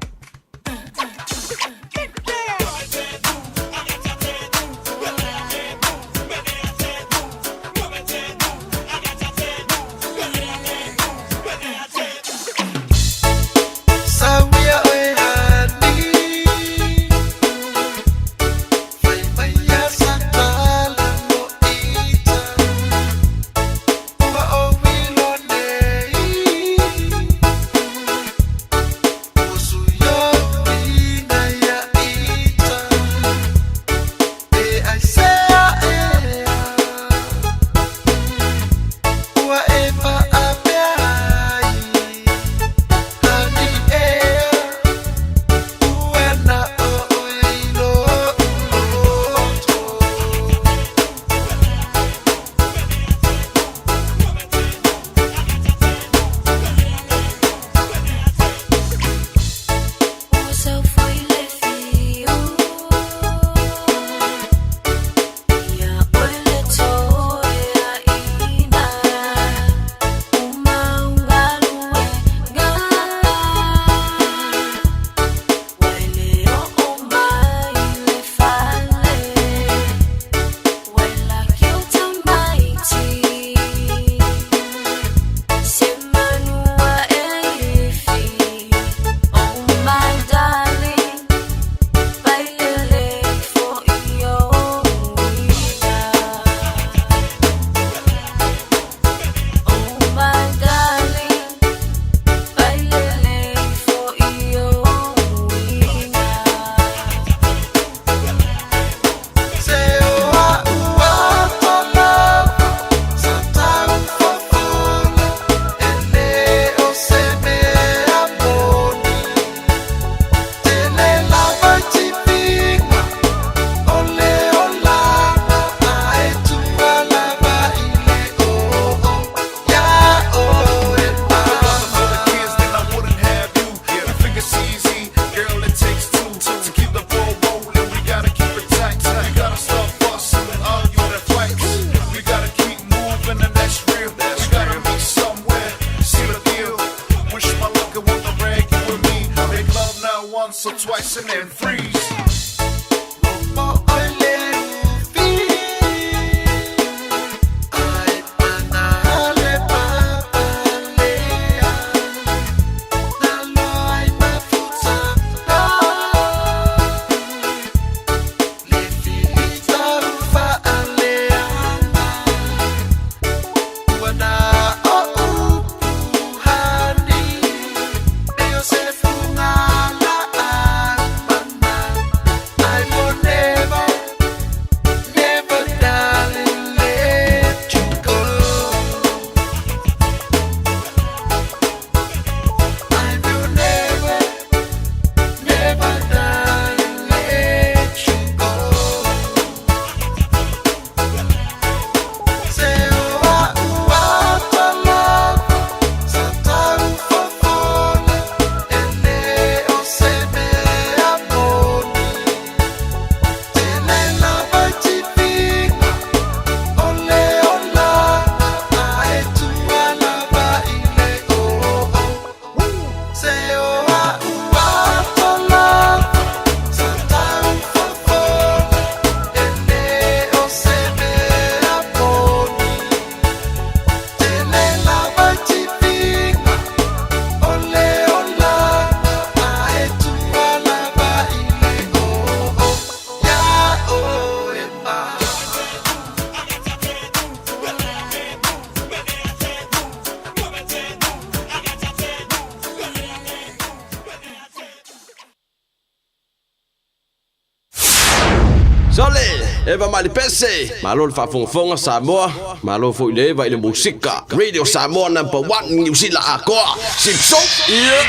Sole! Eva mai le pese. Malo le faafogafoga Samoa. Malo foi le Eva i le musika. Radio Samoa number 1 New Zealand akoa. Simpson. Yeah.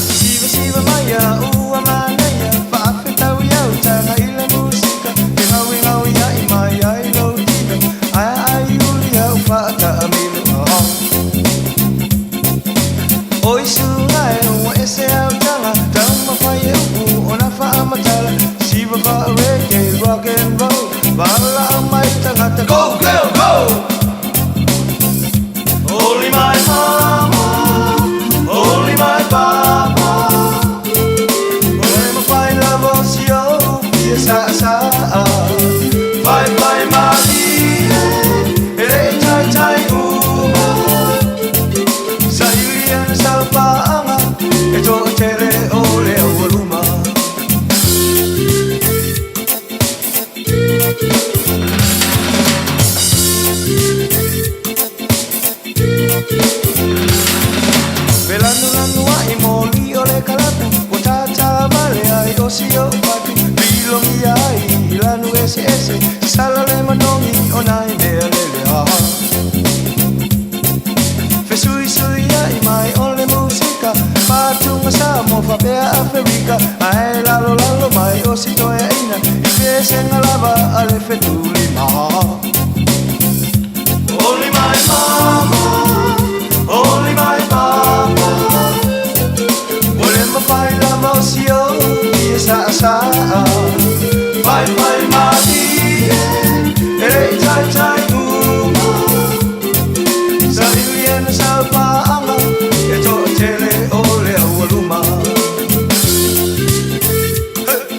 Siva siva maya ua manaia Faafetau iau taga i le musika Te gaui gaui ai mai ai lou tino Ae ai uli au faataamilo Oi suga e ua ese au taga Taumafai e upu ona faamatala Siva faa reggae rock and roll Valaau mai tagata Go girl go! Only my mama, only my papa. Ua le mafai lava o si ou fia saasaa. Faifai malie, e le'i taitai uma. Saili ana saupaaga, e toatele o le aualuma. Felanulanu a'i moli o le kalapu Ua tātā vale ai o si ou fatu Pilogia ai i lanu eseese Sala le manogi o nai mea lele aha Fesuisui ai mai o le musika Fatuga Samoa faapea Aferika Ae lalolalo mai o si toeaina I pesega lava a le fetulima. Only my mama, only my papa. Ua le mafai lava o si ou fia saasaa. Faifai malie, e le'i taitai uma. Saili ana saupaaga, e toatele o le aualuma. Hey,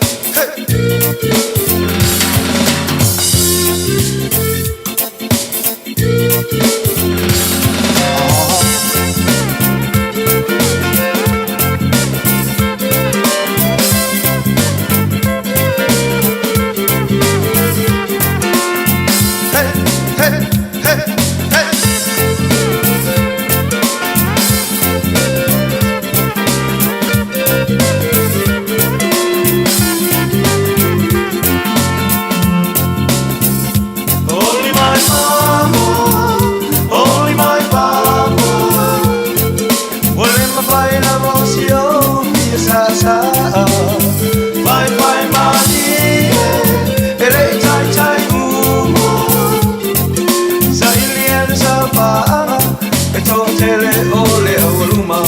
hey, hey, hey. Only my mama, only my papa. Ua le mafai lava o si ou fia saasaa. Faifai malie, e le'i taitai uma. Saili ana saupaaga, e toatele o le aualuma.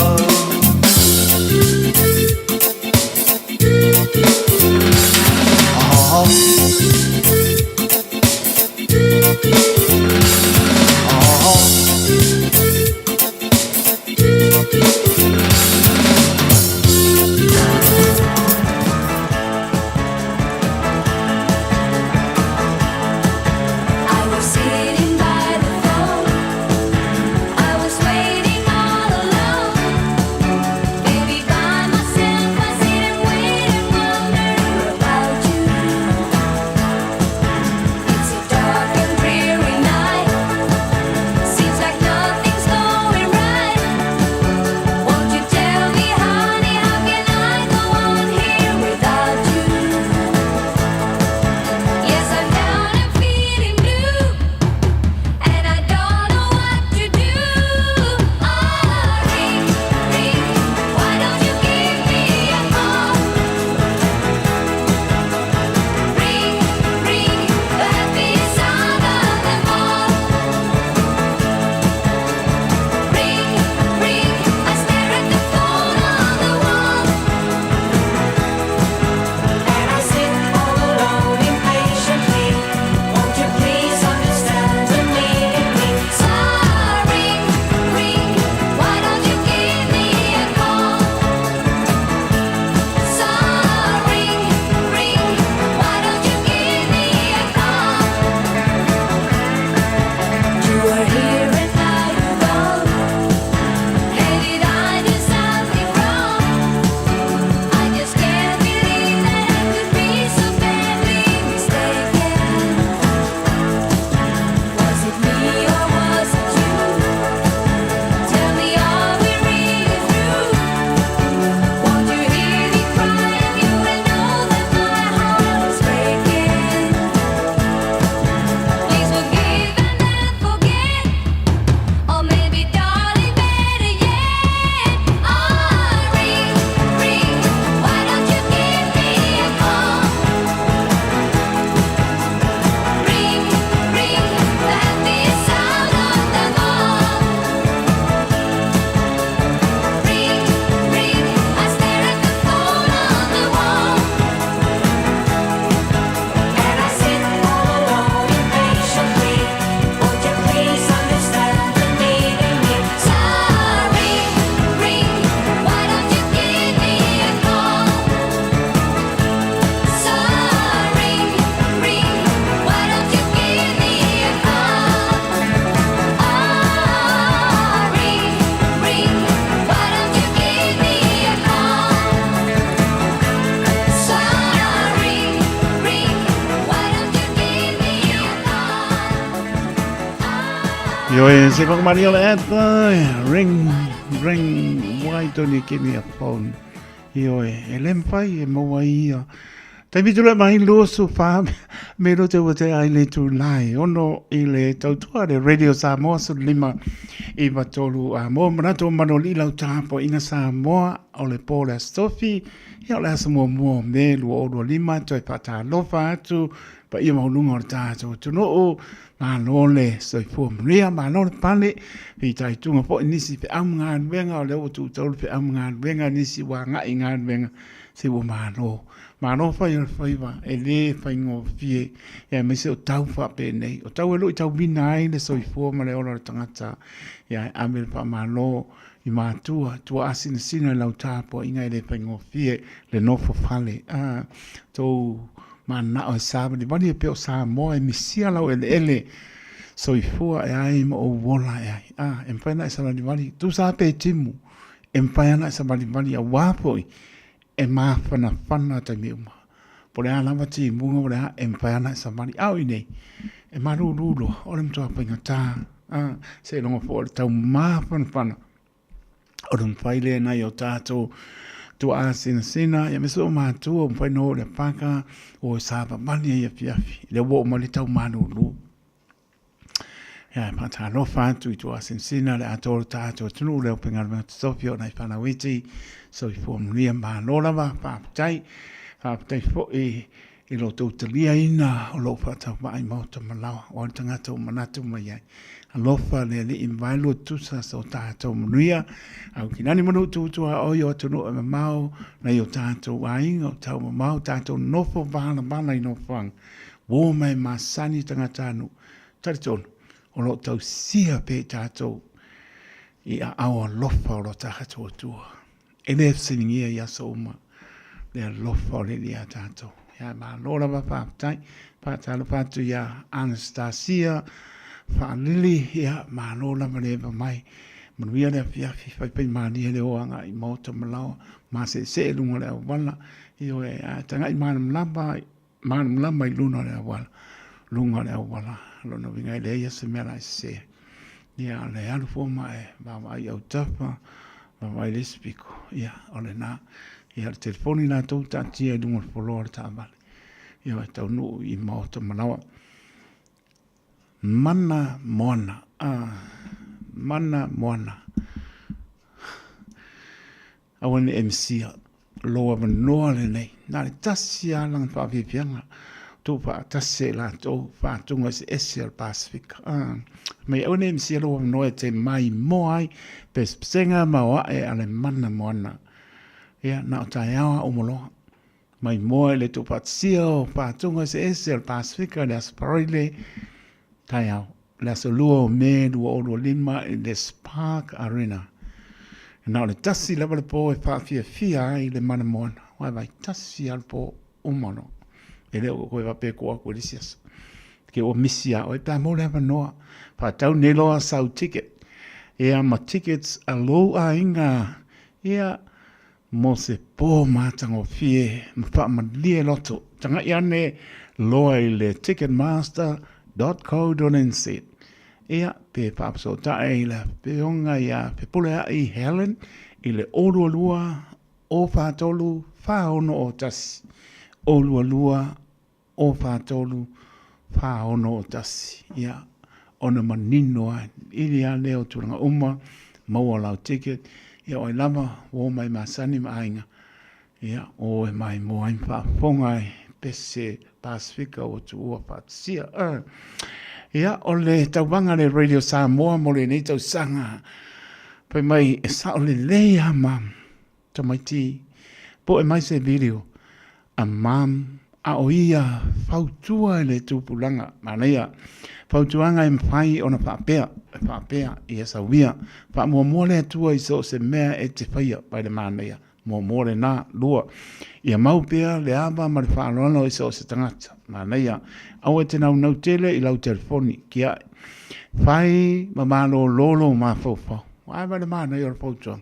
Ioe, se whakamaria le app, ring, ring, why don't you give me a phone? Ioe, e le mawhai e maua ia. Taimi tula mai loso wha, me rote ua te ai le tū lai. Ono i le tautua le Radio Samoa su lima i matolu a mō manato mano li lau tāpo inga Samoa o le pō le asofi. Ia o le aso mua mua me 2025 toe whātālofa atu pa ia maulunga o le tātou tunuu. Malo le soifua manuia, malo le pale, fitaituga foi nisi feau ma galuega, o lea ua tuutau le feau ma galuega, nisi ua agai i galuega, se ua malo. Malo fai o le faiva, e le faigofie, ia aemaise o tau faapenei. O tau e luitauina ai le soifua ma le ola o le tagata, ia e ave le faamalo i matua, tuaasinasina i lau tapuaiga e le faigofie le nofo fale. A, tou Mananao e savalivali e pei o Samoa e misia lau eleele soifua e ai ma ou ola e ai. A, e mafai ona e savalivali, tusa lava pe timu, e mafai ona e savalivali auā foi e mafanafana taimi uma. Po o le a lava timuga po o le a, e mafai ona e savali. A o i inei, e malūlū loa, o le matua faigata, a, seiloga foi o le tau mafanafana O le mafai lea nai o tātou tuaasinasina, ia aemaise o matua ua mafai ona o i le paka, o e savavali ai afiafi, lea ua oo mai le tau malūlū. Ia, e faatalofa atu i tuaasinasina le atoa o le tātou atunuu, le aufaigaluega totofi o nai fanau iti, soifua manuia, malo lava, faafetai. Faafetai foi i lo outou taliaina o lou faatauvaa i maota ma laoa, o le tagata ua manatu mai ai. Alofa le Alii ma vaelua tutusa so tatou manuia, au ki lani manu tutua o i o atunuu e mamao, nei o tatou aiga o tau mamao, tatou nofo valavala i nofoaga, uo mai masani tagata anu, talitonu, o lo o tausia pea i tatou i aao alofa o lo tatou Atua. E le fesiligia i aso uma le alofa o le Alii iā tatou. Ia malo lava faafetai. Faatalofa atu iā Anastasia Faalili, ia malo lava le eva mai. Manuia le afiafi, faifai malie le o agai i maota ma laoa, maseesee i luga o le auala, ioe, ae tagai malamalama, malamalama i luna o le auala, luga o le auala, lona uiga e leai lava se mea o le a e sese ai. Ia, o le alu fua ma e vaavaai i autafa, vaavaai i le isi piko, ia, o lena. Ia, o le telefoni latou taatia i luga o le floor o le taavale, ia, e taunuu i maota ma laoa. Mana moana, a, mana moana. Aua ne i e misia lou avanoa lenei. Na o le tasi lava lana faafiafiaga, tuufaatasi ai latou faatuga eseese o le Pasefika. Ah, mai aua ne i e misia lou avanoa e te maimoa ai pesepesega ma oae a le mana moana. Ia, na o taeao a uma loa. Maimoa i le tuufaatasia o faatuga eseese o le Pasefika i le Aso Faraile, taeao. Le aso 2 o Me 2025 i le Spark Arena. Na o le tasi lava le po e faafiafia ai le mana moana. Vaivai, tasi lava le po uma loa. E le o koe faapea ko aku i le isi aso. Ke ua misi a oe pe a maua le avanoa. Faatau nei loa sau ticket. Ia ma tickets a lou aiga. Ia Mo se pō matagofie ma faamalie loto, tagai ane loa i le ticketmaster.co.nz. Ia, pe faafesootai i le Afioga ia Fepuleai Helen i le 022 043 461, 022 043 461. Ia, ona manino ai ili lava lea o tulaga uma, maua lau ticket, ia o ai lava ua omai masani ma aiga, ia o e maimoa ai ma faafofoga ai pese Pasefika ua tuua faatasia. Ia, o le tauvaga le Radio Samoa mo lenei tausaga, fai mai e sao lelei lava ma tamaiti poe mai se video a mom a o ia fautua i le tupulaga. Manaia, fautuaga e mafai ona faapea, e faapea ia sauia. Faamuamua le Atua i so o se mea e te faia, pai le manaia. Muamua lena. Lua, ia mau pea le ava ma le faaaloalo i so o se tagata. Manaia, aua e te naunau tele i lau telefoni, kiaʻe. Fai ma malōlō lou mafaufau. Ae vaai le manaia o le fautuaga.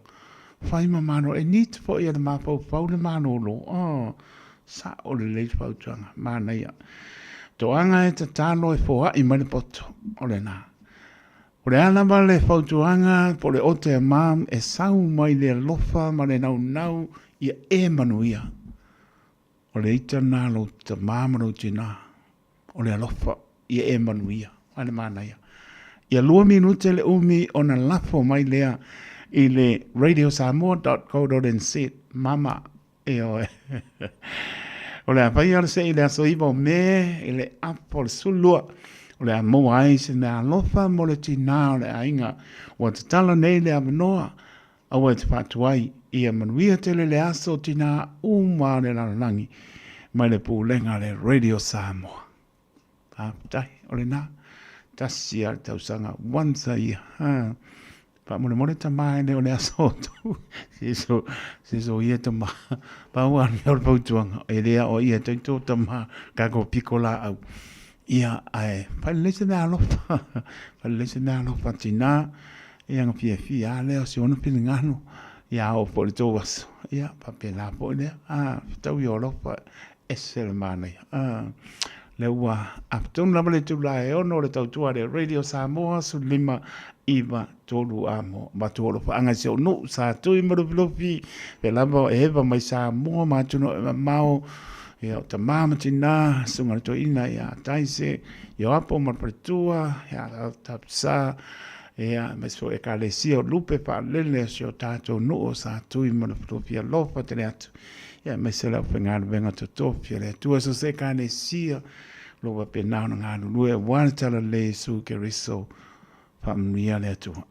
Fai ma malo, e need foi e le mafaufau le malōlō. Oh, sao lelei le fautuaga, manaia. Toaga e tatalo e foai mai le poto, o lena. O le a lava le fautuaga po o le ote a Mom e sau mai le alofa ma le naunau ia e manuia. O le ita lena a lou tamā ma lou tinā, o le alofa ia e manuia. A le manaia. Ia lua minute le umi ona lafo mai lea i le radiosamoa.co.nz. Mama, ioe. O le a faia le sei i le aso 9 o Me i le apo o le 12. O le a maua ai se mea alofa mo le tinā o le aiga. Ua tatala nei le avanoa Aua e te faatuai, ia manuia tele le aso tinā uma o le lalolagi mai le pulega a le Radio Samoa. Faafetai, o lena, tasi a le tausaga, once a year. Ha. Faamolemole tamā e le o le aso o tou. Seso, seso ia tamā. Pau a mea o le fautuaga, e le ao ia tau tō tamā, ka ko piko lāau. Ia, ae, whailelei se mea alofa, whailelei se mea alofa tinā, Ia na fiafia lava lea o si ona finagalo, ia oo foi i le tou aso, ia faapena foi lea, a, fetaui o alofa, ese le manaia. A, lea ua afe tonu lava le itula e 6 o le tautua a le Radio Samoa 15 9 3 a mo avatu alofaaga i si ou nuu sa tui ma Lufilufi, pea lava e eva mai Samoa ma atunuu e mamao, ia o tamā ma tinā, susuga i le toeaina ia Taise, Ioapo ma le faletua, ia Tapsa, Ia, aemaise foi Ekalesia o Lupe faalele o si o tatou nuu o Satui ma Lufilufi alofa tele atu. Ia, aemaise le aufaigaluega totofi a le Atua so se Ekalesia o lo o faapena ona galulue aua le Talalelei Iesu Keriso. Faamanuia le Atua.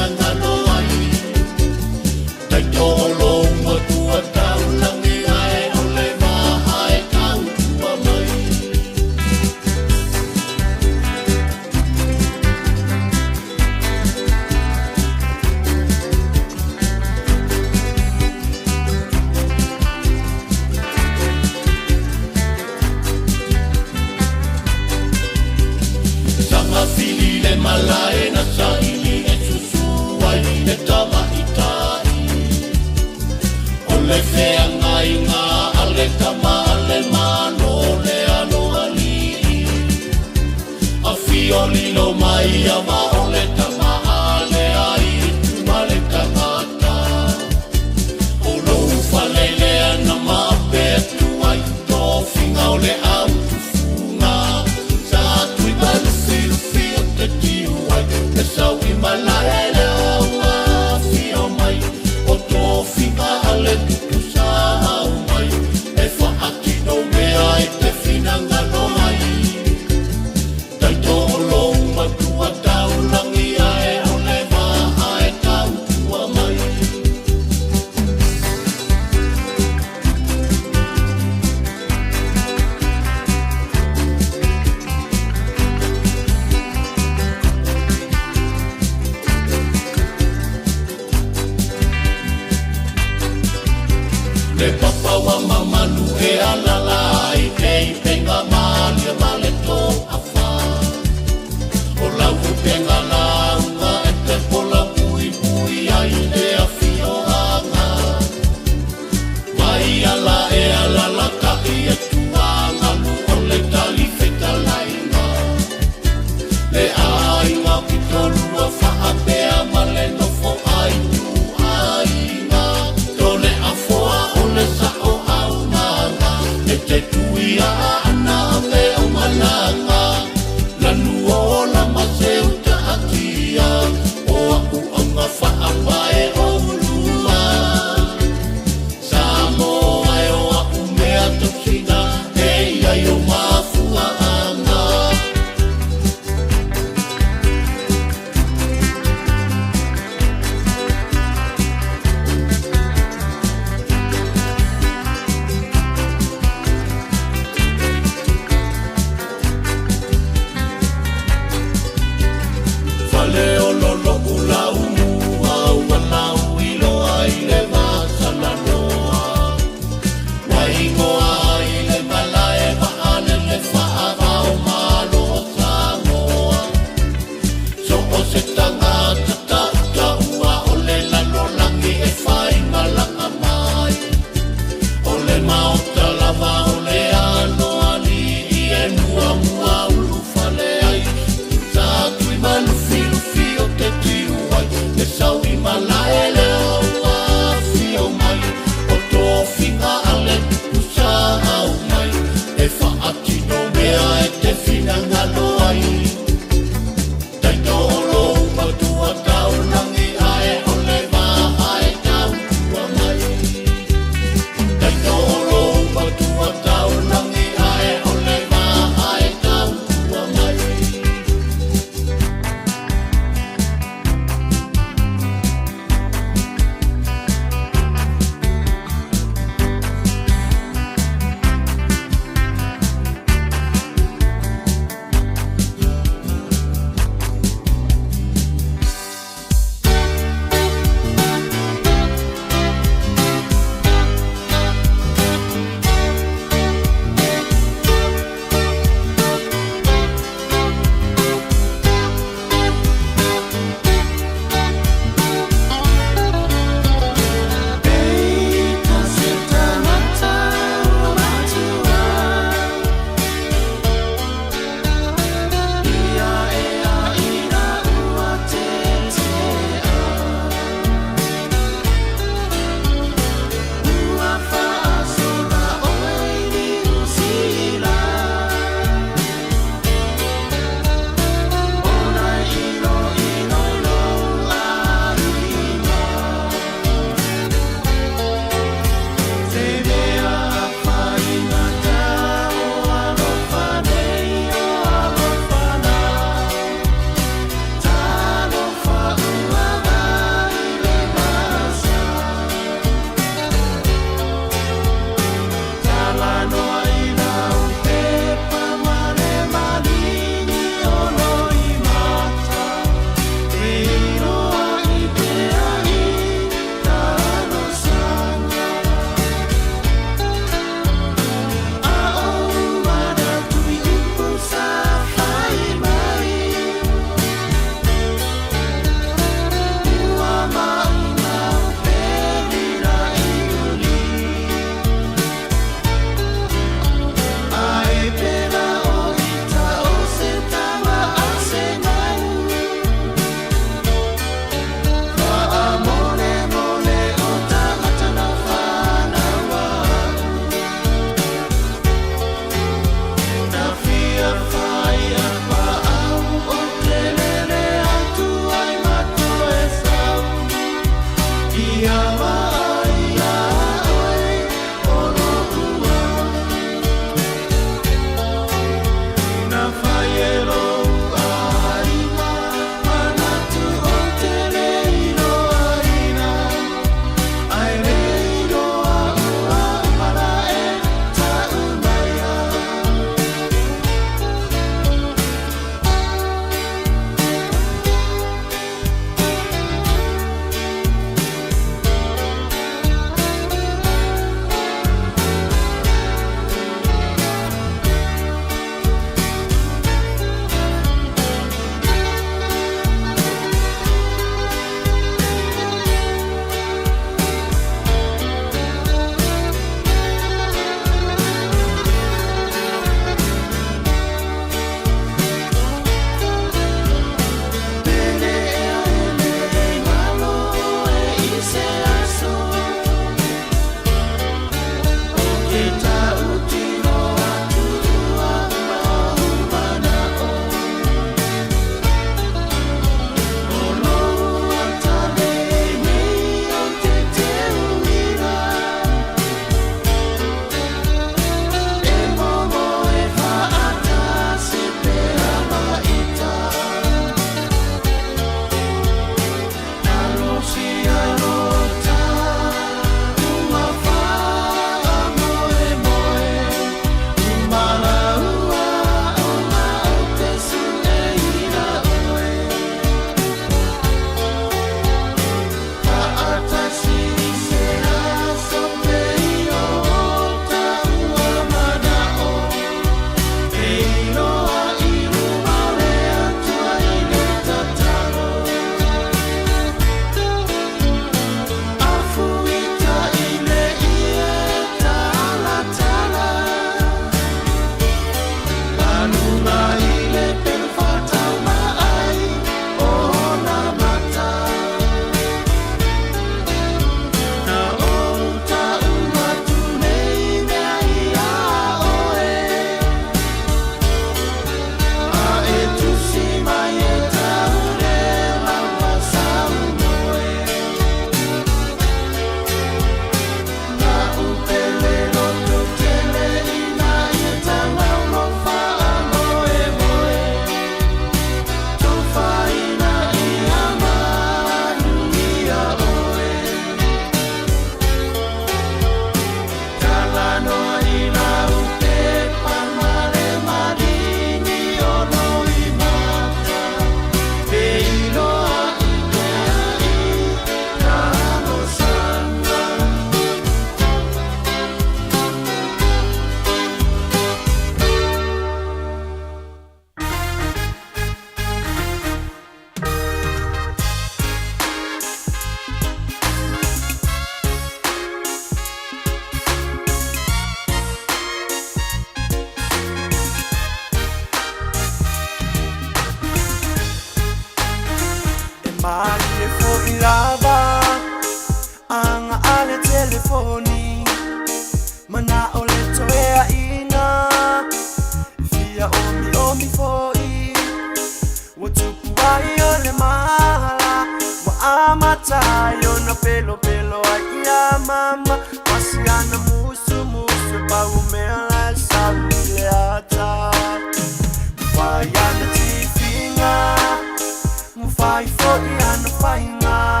faiga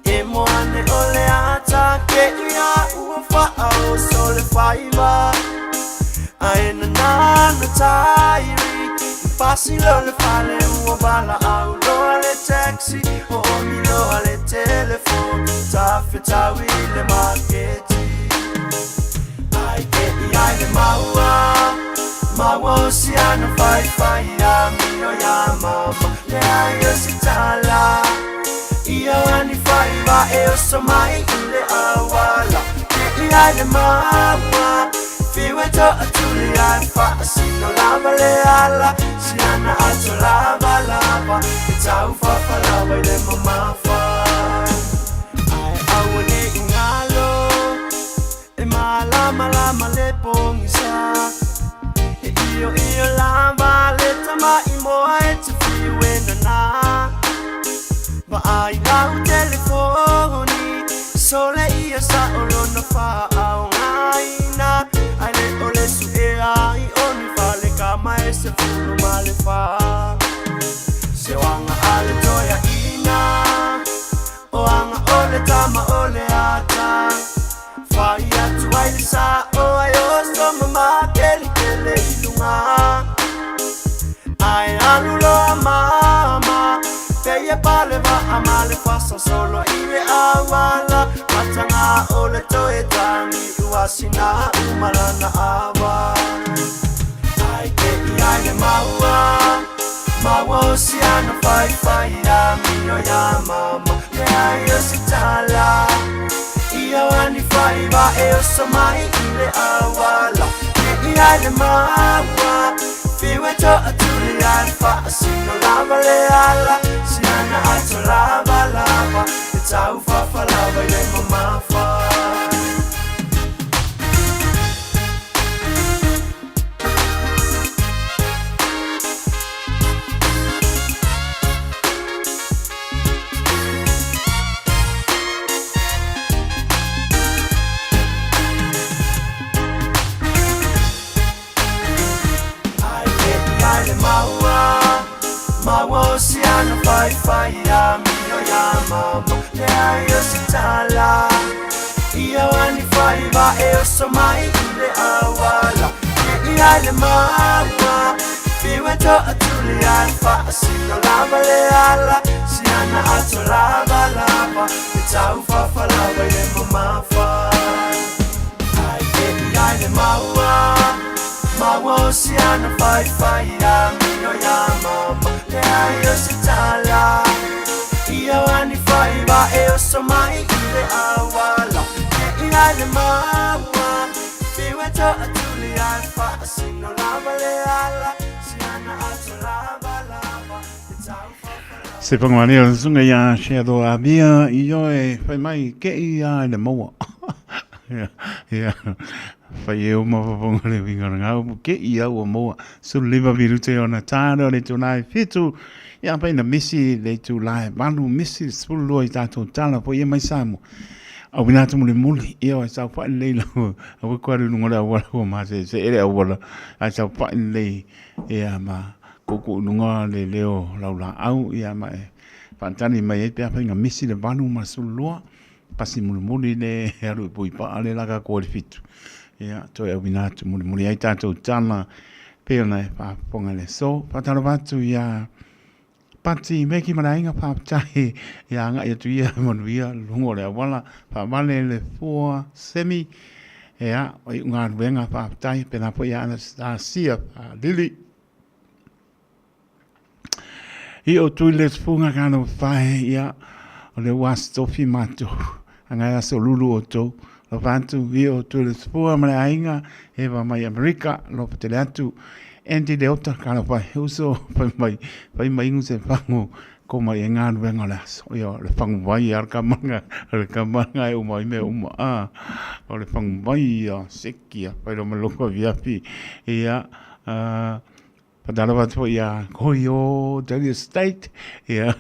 E moane o le ata ke ia ua faaoso le faiva Ae nanana tairi Pasi lo le fale ua bala au loa le taxi O omi loa le telefoni Tafetaui le maketi Ai ke i ai le maua Maua o siana fai fai a mio ya mama Le ai o si tala Ia ani fai va e o so mai i le awala Ke i ai le maua Fiwe to atuli ai fa asino lava le ala Siana ato lava lava E tau fafa lava i le mamafa Ai aua ne i ngalo E malama lama le pongisa E io io lava le tama i moa e te fiu e nana Va ai lau telefoni Sole ia sa o lona fa au ngaina Ai le o le su e ai o ni fale kama e se fulu ma le fa Se wanga ale toya ina O anga o le tama o le ata Fai atu ai le sa o ai o so mama kele kele i lunga Ai alu loa mama Peia pale va amale fasa solo i le awala Matanga o le toe tangi ua sina umalana awa Ai ke i ai le maua Maua o siana fai fai a mio ya mama Le ai o si tala Ia wani fai va e o so mai i le awala Ke i ai le maua Fiwe to atuli ai fa asino lava le ala Siana ato lava lava E tau fafa lava i le mamafa Ai ke i ai le maua Maua o siana fai fai a mio ya mama Le ai o si tala Ia wani fai va e o so mai i le awala Ke i ai le maua Fiwe to atuli ai fa asino lava le ala Siana ato lava lava E tau fafa lava i le mamafa Ai ke i ai le maua Maua o siana fai fai a mio ya mama Le ai o si tala Ia wani fai va e o so mai i le awala Ke i ai le maua Fiwe to atuli ai fa asino lava le ala Siana ato lava lava E tau fafa Se whangawane o sunga ia Shadow Abia i oe whai mai ke i a i le maua. Ia, ia, whai e o mafafonga le winga o ngau, ke i au o maua. 15 minute ona tāra o le tūlai fitu. Ia pai na misi le tūlai valu, misi le 12 i tātou tala po ia mai Samoa. Au ina atu muli muli, ia o sau whai lei lau, au e kuaru nunga le awala ua mā se, se ere awala, ai sau whai lei, ia ma kuku nunga le leo lau la au, ia ma e whaantani mai e pea whainga misi le valu ma 12, pasi muli muli le aru i pui paa le laka koa le fitu. Ia, toe au ina atu muli muli ai tātou tala, pēona e whaaponga le so. Whaataro atu ia Pati Meki Marainga whaapatai ia anga ia tu ia manu ia lungo le awala whaamale le fua semi ea o i unga ruenga whaapatai pena po ia Anastasia Lili. I o tui le funga kana whae ia o le wastofi mātou anga ia so lulu o tau lo whantu i o tui le fua ma le ainga e wa mai Amerika lo patele atu Andy Leota kana whai uso whai mai whai mai ingu se whangu ko mai e ngā ruenga le aso ia le whangu vai ar ka manga le ka manga e uma i me uma a o le whangu vai ia seki ia whai lo maloko viapi ia Whakataro atu ia koi o Daily State, ia,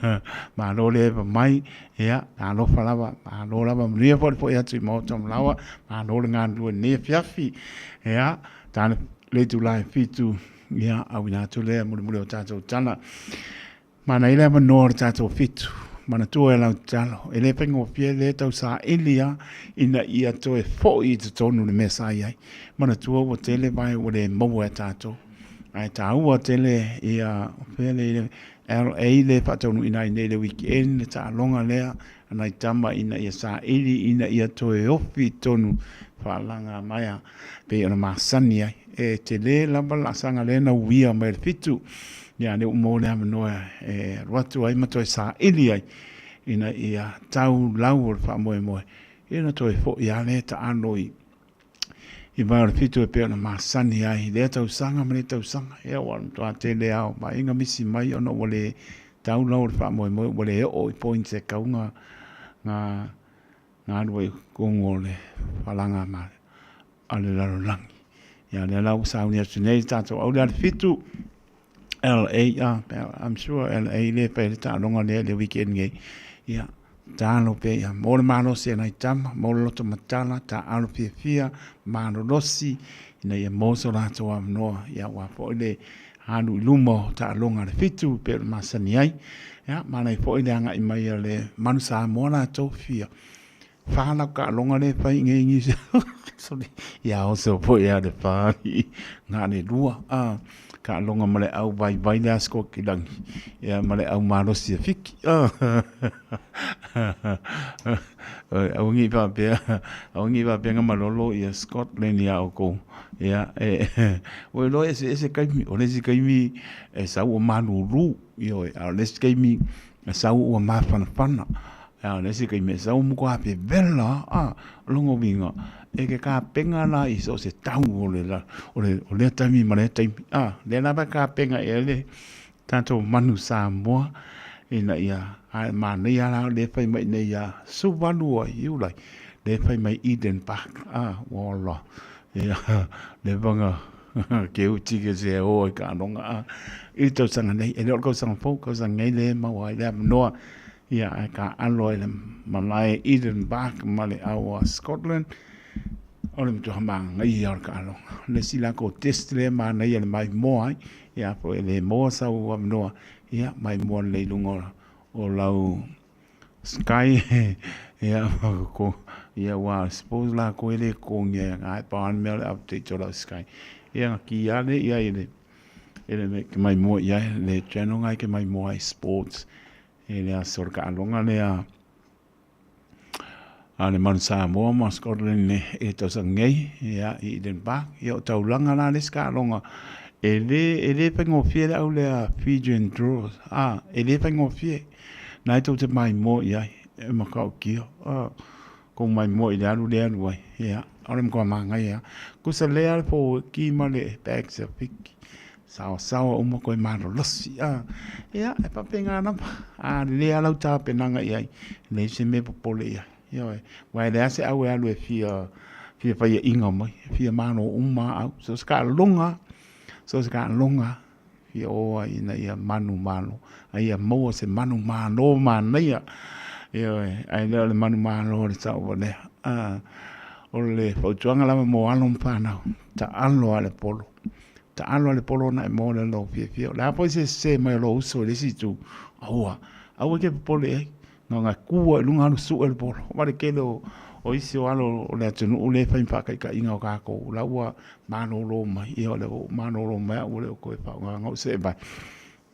malo le ewa mai, ia, alofa lava, malo lava, manuia foi le foi atu i maota malawa, malo le galulue nei afiafi, ia, tāne le itula e fitu, ia, auina atu lea mulimuli o tātou tala. Mana i le avanoa o le tātou fitu. manatua e lau tatalo, e le faigofie le tau saili a ina ia toe fo'i i totonu le mea sa i ai. Manatua ua tele vae ua le maua e tatou. Ae taua tele ia fea le LA le faataunuuina ai nei le weekend le taaloga lea a nai tama ina ia saili ina ia toe ofi i totonu faalaga maea pei ona masani ai. E tele lava le laasaga lea na uia mai le fitu ia lea ua maua le avanoa e alu atu ai ma toe saili ai ina ia tau lau o le faamoemoe ia ona toe foi lava lea taalo i i vae o le fitu e pei ona masani ai i lea tausaga ma lea tausaga. Ia ua matua tele lava o vaaiga misi mai ona ua le tau lau o le faamoemoe ua le oo i points e kau ga ga galue i totonu o le falaga a le lalolagi. Ia lea la ua sauni atu nei le tatou auli a le fitu LA, I'm sure LA lea e fai ai le taaloga lea i le weekend nei. Ia, tatalo pea ia maua le malosi e nai tama, maua le loto matala, taaalo fiafia, malolosi, ina ia maua so latou avanoa, ia aua foi le alu i luma o taaloga a le fitu pei ona masani ai. Ia, manaia foi le agai mai a le Manu Samoa latou fia Fa lau taaloga lea e fai i nei New Zealand. Ia oso foi a le fa i na le lua a taaloga ma le au vaivai le a Skokilangi ia ma le au malosi a Fiki. Aua nei faapea, aua nei faapea na malolo ia Scotland ia outou. Ia e ua iloa e eseese taimi, o le isi taimi e sau o malulu, ioe, a o le isi taimi E sau ua mafanafana, a o le isi taimi e sau ua matua vevela a, o lona uiga, e ke kapena la i so o se tau o le o le o lea taimi ma lea taimi, a, lea lava e kapena i ai le tatou manu Samoa ina ia, a e manaia la lea e fai mai nei ia 18 o Iulai, lea e fai mai Eden Park, a, ua ola, ia, leva na Ke uti ke se o i ka ronga a i tausaga nei, e le o le tausaga fou, tausaga nei le maua ai le avanoa ia ae ka alo ai le malae Eden Park ma le au a Scotland o le matua manaia o le taaloga. Le isi latou test lea e manaia le maimoa ai, ia po e le maua sau avanoa, ia maimoa lelei i luga o lau Sky ia ko ia ua suppose la koe le kongia ia ai pa mea le update o lau Sky ia nga ki a le ia i le e le me ke mai mua ia le channel ngai ke mai mua ai sports e le aso le kaaloga lea a le Manu Samoa ma Scotland le e tausaga nei ia i Eden Park ia o taulaga la le isi kaaloga e le faigofie le au lea Fijian Draws a e le faigofie. Nā e tou te maimoa i ai, e matautia, a, kou maimoa i le alu le alu ai, ia, ʻaʻole matua mānaia. Kusa lea le pōki ma le bags a Fiki, saosaoa uma koe malolosi, a, ia, e faapena lava, a lelei lava lau tapenaga i ai, e leai se mea e popole i ai, ioe, aua e leai lava se au e alu e fia, fia faiaʻiga mai, e fia malo uma lava au, so o se taaloga lava, so o se taaloga lava. Fia ō ai ina ia manu malo, a ia maua se manu malo manaia. Ioe, ae le o le manu malo le tauvalea. A, o le fautuaga lava mo alo ma fanau, taalo a le polo. Taalo a le polo ona e maua lea lou fiafia. O le a foi se sese mai o lou uso i le isi itu, aua, aua e te popole i ai. Na ona kua i luga alu sue le polo. Ma le tele o, o isi o alo o le atunuu lea e fai ma faataitaiga o tatou, la ua malolo mai, ia o lea ua malolo mai au ua le o toe faaaogaina ou seevai.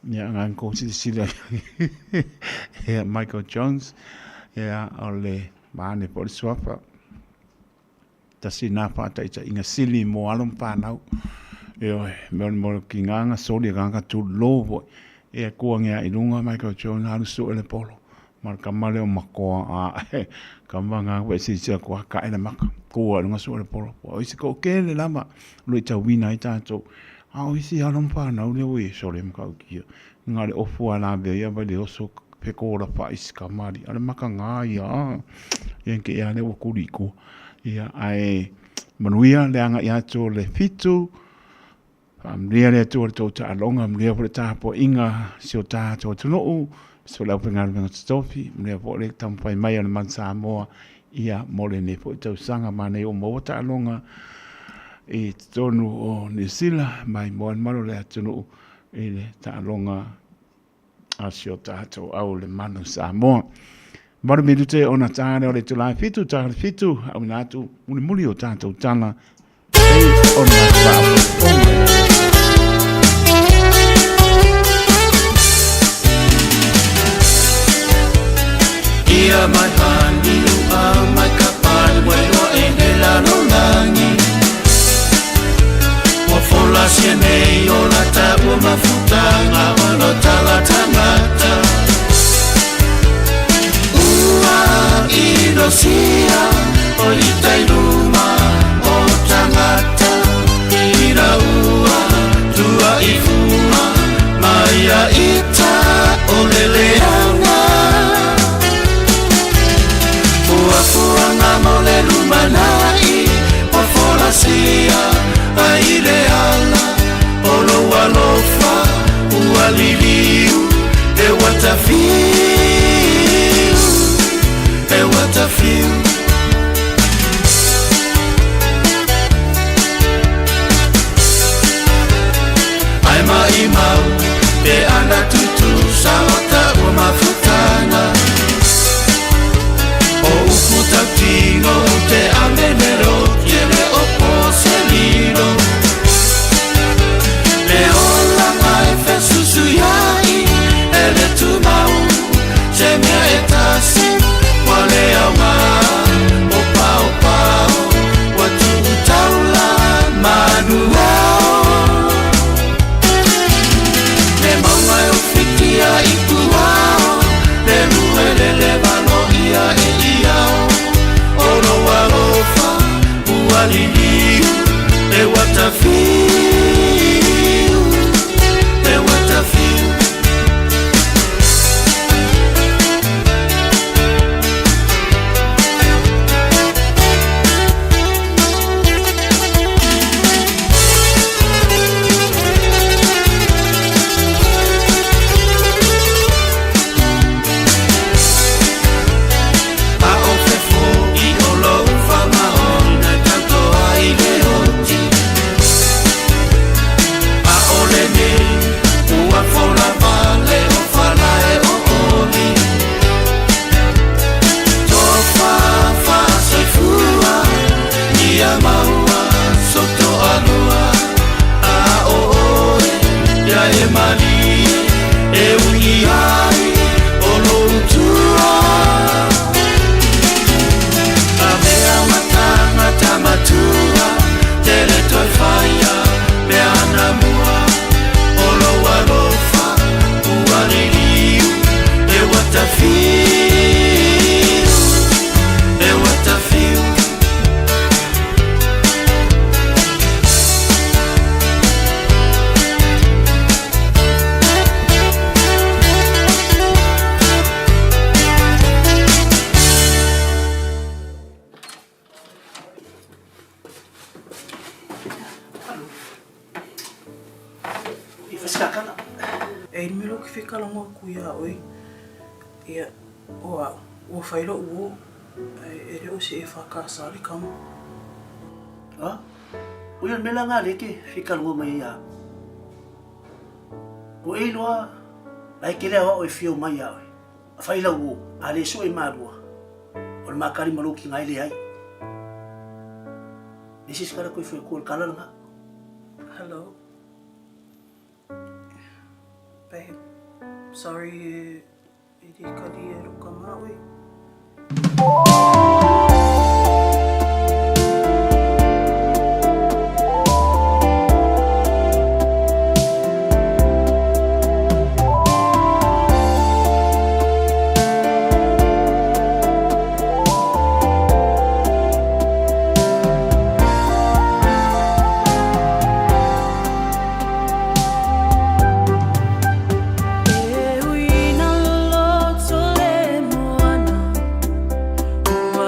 Ia na tou silasila ia Michael Jones, ia o le vaeane foi le suafa. Tasi lena faataitaiga sili mo alo ma fanau. Ioe, mea o le mea o le tiga na soli e tagata tulou foi. Ia tua ane lava i luga Michael Jones alu sue le polo ma le tama lea o Matoa ae tama na ua e silasila atu lava tae le maka, tua i luga sue le polo. O isi toatele lava o lo o itauina ai tatou, a o isi alo ma fanau lea ua i ai, sole matautia, na o le ofu lava e lavea ai vai le oso fetolafa'i i si tamalii, a o le mataga ia, ia te i lava lea ua tuli i tua. Ia, ae manuia le agai atu o le fitu, faamanuia le Atua i le tou taaloga, manuia foi le tapuaiga a si o tatou atunuu, aemaise foi le aufaigaluega totofi, manuia foi le taumafai mai a le Manu Samoa, ia mo lenei foi tausaga manaia ua maua taaloga i totonu o Niu Sila, maimoa le mamalu o le atunuu i le taaloga. a si o tātou au le manu Samoa. Maru minute ona tāne o le tulae fitu, tāne fitu, au ina atu, muli muli o tātou tala, pei ona whaafofoga. Ia mai hani ua mai ka pai wai loa e he lalo langi. Ua fola sia nei o la ta ua mafutanga o lo tala tangata. Ua inosia o i tai luma o tangata. Ira ua tua i fua mai a ita o leleanga. Ua fuanga mo le lumanai, ua folasia ai le ala o lou alofa, ua liliu e ua tafiu, e ua tafiu. Ai maimau pe ana tutusa o taua mafutanga. O upu tautino o te amenero tiele o poselino. Le olanga e fesusu iai e le tumau se mea e tasi ua le aoga o pao pao ua tuu taula manu ao. Le maunga e ofitia i puao le luelele valo ia e iao. O lou alofa ua liliu e ua tafiu, e ua tafiu. A o fefo i o lou whamaona tauto ai le oti. A o le nei ua fola vale o falae o oli. Tofa whasoifua ia maua soto alua. A o oe ia e malie e ungi ai o lou tua. A mea matanga tamatua, tere toi whaia, mea ana mua. O lou alofa, ua liliu, e ua tafiu, e ua tafiu. E le mea ke fekalago aku iā oe. Ia, o au, ua fai lo'u uō, ae e le o se EFKS le kama. A? O ia le mea la ngā le ke fekalago mai ai ia. O e iloa, la e kele ao e fio mai ia oe. A fai lau uō, a le so e malua. O le makari malo ki ngai le ai. Le sis kala koe fue ko le kala nga. Hello. Babe, sorry e le kali e lo kama oe. E ui na loto le moana, ua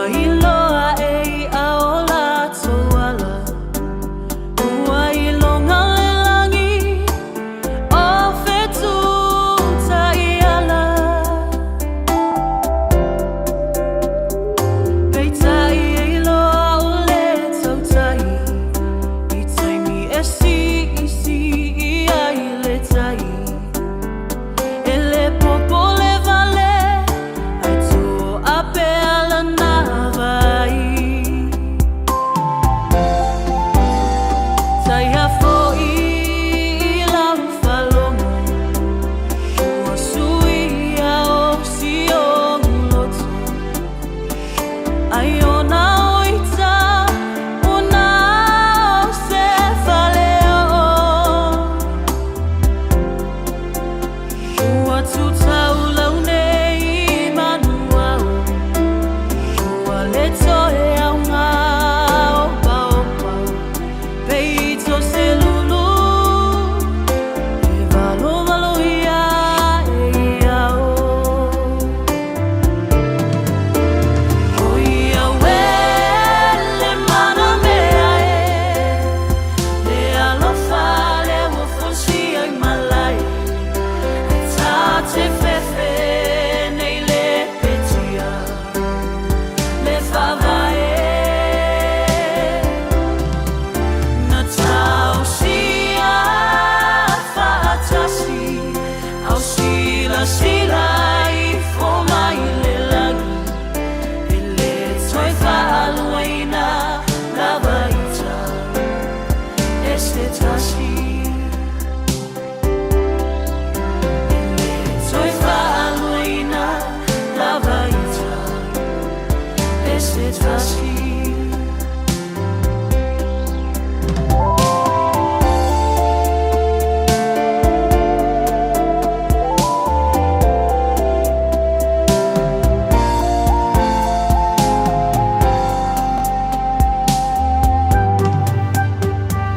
se tasi. E le toe faaluaina lava ita e se tasi.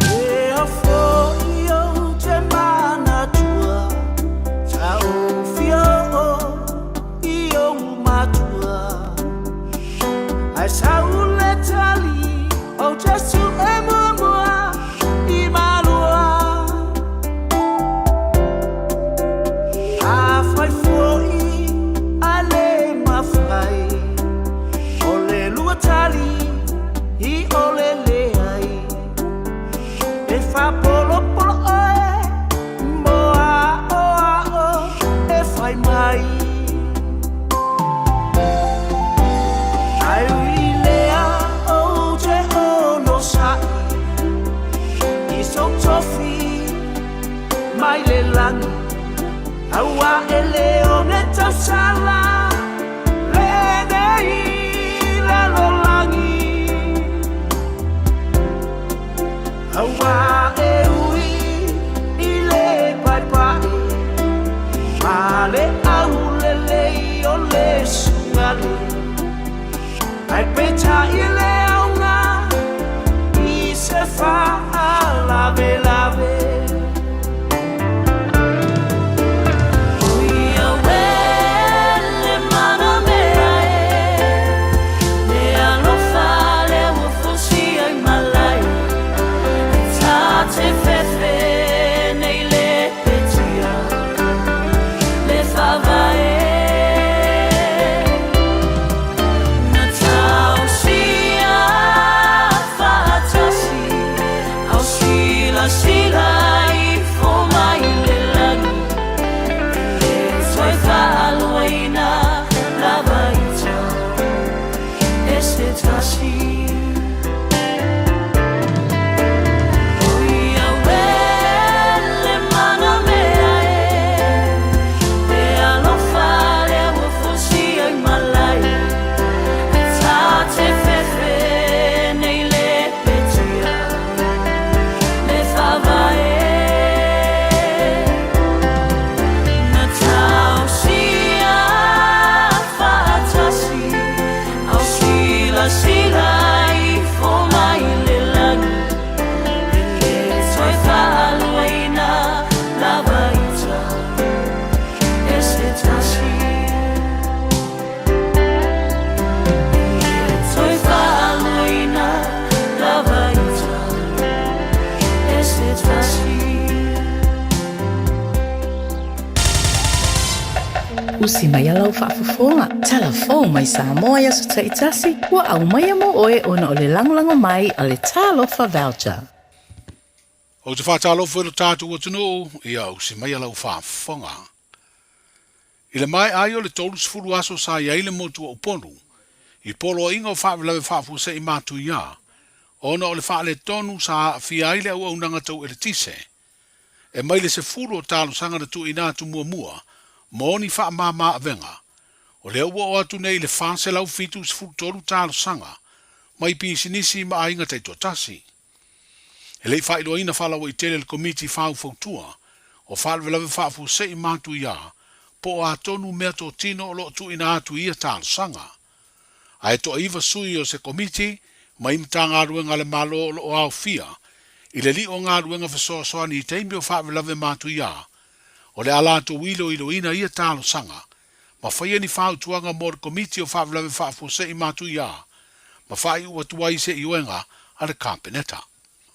E afo i au te manatua, ta o fio o i ou matua. Ai sau le tali o Jesu e muamua i malua. A fai foi a le mafai, o le lua tali i o le leai. E whapolopolo oe, mo a o a o, e whai mai. Ai ui lea o te ono sa'i, i so tofi mai le langi. Aua e le one tausala, le nei lalolangi. Aua e ui i le pai pai, ma le au lelei o le sungale. Ai peta i le aunga, i se whaalave lave. Ui au e le mana mea e, le alofa le ua fosi ai malai. E tā te fefe nei le petia, le whavae. Na tausia whaatasi, au sila sila i fo mai le lagi. E le toe faaluaina lava ita e se tasi. Ui au e le mana mea e, le alofa le ua fosi ai malai. E tā te fefe nei le petia, le whavae. Na tausia whaatasi, au sila sila i fo mai le lagi. E le toe faaluaina lava ita e se tasi. E le toe faaluaina lava ita e se tasi. Usi mai lau faafofoga. Talafou mai Samoa i aso taitasi, ua aumaia mo oe ona o le lagolago mai a le Talofa Voucher. Ou te whātālofo i lo tātou atunuu, ia usi mai lau faafofoga. I le mai ai o le 30 aso sa i ai le motu o Upolu, i poloaiga o faalavelave faafuasei matuia, ona o le faaletonu sa aafia ai le auaunaga tau eletise. E mai le 10 o talosaga na tuuina atu muamua, mo ni faamāmā avega. O lea ua oo atu nei i le 473 talosaga, mai pisinisi ma aiga taitoatasi. E le i faailoaina faalauaitele e le Komiti Faufautua o Faalavelave Faafuasei Matuia po o a tonu meatotino o lo o tuuina atu i ia talosaga. Ae toaiva sui o se Komiti mai Matagaluega a le Malo o lo o aofia i le lio o galuega fesoasoani i taimi o faalavelave matuia, o le a latou iloiloina ia talosaga ma faia ni fautuaga mo le Komiti o Faalavelave Faafuasei Matuia ma faaiu atu ai se ioega a le Kapeneta.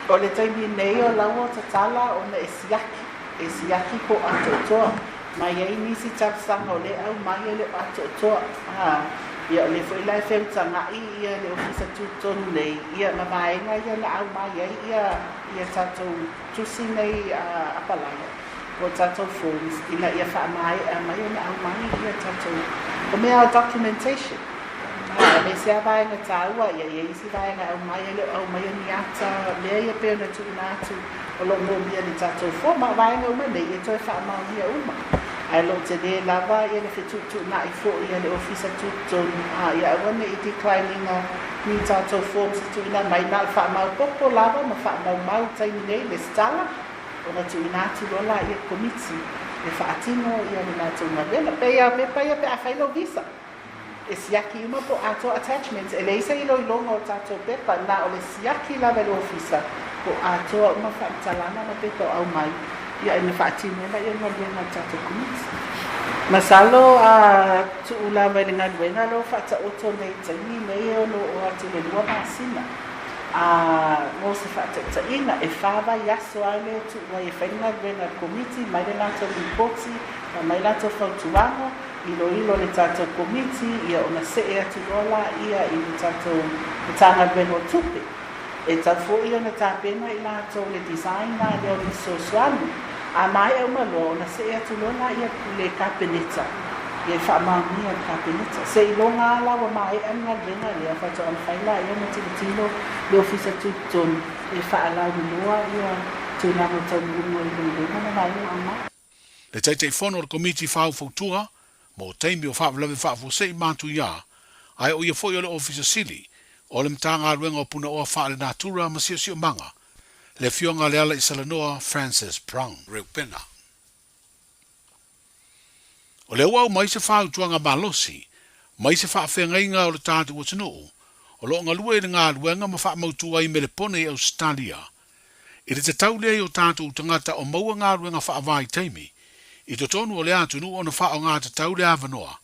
O le taimi nei o la ua tatala ona e siaki, e siaki po o atoatoa. Ma e i ai nisi talosaga o lea e aumai e le o atoatoa. A, ia o lea foi la e feutaga'i ia le Ofisa Tutotonu nei, ia ma vaega ia na aumai ai ia, ia tatou tusi nei a apalaia, po o tatou forms, ina ia faamaea mai ona aumai ia tatou, o mea o documentation. A, Aemaise lava vaega taua, ia i ai isi vaega e aumai e le o aumaia ni ata, mea ia pei ona tuuina atu o lo o moomia i le tatou form. A o vaega uma nei e toe faamaonia uma. Ae o lo o tele lava ia le fetuutuunai foi a le Ofisa Tutotonu, a ia aua ne i decline ina ni tatou forms e tuuina mai, na o le faamaopoopo lava ma faamaumau i le taimi nei lesitala, ona tuuina atu loa laia i le Komiti e faatino ia le latou galuega. Pei lava o pepa ia pe a fai lau visa. E siaki uma po o atoa attachments, e leai se iloiloga o tatou pepa, na o le siaki lava e le ofisa po o atoa uma faamatalaga ma pepa o aumai, ia ina faatino ai laia le galuega a le tatou Komiti. Masalo a tuu lava i le galuega lea ua faataoto nei i le taimi nei e ono oo atu i le 2 masina. A mo se faataitaiga, e fa vaiaso lava lea e tuu ai e fai le galuega a le Komiti, mai le latou lipoti, aumai latou fautuaga, Iloilo le tatou Komiti, ia ona see atu loa laia i le tatou Matagaluega o Tupe. E tatau foi ona tapena i latou le design la lea o le fesoasoani. A maea uma loa ona see atu loa laia i le Kapeneta, ia e faamaonia e le Kapeneta. Seiloga lava la ua maea le galuega lea faatoa mafai laia ona tilotilo le Ofisa Tutotonu e faalauiloa ia tulaga o taunuuga o iloiloga ma vaega aumai. Le Taitaifono o le Komiti Faufautua mo Taimi o Faalavelave Faafuasei ma Atuiā, ae o ia foi o le Ofisa Sili o le Matagaluega o Punaoa Faalenatura ma Siosiomaga, le Afioga a Lealaisalanoa Francis Brown Reupena. O lea ua aumai se fautuaga malosi mai se faafeagaiga o le tatou atunuu o lo o galue i le galuega ma faamautu ai Melepone i Ausetalia I le tatau lea i o tatou tagata o maua galuega faavaitaimi i totonu o le atunuu ona faaaoga tatau le avanoa,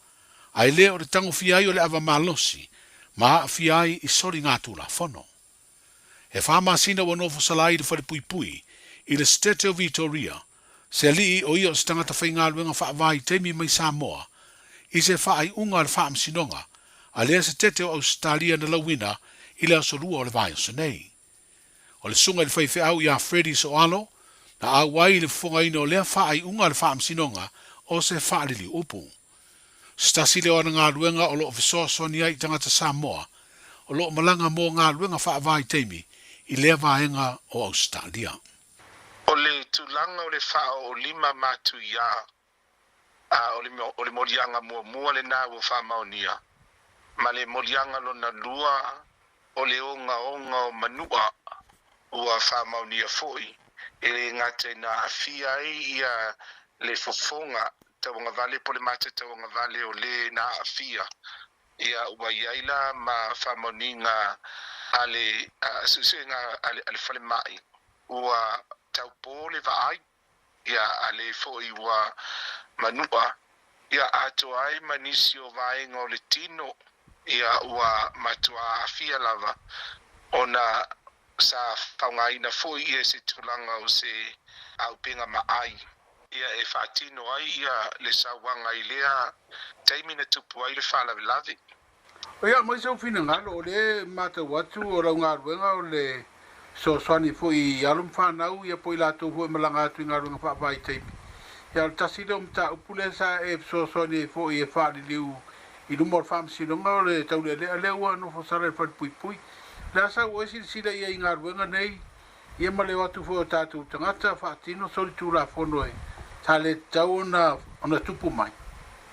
ae le o le tagofia ai o le ava malosi ma aafia ai i soligatulafono. E fa masina ua nofo sala ai i le falepuipui i le Setete o Vitoria, se alii o ia o se tagata faigaluega faavaitaimi mai Samoa i se faaiuga a le Faamasinoga a lea Setete o Ausetalia na lauina i le aso Lua o le vaiaso nei. O le susuga i le faifeau ia Freddie Soalo, na auai i le fofogaina o lea faaiuga a le Faamasinoga o se faaliliuupu. Se tasi lea o ana galuega o lo o fesoasoani ai i tagata Samoa o lo o malaga mo galuega faavaitaimi i lea vaega o Ausetalia. O le tulaga o le faaoolima matuia, a o le moliaga muamua lena ua faamaonia, ma le moliaga lona lua o le ogaoga o manua ua faamaonia foi, e le gata ina aafia ai ia le fofoga tauagavale po o le mata tauagavale o le na aafia, ia ua i ai la ma faamaoniga a le suesuega a le falemai ua taupō le vaai. Ia, a lē foi ua manua, ia, atoa ai ma nisi o vaega o le tino, ia, ua matua aafia lava, ona sa faogaina foi ia se tulaga o se auupega maai, ia, e faatino ai ia le sauaga i lea taimi na tupu ai le faalavelave. Ia, aumai sou finagalo, o lea e matau atu o lau galuega o le fesoasoani foi i alo ma fanau, ia po o i latou foi e malaga atu i galuega faavaitaimi. Ia, o le tasi lea o mataupu lea sa e fesoasoani ai foi e faaliliu i luma o le Faamasinoga o le taulealea lea ua nofo sala i le falepuipui. O le a sau oe silasila i ai i galuega nei, ia ma le o atu foi o tatou tagata faatino solitulafono e sa le tatau ona tupu mai.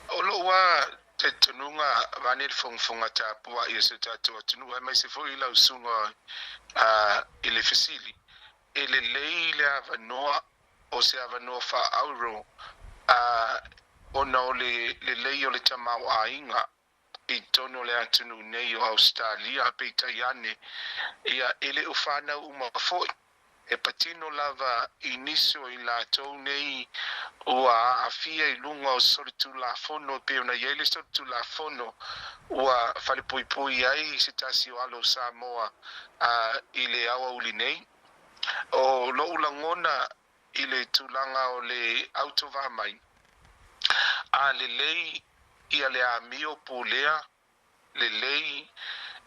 O lou lava Talitonuga vaeane le fogafoga tapuai a si o tatou atunuu aemaise foi lau susuga i le fesili, e lelei le avanoa o se avanoa faa-auro ona o le lelei o le tamaoaiga i totonu o le atunuu nei o Ausetalia, peitai ane, ia e le o fanau uma foi. E patino lava i nisi o i latou nei ua aafia i luga o solitulafono e pei ona i ai le solitulafono ua falepuipui ai se tasi o alo o Samoa i le aoauli nei. O lou lagona i le tulaga o le autovaa mai, a lelei ia le amio pulea lelei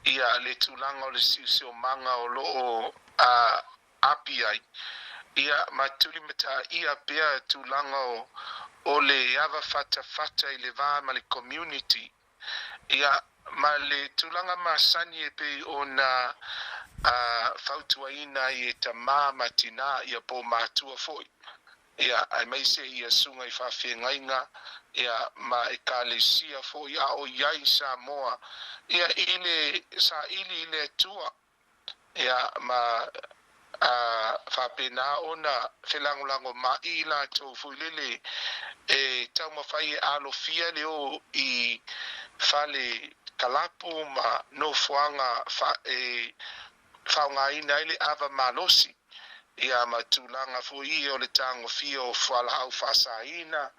ia le tulaga o le siosiomaga o lo o aapi ai, ia ma tulimataia pea tulaga o le ava fatafata i le va ma le community, ia ma le tulaga masani e pei ona fautuaina ai e tamā ma tinā, ia po o matua foi, ia, aemaise ia susuga i faafeagaiga, ia, ma ekalesia foi a o i ai i Samoa, ia, i le saili i le Atua. Ia, ma faapena ona felagolagomai i latou foi lele e taumafai e alofia le o i fale kalapu ma nofoaga e faaaogaina ai le ava malosi, ia ma tulaga foi ia o le tagofia o fualaau faasaina,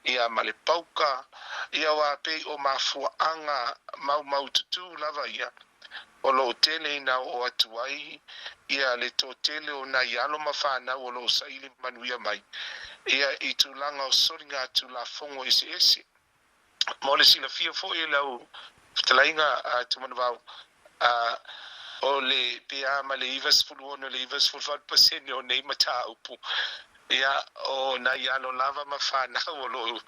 ia ma le pauka, ia aua pei o mafuaaga maumaututu lava ia o lo o tele ina oo atu ai ia le toatele o nai alo ma fanau o lo o saili manuia mai ia i tulaga o soligatulafono eseese. Mo le silafia foi e lau fetalaiga a Tumanuvao, a o le pe a ma le 96 i le 98% o nei mataupu, ia, o nai alo lava ma fanau o lo o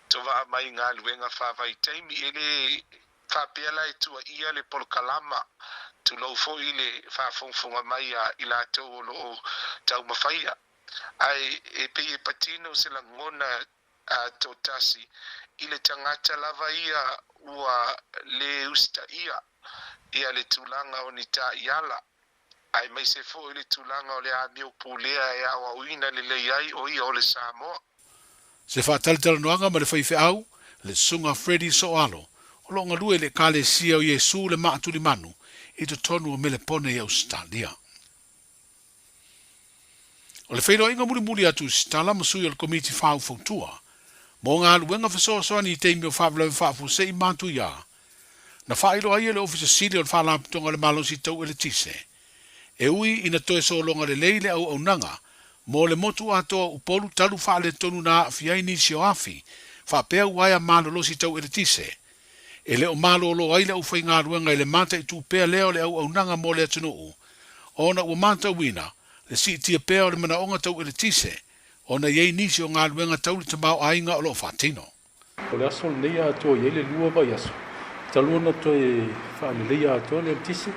tovaa mai i galuega faavaitaimi. E le faapea la e tuuaia le polokalama, tulou foi le faafogafoga mai a i latou o lo o taumafaia, ae e pei e patino se lagona a toatasi i le tagata lava ia ua le usitaia ia le tulaga o ni taiala, aemaise foi le tulaga o le amio pulea e aoaoina lelei ai o ia o le Samoa. Se faatalatalanoaga ma le faifeau, le Susuga Freddie Soalo, o lo o galue i le Ekalesia o Iesu le Maatulimanu i totonu o Melepone i Ausetalia. O le feiloaiga mulimuli atu i Sitala ma sui o le Komiti Faufautua mo Galuega Fesoasoani i taimi o Faalavelave Faafuasei Matuia, na faailoa ai e le Ofisa Sili o le Faalapotopotoga o le Malosi Tau Eletise, e ui ina toe sologa lelei le auaunaga mo le motu atoa o Upolu talu faaletonu na aafia ai nisi o afi faapea uaea malolosi tau eletise, E le o malolo ai le aufaigaluega i le mataitu pea lea o le auaunaga mo le atunuu, ona ua matauina le siitia pea o le manaoga tau eletise ona i ai nisi o galuega tau le tamaoaiga o lo o faatino. O le aso lenei a atoa i ai le lua vaiaso talu ona toe faaleleia atoa le eletise,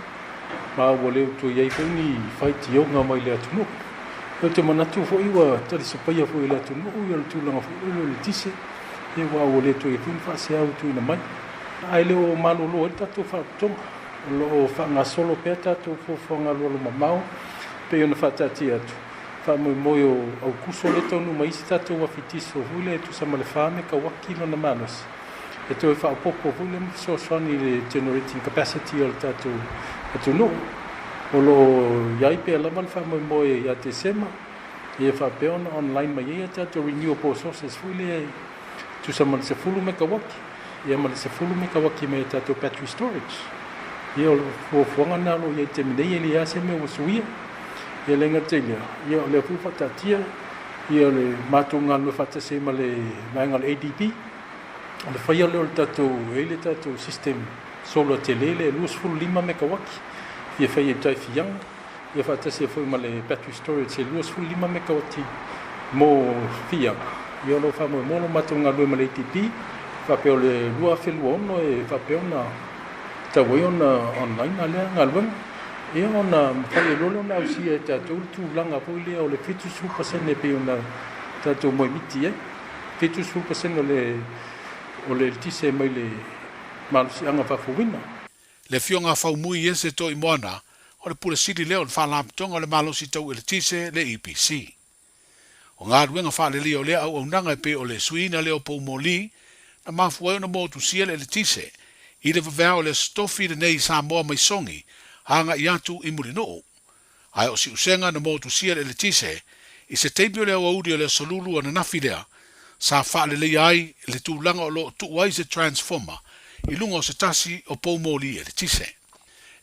ma ua le toe i ai foi ni faitioga mai le atunuu. Ou te manatu foi ua talisapaia foi e le atunuu le tulaga foi lele o le eletise. Ia aua ua le toe i ai foi ni faaseau e tuuina mai. Ae le o malolo ai le tatou Faalapotopotoga. O lo o faagasolo pea tatou fuafuaga alualumamao e pei ona faataatia atu. Faamoemoe o Aukuso lea e taunuu mai ai se tatou afi diesel foi lea e tusa ma le 4 mekauaki lona malosi e toe faaopoopo foi lea ma fesoasoani i le generating capacity o le tatou atunuu. O lo o i ai pea lava le faamoemoe ia Tesema. Ia faapea ona online mai ai a tatou renewable sources foi lea e tusa ma le 10 mekawaki, ia ma le 10 mekawaki mai a tatou battery storage. Ia o le fuafuaga lena o lo o i ai i le taimi nei, e leai lava se mea ua suia. Ia le gata i lea, ia o lea foi ua faataatia ia le matou galulue faatasi ai ma le vaega o le ADB, o le faia lea o le tatou, e i ai le tatou system solar tele lea e 25 mekawaki, e fia faia i tai Fiaga. ia faatasi ai foi ma le battery storage e 25 mekawati mo Fiaga. Ia o lo o faamoemoe lo matou galulue ma le ADB faapea o le 2026 e faapea ona tatau ai ona online lea galuega. Ia ona mafai ai loa lea ona ausia e tatou le tulaga foi lea o le 70% e pei ona tatou moemiti ai. 70% o le o le eletise mai le malosiaga faafouina. Le Afioga a Faumui Iese Toimoana, o le Pule Sili lea o le Faalapotopotoga o le Malosi Tau Eletise, le EPC. O galuega faaleleia o lea auaunaga e pei o le suiina lea o poumoli na mafua ai ona motusia le eletise i le vaveao o le Aso Tofi lenei i Samoa mai Sogi agai atu i Mulinuu. Ae o siusega na motusia le eletise i se taimi o le aoauli o le Aso Lulu ananafi lea sa faaleleia ai le tulaga o lo o tuu ai se transformer i luga o se tasi o poumoli eletise.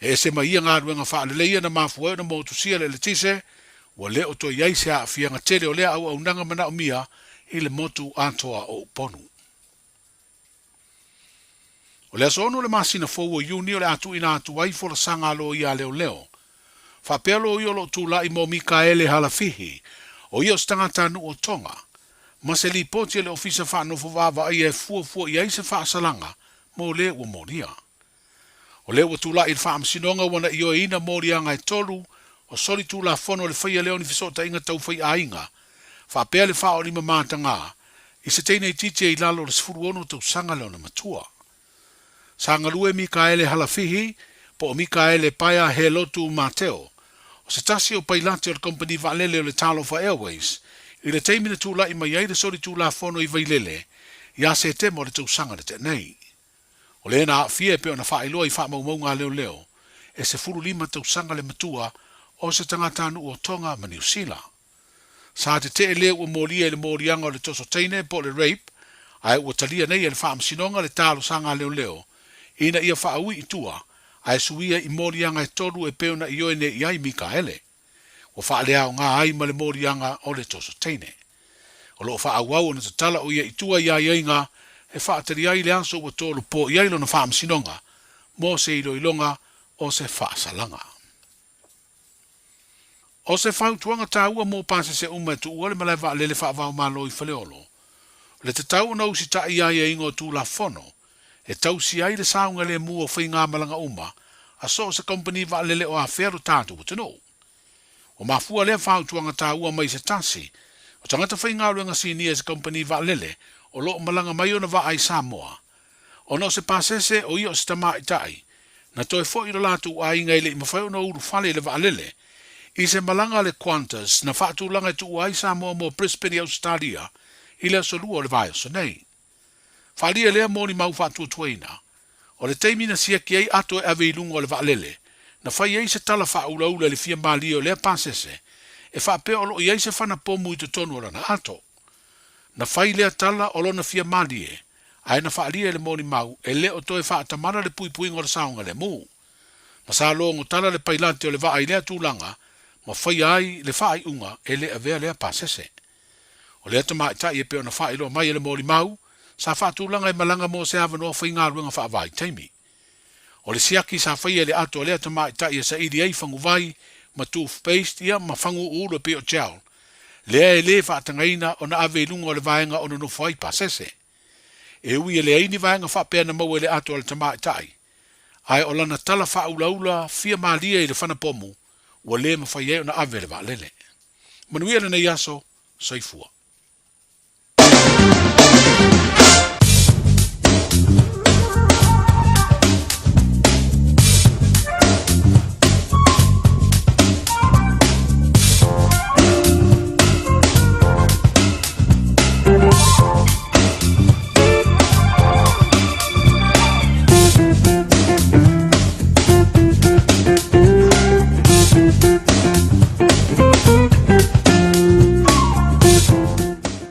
E ese mai ia galuega faaleleia na mafua ai ona motusia le eletise, ua le o toe i ai se aafiaga tele o lea auaunaga manaomia i le motu atoa o Upolu. O le aso 6 o le masina fou o Iuni o le a tuuina atu ai folasaga a loia a leoleo. Faapea loia o lo o tulai mo Mikaele Halafihi, o ia o se tagatanuu o Tonga, ma se lipoti a le Ofisa Faanofo Vaavaaia e fuafua i ai se faasalaga mo le ua molia. O lea ua tula'i i le Faamasinoga ua na ioeina moliaga e tolu o soli tulafono le faia lea o ni fesootaiga tau faiaiga faapea le faaolima matagā i se teine itiiti e i lalo o le 16 tausaga le ona matua. Sa galue Mikaele Halafihi po o Mikaele Paea Helotu Mateo, o se tasi o pailate o le kamupani vaalele o le Talofa Airways, i le taimi na tula'i mai ai le soli tulafono i Vailele ia Setema o le tausaga na tea nei. O le na aafia e pei ona faailoa i faamaumauga a leoleo, e 15 tausaga le matua o se tagatanuu o Tonga ma Niu Sila. Sa tetee le ua molia i le moliaga o le toso teine po o le rape, ae ua talia nei e le Faamasinoga le talosaga a leoleo ina ia faaui i tua ae suia i moliaga e tolu e pei ona ioe nei i ai Mikaele. Ua faaleaoga ai ma le moliaga o le toso teine. O lo o faaauau ona tatala o ia i tua i aiaiga e faatali ai le aso ua tolopo i ai lona faamasinoga mo se iloiloga o se faasalaga. O se fautuaga taua mo pasese uma e tuua le malae vaalele faava-o-Malo i Faleolo, le tatau ona usita'i i aiaiga o Tulafono e tausia ai le saogalemu o faigamalaga uma a so o se kamupani vaalele o afea lo tatou atunuu. Ua mafua lea fautuaga taua mai se tasi o tagata faigaluega sinia i se kamupani vaalele o lo o malaga mai ona vaa i Samoa, ona o se pasese o ia o se tamaitai na toe fo'i i lo latou aiga e le i mafai ona ulufale i le vaalele i se malaga a le Qantas na faatulaga e tuua ai Samoa mo Brisbane i Ausetalia i le aso Lua o le vaiaso nei. Faaalia lea molimau faatuatuaina o le taimi na siaki ai ato e ave i luga o le vaalele na fai ai se tala faaulaula i le fia malie o lea pasese e faapea o lo o i ai se fana pomu i totonu o lana ato. Na fai lea tala o lona fia malie ae na faaalia e le molimau e le o toe faatamala le puipuiga o le saogalemu. Na sa logo tala le pailate o le vaa i lea tulaga ma faia ai le faaiuga e le avea lea pasese. O lea tamaitai e pei ona faailoa mai e le molimau, sa faatulaga e malaga mo se avanoa faigaluega faavaitaimi. O le siaki sa faia i le ato a lea tamaitai e saili ai faguvai ma toothpaste ia ma fagu uulu e pei o gel, lea e lē faatagaina ona ave i luga o le vaega o nonofo ai pasese. E ui e leai ni vaega faapea na maua i le ato a le tamaitai, ae o lana tala faaulaula fia malie i le fana pomu ua lē mafai ai ona ave i le vaalele. Manuia lenei aso, soifua.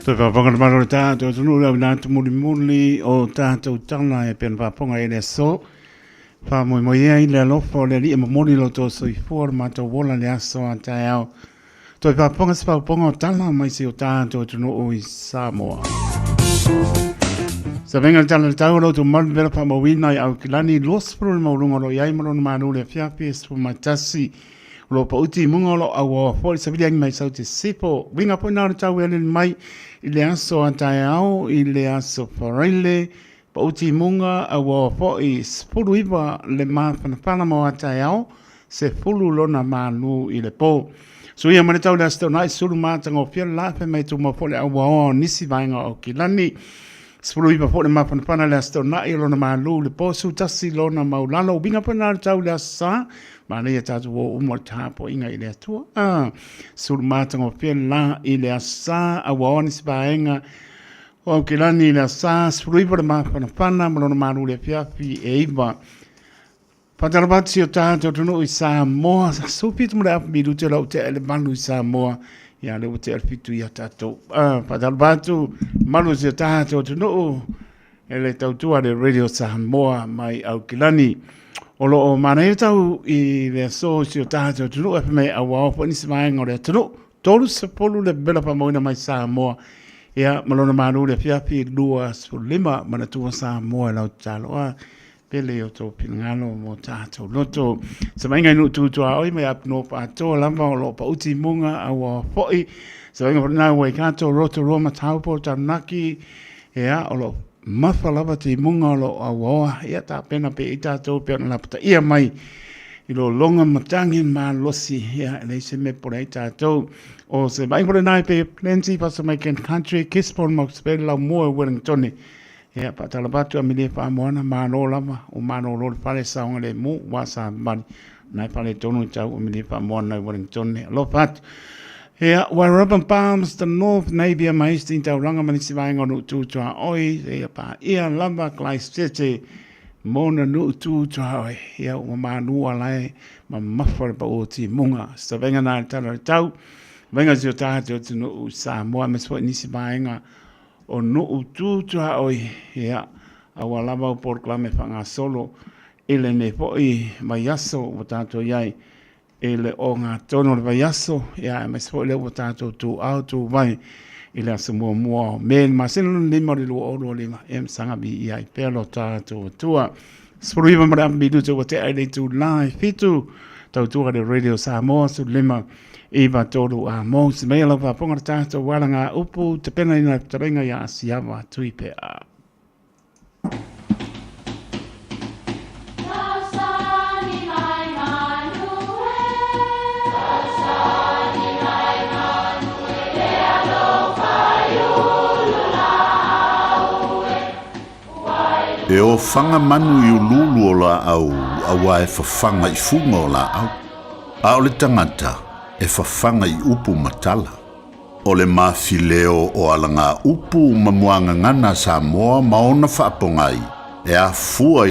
Toe faafofoga le malo o le tatou atunuu le auina atu mulimuli o tatou tala e pei ona faafofoga i le aso. Faamoemoe ai le alofa o le Alii e momoli lo outou soifua o le matou ola i le aso a taeao. Toe faafofoga se faaopoopoga o tala mai si o tatou atunuu i Samoa. Savega le tala le tau o lo outou malu vela faamauina i Aukilani 20 le maualuga o lo o i ai ma lona malu le afiafi e 11 o lo o pauti i muga o lo o auaoa foi le savili agi mai sau te sifo. Uiga foi na o le tau e alili mai i le aso a taeao i le aso Faraile pauti i muga auaoa foi 19 le mafanafana mo a taeao 10 lona malu i le po. Suia mai le tau le aso Toonai sulu matagofie le la fai mai tumau foi le auaoa o nisi vaega o Aukilani. 19 foi le mafanafana le aso Toonai o lona malu i le po 11 lona maulalo. Uiga foi na o le tau le aso Sa manaia tatou o uma o le tapuaiga i le Atua. Sulu matagofie le la i le aso Sa auaoa nisi vaega o Aukilani i le aso Sa 19 le mafanafana ma lona malu i le afiafi e 9. Faatalofa atu si o tatou atunuu i Samoa, 17 ma le afa minute o la ua tea i le 8 i Samoa, ia lea ua tea i le 7 ia tatou. Faatalofa atu malu si o tatou atunuu e le tautua le Radio Samoa mai Aukilani. O lo o manaia tau i le aso si o tatou atunuu e fai mai auao foi nisi vaega o le atunuu. 30 le vela faamauina mai Samoa. Ia, ma lona malu le afiafi 25 manatua Samoa e lau tatalo. Pele i o outou finagalo mo tatou loto. Savaiga i nuu tu tuaoi mai Ape North atoa lava o lo o pauti i muga a ua foi. Savaiga foi lena Waikato, Rotorua ma Taupo, Taranaki, ia o lo o mafa lava timuga o loo auaoa ia tapena pea i tatou pei ona lapataia mai i lologa matagi malosi ia e leai se mea pole ai tatou o se vaai foi lenā e Bay of Plenty Fasa mai Kent Country Gisborne Mox Bay Laumua i Wellingtone ia faatalapa atu Amelia Faamoana malo lava ua malolo le fale saogalemu ua savavali na e faaletonu i tau Amelia Faamoana i Wellingtone alofa atu Ia, Wairarapa Palmerston North, Napier ma Hastings taulaga ma nisi vaega o nuu tu tuaoi, seia paia lava Christchurch mona nuu tu tuaoi. Ia, ua malu ala e mamafa le pau o timuga. Se tavega na le tala o le tau, vaega si o tātou atunuu Samoa, aemaise foi nisi vaega o nuu tu tuaoi. Ia, aua lava o polokalame faagasolo i lenei foi vaiaso ua tātou i ai. I le ogatotonu o le vaiaso, ia aemaise foi lea ua tatou tuuao tuuvai i le aso muamua o Me le masina lona lima o le 2025, ia ma saga viia ai pea lo tatou Atua. 19 ma le afa minute ua tea i le itula e fitu, tautua le Radio Samoa 15 9 3 a mo se mea lau faafofoga le tatou alagaupu tapenaina le fetalaiga ia Asiava Tuipea. E ofaga manu i uluulu o laau auā e fafaga i fuga o laau, a o le tagata e fafaga i upu ma tala. O le mafileo o alagaupu ma muagagana a Samoa ma ona faapogai e afua